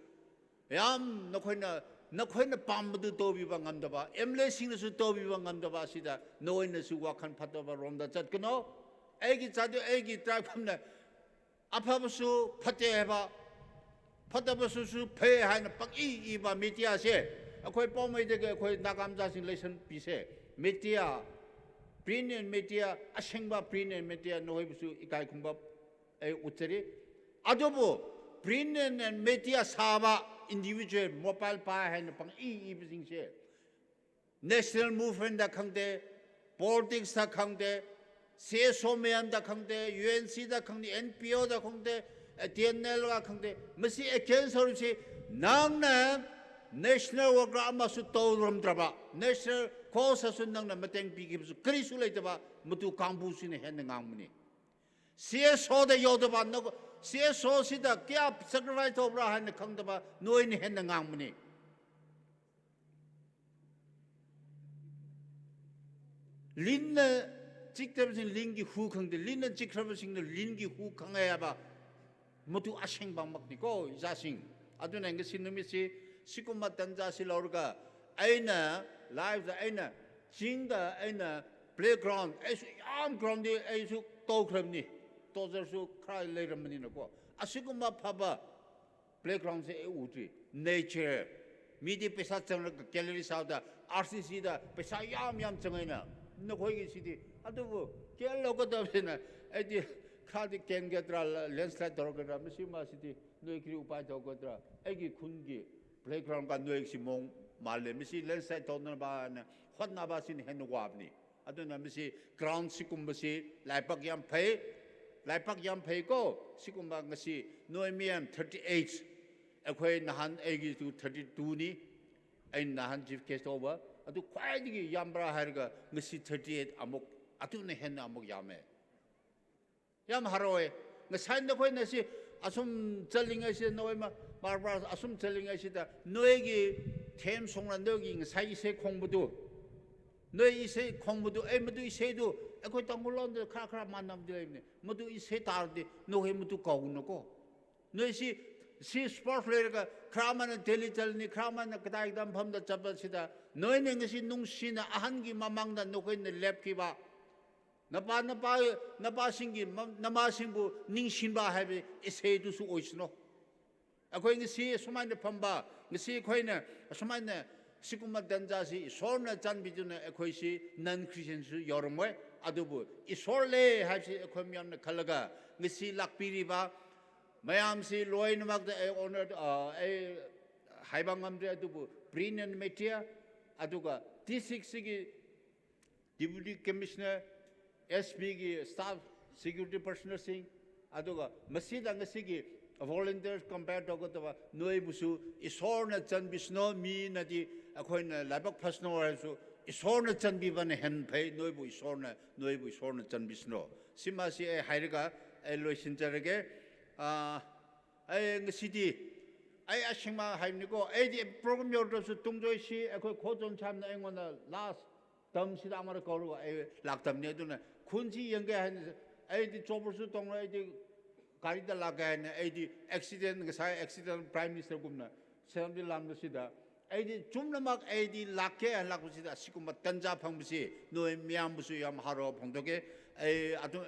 ꯌꯥꯝ ꯅꯈꯣꯏꯅ, ꯅꯈꯣꯏꯅ ꯄꯥꯝꯕꯗꯨ ꯇꯧꯕꯤꯕ ꯉꯝꯗꯕ, MLAꯁꯤꯡꯅꯁꯨ ꯇꯧꯕꯤꯕ ꯉꯝꯗꯕ ꯑꯁꯤꯗ ꯅꯣꯏꯅꯁꯨ ꯋꯥꯈꯜ ꯐꯠꯇꯕ ꯔꯣꯝꯗ ꯆꯠꯀꯅꯨ꯫ ꯑꯩꯒꯤ ꯖꯥꯠꯇꯨ, ꯑꯩꯒꯤ tribe ꯀꯨꯝꯅ ꯑꯐꯕꯁꯨ ꯐꯠꯇꯦ ꯍꯥꯏꯕ, ꯐꯠꯇꯕꯁꯨ ꯐꯩ ꯍꯥꯏꯅ ꯄꯪꯏ ꯏꯕ mediaꯁꯦ, ꯑꯩꯈꯣꯏ ꯄꯥꯎꯃꯩꯗꯒꯤ ꯑꯩꯈꯣꯏ ꯅꯥꯒꯥ ꯃꯆꯥꯁꯤꯡ ꯂꯦꯁꯟ ꯄꯤꯁꯦ꯫ Media, print and media, ꯑꯁꯦꯡꯕ print and media ꯅꯈꯣꯏꯕꯨꯁꯨ ꯏꯀꯥꯏ ꯈꯨꯝꯅꯕ ꯑꯩ ꯎꯠꯆꯔꯤ꯫ ꯑꯗꯨꯕꯨ print and media ꯁꯥꯕ individual mobile ꯄꯥꯏ ꯍꯥꯏꯅ ꯄꯪꯏ ꯏꯕꯁꯤꯡꯁꯦ, national movementꯇ ꯈꯪꯗꯦ, politicsꯇ ꯈꯪꯗꯦ, CSO ꯃꯌꯥꯝꯗ ꯈꯪꯗꯦ, UNCꯗ ꯈꯪꯗꯦ, NPOꯗ ꯈꯪꯗꯦ, TNLꯒ ꯈꯪꯗꯦ, ꯃꯁꯤ against ꯇꯧꯔꯤꯁꯤ ꯅꯪꯅ national worker ꯑꯃꯁꯨ ꯇꯧꯔꯝꯗ꯭ꯔꯕ, national causeꯇꯁꯨ ꯅꯪꯅ ꯃꯇꯦꯡ ꯄꯤꯈꯤꯕꯁꯨ ꯀꯔꯤꯁꯨ ꯂꯩꯇꯕ, ꯃꯗꯨ ꯀꯥꯡꯕꯨꯁꯤꯅ ꯍꯦꯟꯅ ꯉꯥꯡꯕꯅꯤ꯫ CSOꯗ ꯌꯥꯎꯗꯕ, ꯅ-, CSOꯁꯤꯗ ꯀꯌꯥ sacrifice ꯇꯧꯕ꯭ꯔꯥ ꯍꯥꯏꯅ ꯈꯪꯗꯕ ꯅꯣꯏꯅ ꯍꯦꯟꯅ ꯉꯥꯡꯕꯅꯤ꯫ ꯂꯤꯟꯅ ꯆꯤꯛꯇꯕꯁꯤꯡ ꯂꯤꯟꯒꯤ ꯍꯨ ꯈꯪꯗꯦ, ꯂꯤꯟꯅ ꯆꯤꯛꯈ꯭ꯔꯕꯁꯤꯡꯅ ꯂꯤꯟꯒꯤ ꯍꯨ ꯈꯪꯉꯦ ꯍꯥꯏꯕ, ꯃꯗꯨ ꯑꯁꯦꯡꯕꯃꯛꯅꯤꯀꯣ, ꯏꯆꯥꯁꯤꯡ꯫ ꯑꯗꯨꯅ ꯉꯁꯤ ꯅꯨꯃꯤꯠꯁꯤ ꯁꯤꯒꯨꯝꯕ ꯇꯟꯖꯥꯁꯤ ꯂꯧꯔꯒ ꯑꯩꯅ lifeꯇ, ꯑꯩꯅ ꯆꯤꯡꯗ, ꯑꯩꯅ playground, ꯑꯩꯁꯨ ꯌꯥꯝ groundꯗꯤ ꯑꯩꯁꯨ ꯇꯧꯈ꯭ꯔꯕꯅꯤ, ꯇꯣꯖꯔꯁꯨ ꯈꯔ ꯂꯩꯔꯝꯕꯅꯤꯅꯀꯣ꯫ ꯑꯁꯤꯒꯨꯝꯕ ꯐꯕ playgroundꯁꯦ ꯑꯩ ꯎꯗ꯭ꯔꯤ꯫ Nature, ꯃꯤꯗꯤ ꯄꯩꯁꯥ ꯆꯪꯂꯒ gallery ꯁꯥꯕꯗ, RCCꯗ ꯄꯩꯁꯥ ꯌꯥꯝ ꯌꯥꯝ ꯆꯪꯉꯦꯅ, ꯅꯈꯣꯏꯒꯤ ꯁꯤꯗꯤ꯫ ꯑꯗꯨꯕꯨ care ꯂꯧꯒꯗꯕꯁꯤꯅ, ꯑꯩꯗꯤ ꯈꯔꯗꯤ ꯀꯦꯟꯒꯗ꯭ꯔꯥ, landslide ꯇꯧꯔꯛꯀꯗ꯭ꯔꯥ, ꯃꯁꯤ ꯃꯥꯁꯤꯗꯤ ꯅꯣꯏ ꯀꯔꯤ ꯎꯄꯥꯏ ꯇꯧꯒꯗ꯭ꯔꯥ? ꯑꯩꯒꯤ ꯈꯨꯟꯒꯤ playgroundꯒ ꯅꯣꯏꯒꯤꯁꯤ ꯃꯑꯣꯡ ꯃꯥꯜꯂꯦ꯫ ꯃꯁꯤ landslide ꯇꯧꯅꯕꯅ ꯍꯣꯠꯅꯕꯁꯤꯅ ꯍꯦꯟꯅ ꯋꯥꯕꯅꯤ꯫ ꯑꯗꯨꯅ ꯃꯁꯤ ground ꯁꯤꯒꯨꯝꯕꯁꯤ ꯂꯥꯏꯕꯛ ꯌꯥꯝ ꯐꯩ, ꯂꯥꯏꯕꯛ ꯌꯥꯝ ꯐꯩꯀꯣ꯫ ꯁꯤꯒꯨꯝꯕ ꯉꯁꯤ ꯅꯣꯏ ꯃꯌꯥꯝ thirty eight, ꯑꯩꯈꯣꯏ ꯅꯍꯥꯟ ꯑꯩꯒꯤꯁꯨ thirty twoꯅꯤ, ꯑꯩꯅ ꯅꯍꯥꯟ chief guest ꯇꯧꯕ, ꯑꯗꯨ ꯈ꯭ꯋꯥꯏꯗꯒꯤ ꯌꯥꯝꯕ꯭ꯔꯥ ꯍꯥꯏꯔꯒ ꯉꯁꯤ thirty eight ꯑꯃꯨꯛ, ꯑꯗꯨꯅ ꯍꯦꯟꯅ ꯑꯃꯨꯛ ꯌꯥꯝꯃꯦ꯫ ꯌꯥꯝ ꯍꯔꯥꯎꯋꯦ꯫ ꯉꯁꯥꯏ ꯅꯈꯣꯏꯅ ꯁꯤ ꯑꯁꯨꯝ ꯆꯠꯂꯤꯉꯩꯁꯤꯗ, ꯅꯈꯣꯏ ꯃ-, ꯃꯔꯛ ꯃꯔꯛ ꯑꯁꯨꯝ ꯆꯠꯂꯤꯉꯩꯁꯤꯗ, ꯅꯣꯏꯒꯤ theme songꯅ ꯅꯣꯏꯒꯤ ꯉꯁꯥꯏ ꯏꯁꯩ ꯈꯣꯡꯕꯗꯨ, ꯅꯣꯏ ꯏꯁꯩ ꯈꯣꯡꯕꯗꯨ, ꯑꯩ ꯃꯗꯨ ꯏꯁꯩꯗꯨ ꯑꯩꯈꯣꯏ ꯇꯥꯡꯈꯨꯜ ꯂꯣꯟꯗ ꯈꯔ ꯈꯔ ꯃꯥꯟꯅꯕꯗꯤ ꯂꯩꯕꯅꯤ꯫ ꯃꯗꯨ ꯏꯁꯩ ꯇꯥꯔꯗꯤ ꯅꯈꯣꯏ ꯃꯗꯨ ꯀꯥꯎꯒꯅꯨꯀꯣ꯫ ꯅꯣꯏ ꯁꯤ, ꯁꯤ sports ꯂꯩꯔꯒ ꯈꯔ ꯑꯃꯅ ꯗꯦꯜꯂꯤ ꯆꯠꯂꯅꯤ, ꯈꯔ ꯑꯃꯅ ꯀꯗꯥꯏ ꯀꯗꯥꯏ ꯃꯐꯝꯗ ꯆꯠꯄꯁꯤꯗ, ꯅꯣꯏꯅ ꯉꯁꯤ ꯅꯨꯡꯁꯤꯅ ꯑꯍꯟꯒꯤ ꯃꯃꯥꯡꯗ ꯅꯈꯣꯏꯅ ꯂꯦꯞꯈꯤꯕ, ꯅꯄꯥ, ꯅꯄꯥ, ꯅꯄꯥꯁꯤꯡꯒꯤ ꯃ-, ꯅꯃꯥꯁꯤꯡꯕꯨ ꯅꯤꯡꯁꯤꯡꯕ ꯍꯥꯏꯕ ꯏꯁꯩꯗꯨꯁꯨ ꯑꯣꯏꯁꯅꯨ꯫ ꯑꯩꯈꯣꯏ ꯉꯁꯤ ꯑꯁꯨꯃꯥꯏꯅ ꯐꯝꯕ, ꯉꯁꯤ ꯑꯩꯈꯣꯏꯅ ꯑꯁꯨꯃꯥꯏꯅ ꯁꯤꯒꯨꯝꯕ ꯇꯟꯖꯥꯁꯤ ꯏꯁꯣꯔꯅ ꯆꯥꯟꯕꯤꯗꯨꯅ ꯑꯩꯈꯣꯏꯁꯤ non Christianꯁꯨ ꯌꯥꯎꯔꯝꯃꯣꯏ꯫ ꯑꯗꯨꯕꯨ ꯏꯁꯣꯔ ꯂꯩ ꯍꯥꯏꯕꯁꯤ ꯑꯩꯈꯣꯏ ꯃꯌꯥꯝꯅ ꯈꯜꯂꯒ ꯉꯁꯤ ꯂꯥꯛꯄꯤꯔꯤꯕ ꯃꯌꯥꯝꯁꯤ ꯂꯣꯏꯅꯃꯛꯇ ꯑꯩ honor, ꯑ, ꯑꯩ ꯍꯥꯏꯕ ꯉꯝꯗ꯭ꯔꯦ꯫ ꯑꯗꯨꯕꯨ print and media, ꯑꯗꯨꯒ districtꯁꯤꯒꯤ Deputy Commissioner, SPꯒꯤ staff, security personnelꯁꯤꯡ, ꯑꯗꯨꯒ ꯃꯁꯤꯗ ꯉꯁꯤꯒꯤ volunteers compare ꯇꯧꯒꯗꯕ ꯅꯣꯏꯕꯨꯁꯨ ꯏꯁꯣꯔꯅ ꯆꯟꯕꯤꯁꯅꯨ꯫ ꯃꯤꯅꯗꯤ ꯑꯩꯈꯣꯏꯅ ꯂꯥꯏꯕꯛ ꯐꯁꯅꯨ ꯍꯥꯏꯔꯁꯨ ꯏꯁꯣꯔꯅ ꯆꯟꯕꯤꯕꯅ ꯍꯦꯟꯅ ꯐꯩ꯫ ꯅꯣꯏꯕꯨ ꯏꯁꯣꯔꯅ, ꯅꯣꯏꯕꯨ ꯏꯁꯣꯔꯅ ꯆꯟꯕꯤꯁꯅꯨ꯫ ꯁꯤꯃꯁꯤ ꯑꯩ ꯍꯥꯏꯔꯒ ꯑꯩ ꯂꯣꯏꯁꯤꯟꯖꯔꯒꯦ꯫ ꯑꯥ, ꯑꯩ ꯉꯁꯤꯗꯤ ꯑꯩ ꯑꯁꯦꯡꯕ ꯍꯥꯏꯕꯅꯤꯀꯣ, ꯑꯩꯗꯤ program ꯌꯧꯗ꯭ꯔꯁꯨ ꯇꯨꯡꯖꯣꯏꯁꯤ ꯑꯩꯈꯣꯏ ꯈꯣꯆꯣꯟ ꯁꯥꯝꯅ ꯑꯩꯉꯣꯟꯗ last ꯇꯝꯁꯤꯗ ꯑꯃꯔꯛ ꯀꯧꯔꯒ ꯑꯩ ꯂꯥꯛꯇꯕꯅꯤ꯫ ꯑꯗꯨꯅ ꯈꯨꯟꯁꯤ ꯌꯦꯡꯒꯦ ꯍꯥꯏꯅ ꯑꯩꯗꯤ chopperꯁꯨ ꯇꯣꯡꯂꯣꯏ, ꯑꯩꯗꯤ ꯒꯥꯔꯤꯗ ꯂꯥꯛꯀꯦ ꯍꯥꯏꯅ ꯑꯩꯗꯤ accident, ꯉꯁꯥꯏ accident Prime Ministerꯒꯨꯝꯅ ꯁꯦꯅꯥꯄꯇꯤ ꯂꯥꯟꯕꯁꯤꯗ ꯑꯩꯗꯤ ꯆꯨꯝꯅꯃꯛ ꯑꯩꯗꯤ ꯂꯥꯛꯀꯦ ꯍꯥꯏꯅ ꯂꯥꯛꯄꯁꯤꯗ ꯑꯁꯤꯒꯨꯝꯕ ꯇꯟꯖꯥ ꯐꯪꯕꯁꯤ ꯅꯣꯏ ꯃꯌꯥꯝꯕꯨꯁꯨ ꯌꯥꯝ ꯍꯔꯥꯎꯕ ꯐꯣꯡꯗꯣꯛꯀꯦ꯫ ꯑꯩ ꯑꯗꯨ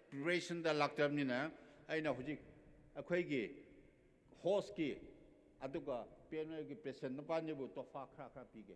preparationꯗ ꯂꯥꯛꯇꯕꯅꯤꯅ ꯑꯩꯅ ꯍꯧꯖꯤꯛ ꯑꯩꯈꯣꯏꯒꯤ hostꯀꯤ Aduka P N L ki president napa nebu tofa khra khra pige.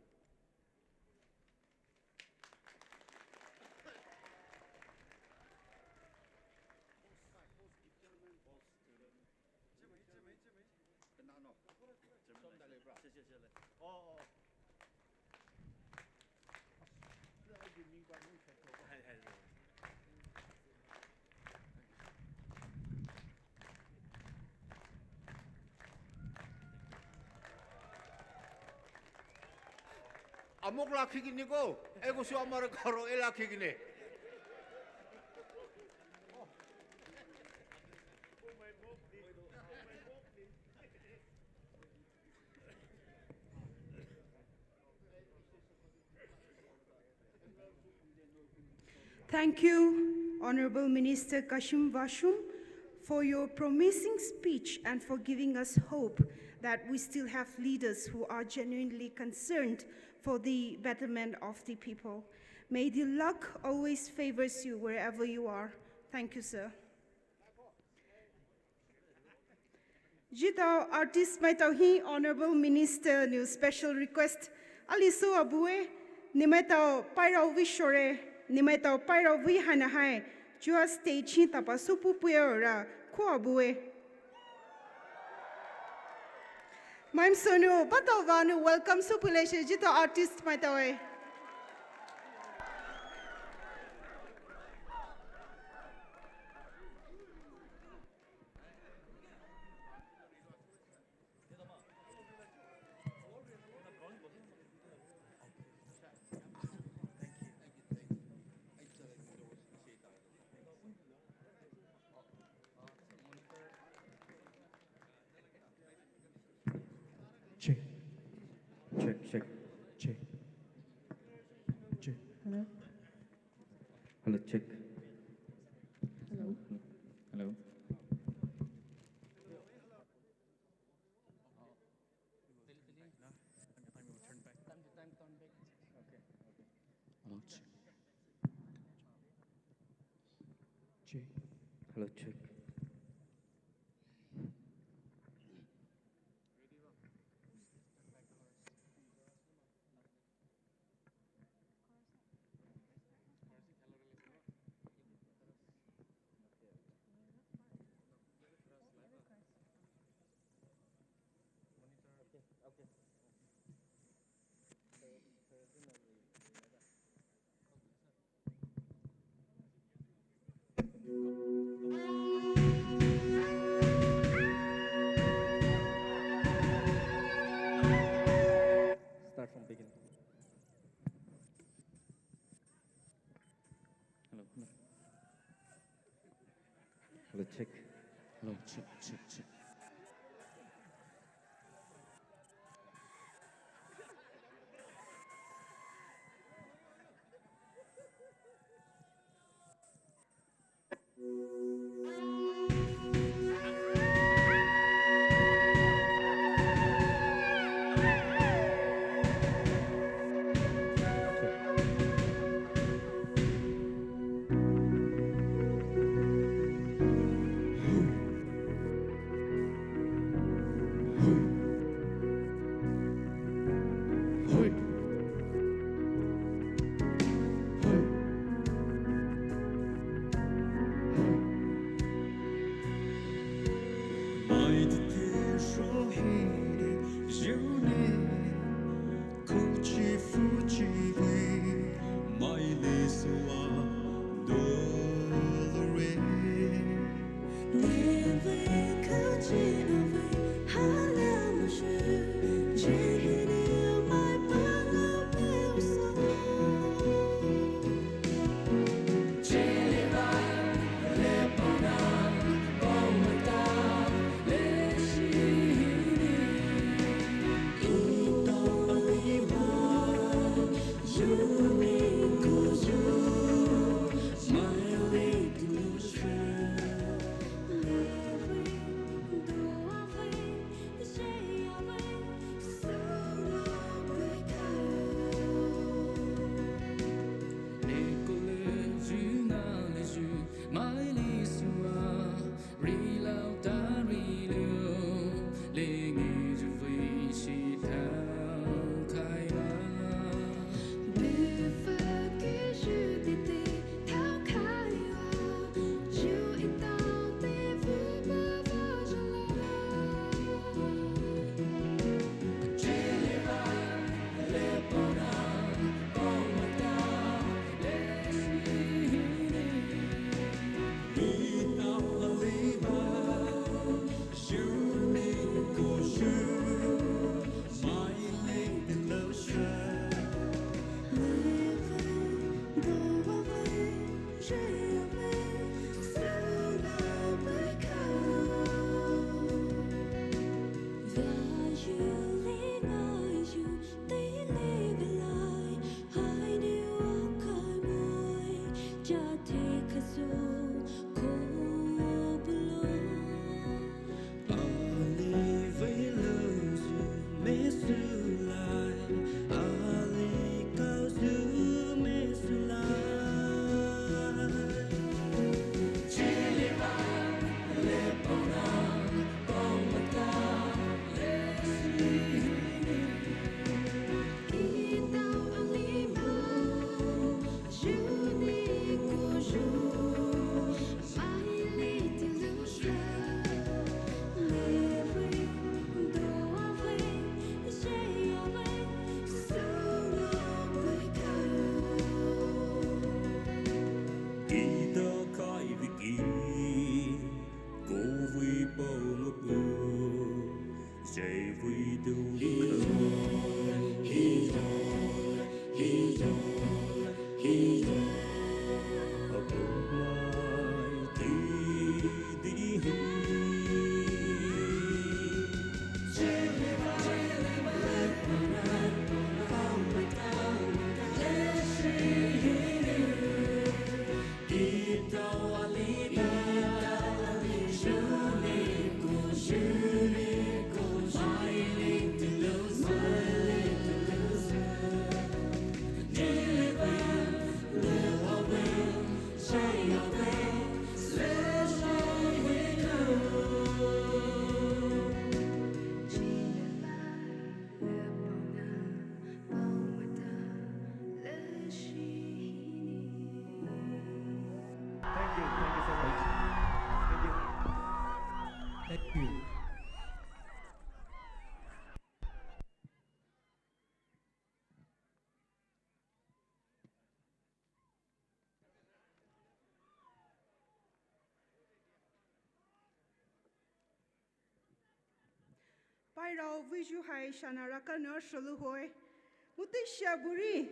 Amok la khikini ko, eko su amar karo ela khikini. Thank you, Honorable Minister Kashim Vashum, for your promising speech and for giving us hope that we still have leaders who are genuinely concerned for the betterment of the people. May the luck always favors you wherever you are. Thank you, sir. Zhitao artist maitao hi Honorable Minister nou special request ali sou abue, nemaitao pairao vei shore, nemaitao pairao vei haina hai, zhua stage hi tapa soupu puiara ko abue. Maimsonu batao vanu welcome soupu leshe zhitao artist maitao e. Check. Check, check. Check. Check. Hello? Hello, check. Hello? Hello? Hello, check. Check. Hello, check. Start from beginning. Hello, hello. Hello, check. Hello, check, check, check. Pairao veiyu hai shana raka nou shulu hoe. Mutisha buri.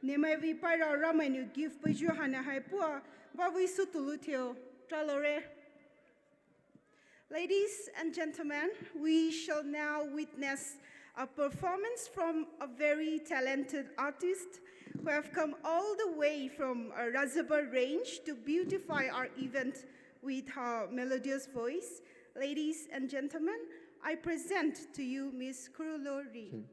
Nemai vei pairao Ramai nou gift veiyu hana hai pua. Ba vei sutulu theo. Tralore. Ladies and gentlemen, we shall now witness a performance from a very talented artist who have come all the way from, uh, Razeba Range to beautify our event with her melodious voice. Ladies and gentlemen, I present to you Miss Khurulo Ri.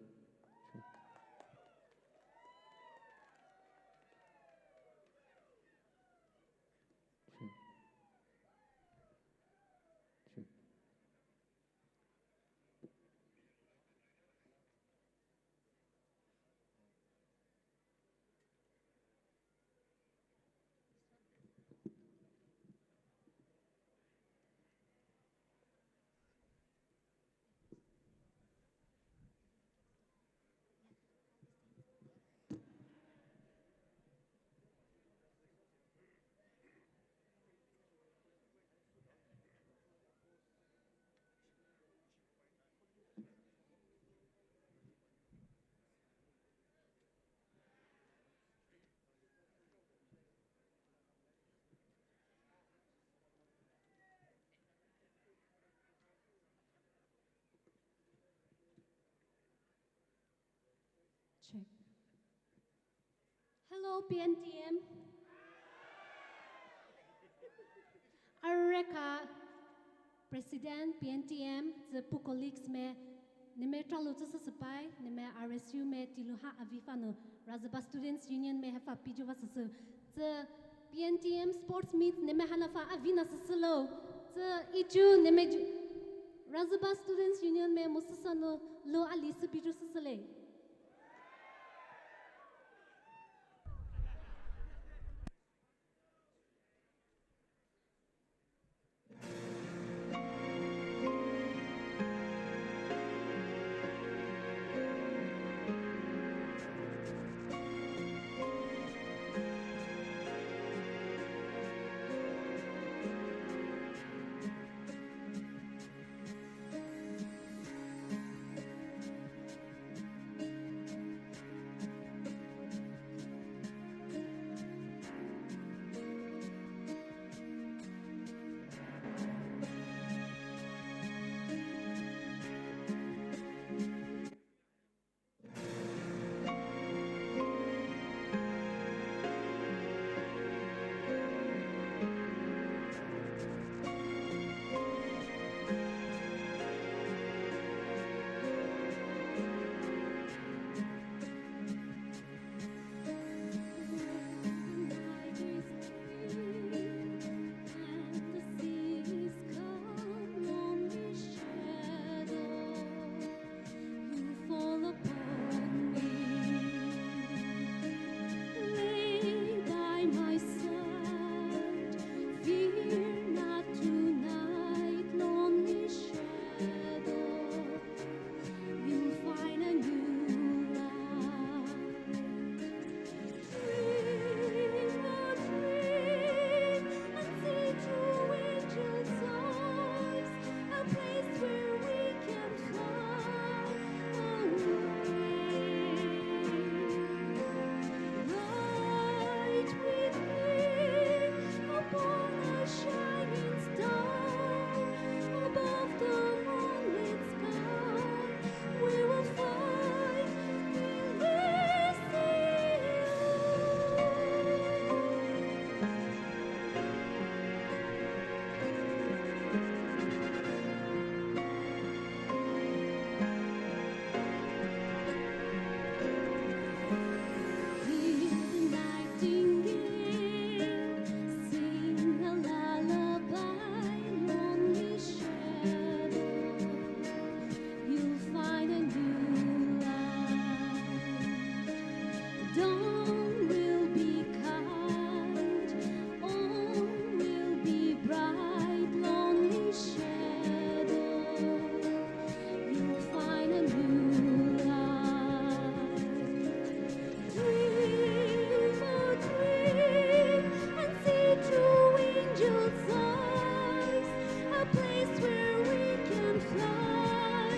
Check. Hello, P N T M. Areka President P N T M, tsü pu colleagues me, neme tralo tsü sü sepai, neme R S U me, tilu ha avi fano, Razeba Students Union me hefa piju va sü sü. Tsü P N T M sports meet neme hana fa avi na sü sü lo. Tsü iju neme ju-, Razeba Students Union me mo sü sü no lo ali sü piju sü sü le. You fall upon me. Lay by my side, fear not tonight, lonely shadow. You'll find a new light. Dream, oh, dream, and see through angels' eyes, a place where we can fly away. Ride with me upon a shining star above the moonlit sky. We will find Elysium. Hear the nightingale sing a lullaby, lonely shadow. You'll find a new light. Dawn will be kind, all will be bright, lonely shadow. You'll find a new light. Dream, oh, dream, and see through angels' eyes, a place where we can fly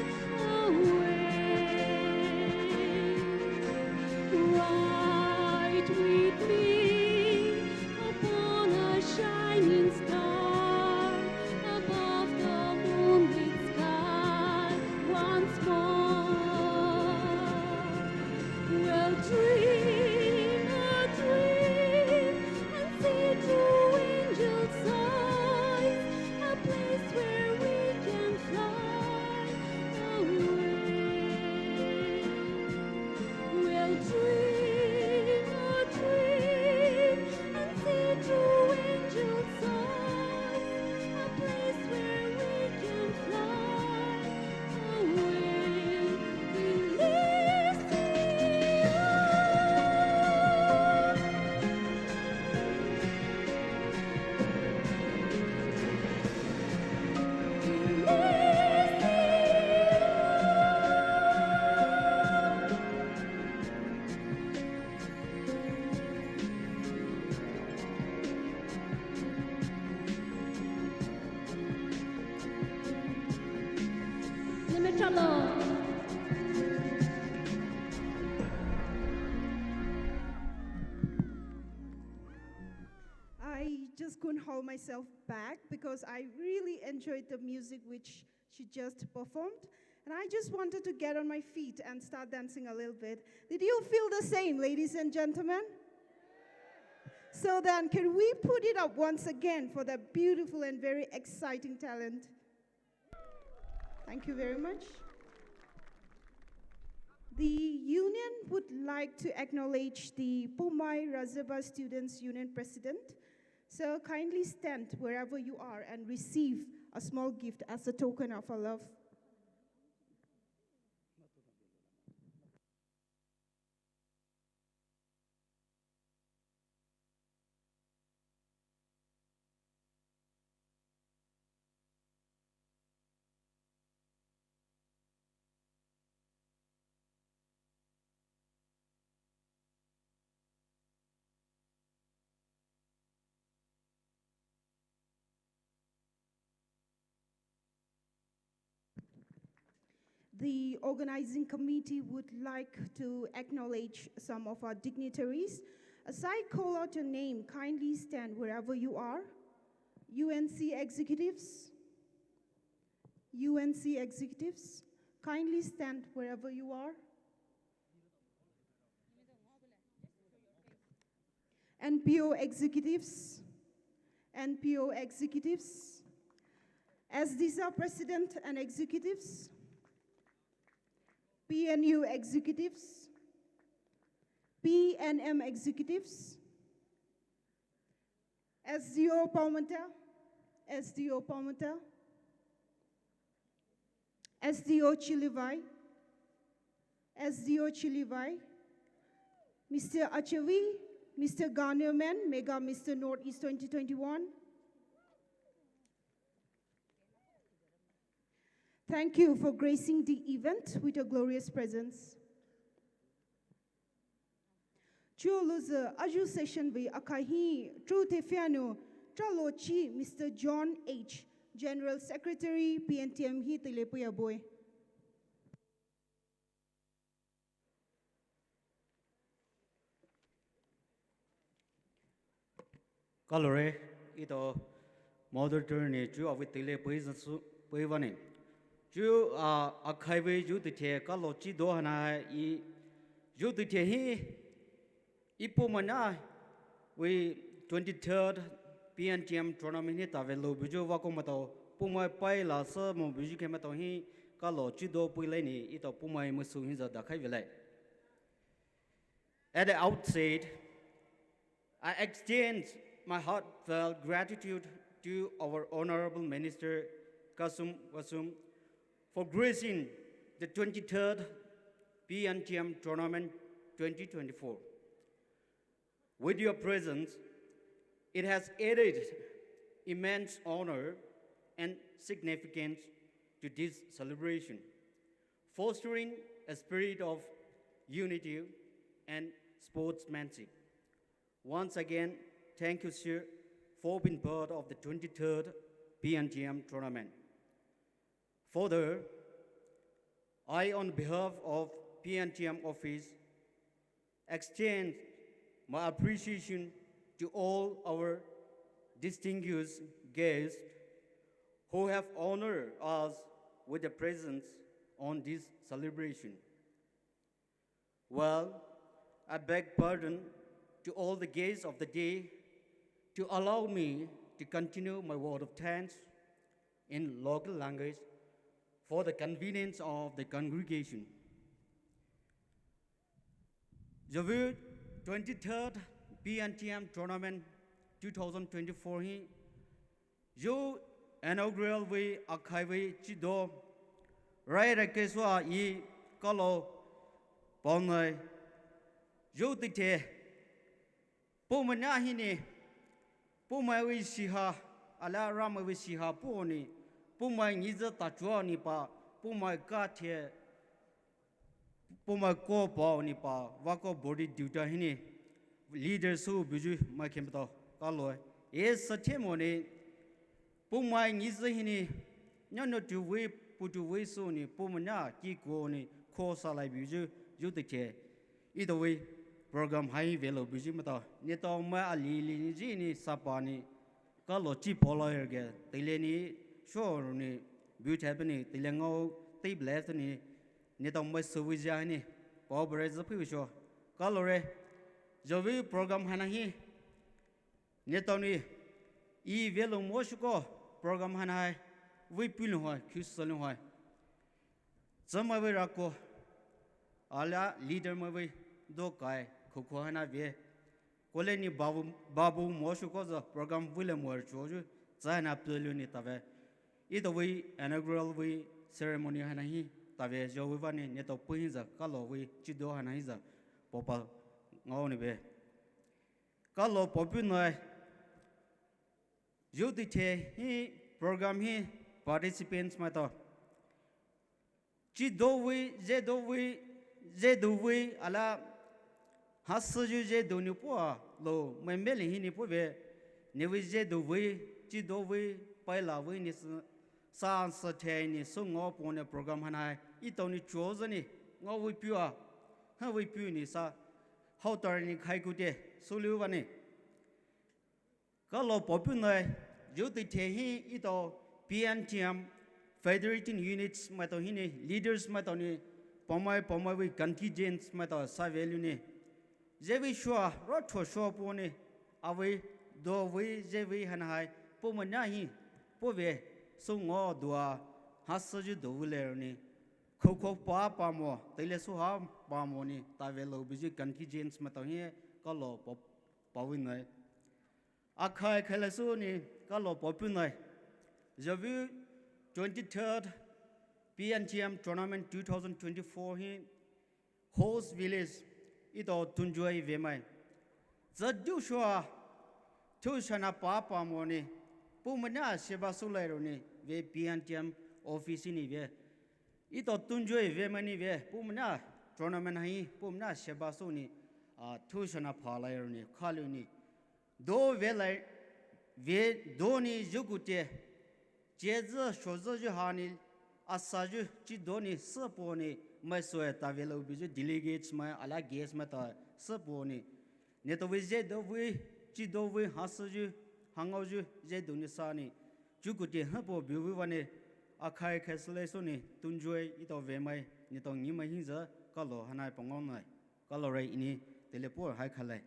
couldn't hold myself back because I really enjoyed the music which she just performed. And I just wanted to get on my feet and start dancing a little bit. Did you feel the same, ladies and gentlemen? So then, can we put it up once again for that beautiful and very exciting talent? Thank you very much. The union would like to acknowledge the Poumai Razeba Students Union President. So kindly stand wherever you are and receive a small gift as a token of our love. The organizing committee would like to acknowledge some of our dignitaries. As I call out your name, kindly stand wherever you are. U N C executives, U N C executives, kindly stand wherever you are. N P O executives, N P O executives, S D S A president and executives, P N U executives, P N M executives, S D O Paomata, S D O Paomata, S D O Chilivai, S D O Chilivai, Mister Achavi, Mister Garnerman, Mega Mister Northeast twenty twenty-one. Thank you for gracing the event with your glorious presence. Chuo louzü ayu session vei akhai hi trou thaifüa nou, Tralochi Mister John H, General Secretary P N T M hi teile peiya bue. Kalore, ito moderator ne chu avei teile pei zasu pei vane. Chu a akhai vei yu teithe kalo chi do hana i yu teithe hi i Poumai na vei twenty-third P N T M tournament hi tave lo buyu vako mato Poumai pai la sa mo buyu ke mato hi kalo chi do pei lai ni ito Poumai masu hi za dakhai vei lai. At the outset, I extend my heartfelt gratitude to our Honorable Minister Kasum Wasum for gracing the twenty-third P N T M Tournament twenty twenty-four. With your presence, it has added immense honor and significance to this celebration, fostering a spirit of unity and sportsmanship. Once again, thank you, sir, for being part of the twenty-third P N T M tournament. Further, I, on behalf of P N T M office, extend my appreciation to all our distinguished guests who have honored us with their presence on this celebration. Well, I beg pardon to all the guests of the day to allow me to continue my word of thanks in local language for the convenience of the congregation. Zhuvea twenty-third P N T M Tournament two thousand twenty-four hi zhou inaugural vei akhai vei chido rai rakesua i kalo paonai zhou teithe Poumai na hini Poumai vei shiha ala Ramai vei shiha puoni Poumai ngiza tachua ni pa Poumai kathe Poumai ko pao ni pa vako body duta hini leader su buyu mai khemto kalo e sathe moni Poumai ngiza hini nyano tu vei putu vei su ni Poumai na ki ko ni ko salai buyu zhou teithe ito vei program hai velo buyu mato ni to mai ali li ni ji ni sapa ni Kalo chi polo erge, teile ni sho ni bu thape ni, teile ngao tei bless ni, ni tao mai service ya ni, pao bere zapi sho. Kalo re, jovi program hana hi, ni tao ni, i velo mo shuko, program hana hai, vi pu lu hai, khusalo hai. Tsama vi rako, ala leader ma vi, do kai, khokho hana vi. Kole ni babu, babu mo shuko za program vile mo choju, tsana pelu ni tave. Ito vi inaugural vi ceremony hana hi, tave jo vi vani, ni to pui za, kalo vi, chido hana hi za, popa ngao ni ve. Kalo popu noi, youth te hi program hi participants mato. Chi do vi, je do vi, je do vi, ala hasa ju je do ni po a, lo mai mele hi ni po ve, ni vi je do vi, chi do vi, pai la vi ni sa, sa sa the ni, so ngo po ne program hana hai, ito ni cho za ni, ngo vi pu a, ha vi pu ni sa, hao tar ni khai ku te, so liu va ni. Kalo popu noi, youth te hi ito P N T M, federating units mato hi ni, leaders mato ni, pomai, pomai vi contingents mato sa value ni. Je vi shua, ro cho shua po ni, a vi, do vi, je vi hana hai, po mo na hi, po ve, so ngo dua, hasa ju do vi le ni. Khokho pa pa mo, teile so ha pa mo ni, tave lo biji contingents mato hi, kalo pop, pa vi noi. Akhai khaila su ni kalo popu noi. Javu twenty-third P N T M tournament two thousand twenty-four hi host village ito Tunjoy vemai. Zadu shua tu shana pa pa mo ni. Pumana sheba sulai ro ni ve P N T M office ni ve. Ito Tunjoy vemai ni ve. Pumana tournament hai pumana sheba su ni. A tu shana pa lai ro ni. Khalu ni. Do ve lai, ve do ni ju kute, che zi sho zi ju ha ni, asa ju chi do ni, si po ni, mai soe ta ve lo bi ju delegates mai, ala guest mai ta, si po ni. Ne to ve je do ve, chi do ve, ha si ju, ha ngao ju, je do ni sa ni. Ju kute ha po bi ve va ni, a khai khai si le so ni, Tunjoy ito ve mai, ne to ngi mai hin za, kalo ha nai pa ngao nai. Kalo re ini, tele po hai khalai.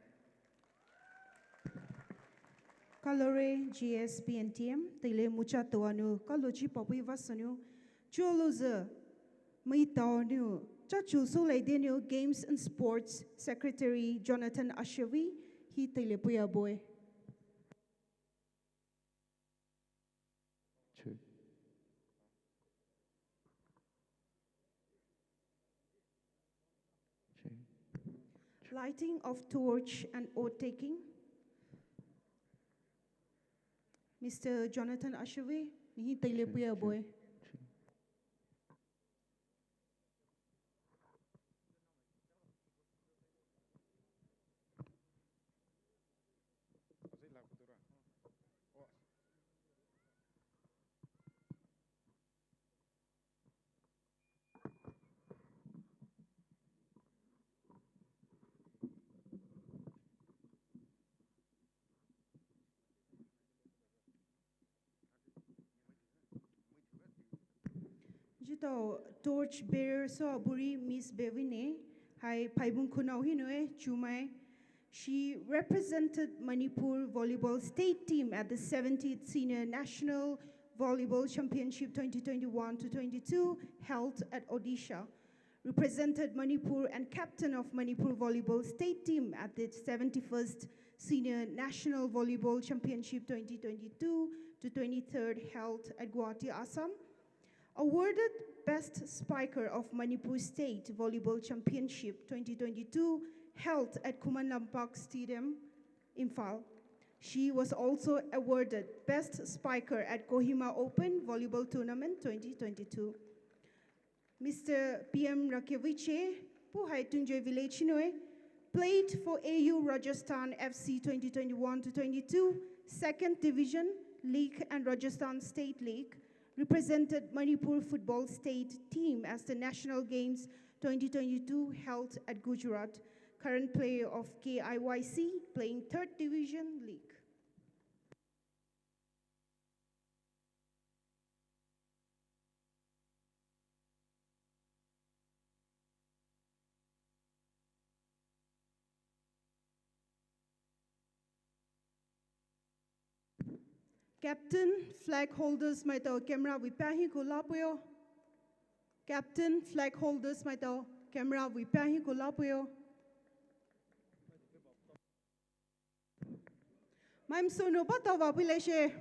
Kalo re G S P N T M, teile mucha toa nu, kalo chi papui vasanu, chulo ze, mai tao nu, cha chu so lai de nu, Games and Sports Secretary Jonathan Ashavi, hi teile puya boy. True. Lighting of torch and oath taking. Mister Jonathan Ashavi, nihi teile puya boy. Jitao torch bearer so aburi Miss Bevine, hai phaibung khunau hinue, chumai. She represented Manipur volleyball state team at the seventeenth Senior National Volleyball Championship twenty twenty-one to twenty-two held at Odisha. Represented Manipur and captain of Manipur volleyball state team at the seventy-first Senior National Volleyball Championship twenty twenty-two to twenty-three held at Guwahati, Assam. Awarded Best Spiker of Manipur State Volleyball Championship twenty twenty-two held at Khuman Lampak Stadium, Imphal. She was also awarded Best Spiker at Kohima Open Volleyball Tournament twenty twenty-two. Mister P M Rakeviche, Puhai Tunjoy Village Noi, played for A U Rajasthan F C twenty twenty-one to twenty-two, Second Division League and Rajasthan State League, represented Manipur Football State Team as the National Games twenty twenty-two held at Gujarat, current player of K I Y C, playing Third Division League. Captain, flag holders maitao camera vei pahi ku lapuyo. Captain, flag holders maitao camera vei pahi ku lapuyo. Maimsunu patao va pui leshe.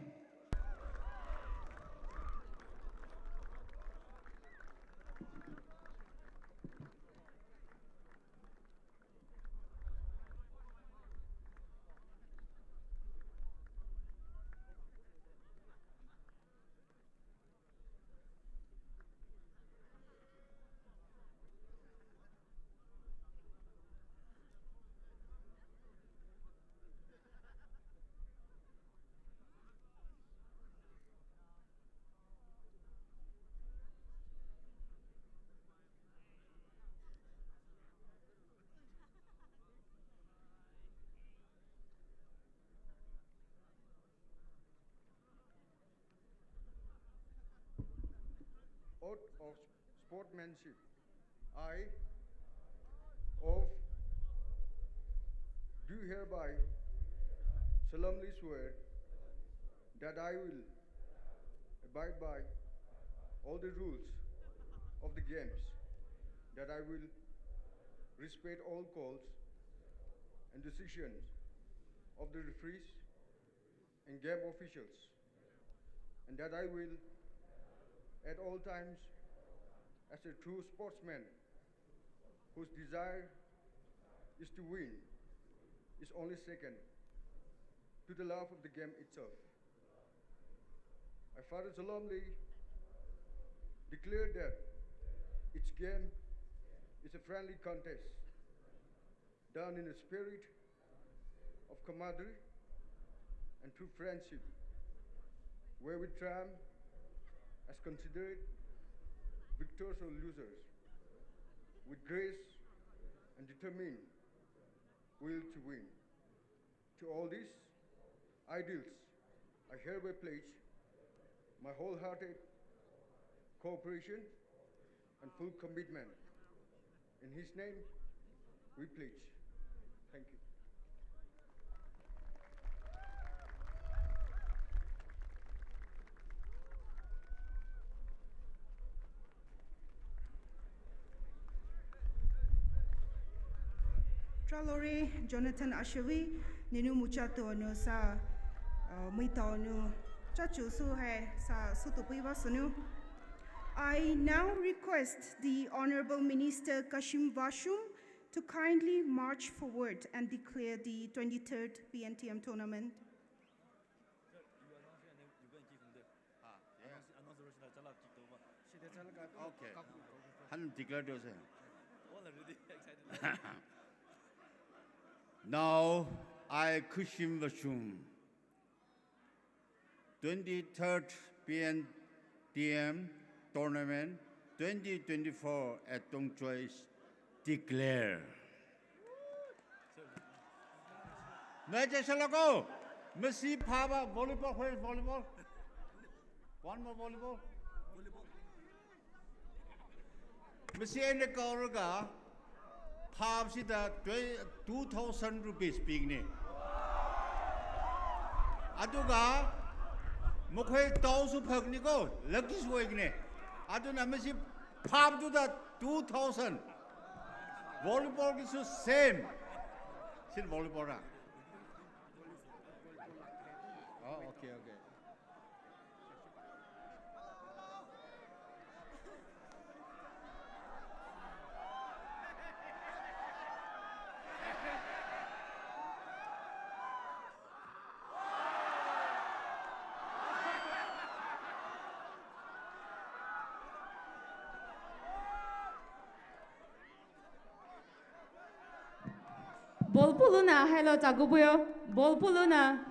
Oath of sportsmanship. I, Oath, do hereby solemnly swear that I will abide by all the rules of the games, that I will respect all calls and decisions of the referees and game officials, and that I will, at all times, as a true sportsman whose desire is to win, is only second to the love of the game itself. I further solemnly declare that each game is a friendly contest done in a spirit of camaraderie and true friendship, where we triumph as considerate victors or losers, with grace and determined will to win. To all these ideals, I hereby pledge my wholehearted cooperation and full commitment. In His name, we pledge. Thank you. Tralore Jonathan Ashawi, nenou mucha tounou sa, uh, mui tounou chachu sü hai sa sü tupui ba sünou. I now request the Honorable Minister Kashim Vashum to kindly march forward and declare the twenty-third P N T M tournament. Okay. Han declare dose. Now, I, Kashim Vashum, twenty-third P N T M tournament twenty twenty-four at Tongchoy declare. Naija shalako, masi phaba volleyball, where is volleyball? One more volleyball. Masi ene kauraga, phab sida twe-, two thousand rupees pigni. Aduga, mukhe tau su phagni ko, lucky su egni. Aduna masi phab tu da two thousand. Volleyball ki su same. Sin volleyball ra. Oh, okay, okay. Ball puluna, hello, tagubuyo. Ball puluna.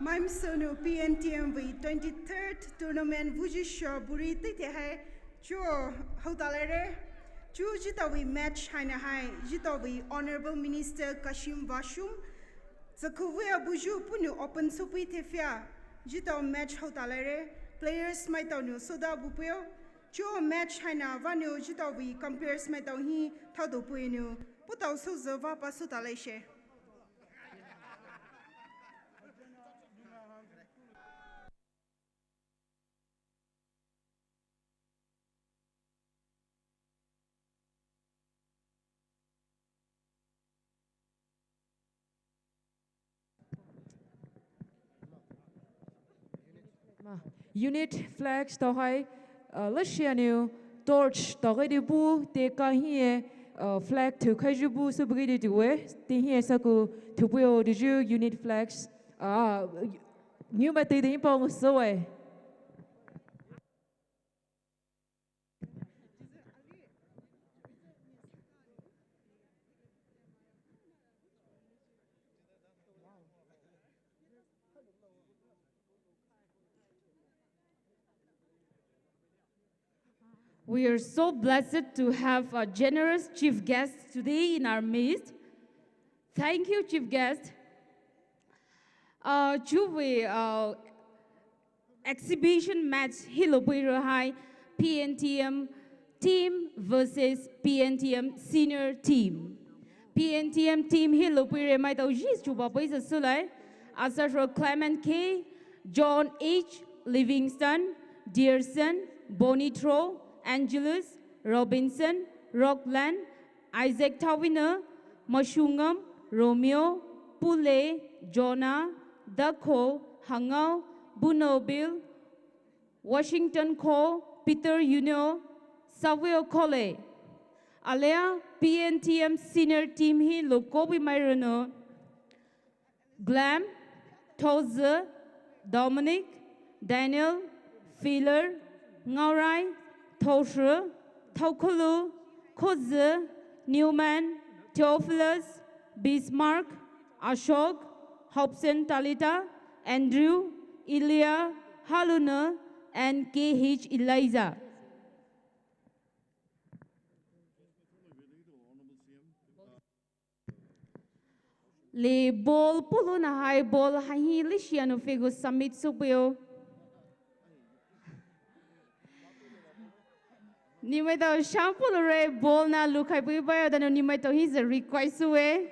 Maimsonu P N T M vei twenty-third tournament vuji sha buri tete hai cho houta laire. Chu jitawui match haina hai jitawui Honourable Minister Kashim Vashum zakhuvuya buju punu open supui thefia jitaw match houta laire. Players maitao nu soda bupeo. Cho match haina vanu jitawui compare maitao hi thado puinu putao sozo va pa sota laishe. Unit flag tao hai, uh, lashia niu torch tao gai di bu te ka hi e, uh, flag thu khai ju bu su bu gai di tu e te hi e saku thu bu o di ju unit flag, uh, niu ma te di pa so e. We are so blessed to have a generous chief guest today in our midst. Thank you, chief guest. Uh, chuwe, uh, exhibition match hilo puiro hai P N T M team versus P N T M senior team. P N T M team hilo puire maitao jis chuba puisa sulai. Asasro Clement K, John H, Livingston, Dearson, Bonnie Tro, Angelus, Robinson, Rockland, Isaac Tawina, Mashungam, Romeo, Pule, Jonah, Dakho, Hangao, Bunobil, Washington Kho, Peter Unio, Savio Khole. Alea P N T M senior team hi lokobi mairano. Glam, Toze, Dominic, Daniel, Filler, Ngaurai, Thosre, Thaukulu, Koze, Newman, Theophilus, Bismarck, Ashok, Hobson Talita, Andrew, Elia, Haluna, and K H Eliza. Le ball puluna hai ball hahi lishianu fegu submit supio. Nimaitao shampoo lure ball na lukhai pui bayo dano nimaitao hi ze request sue.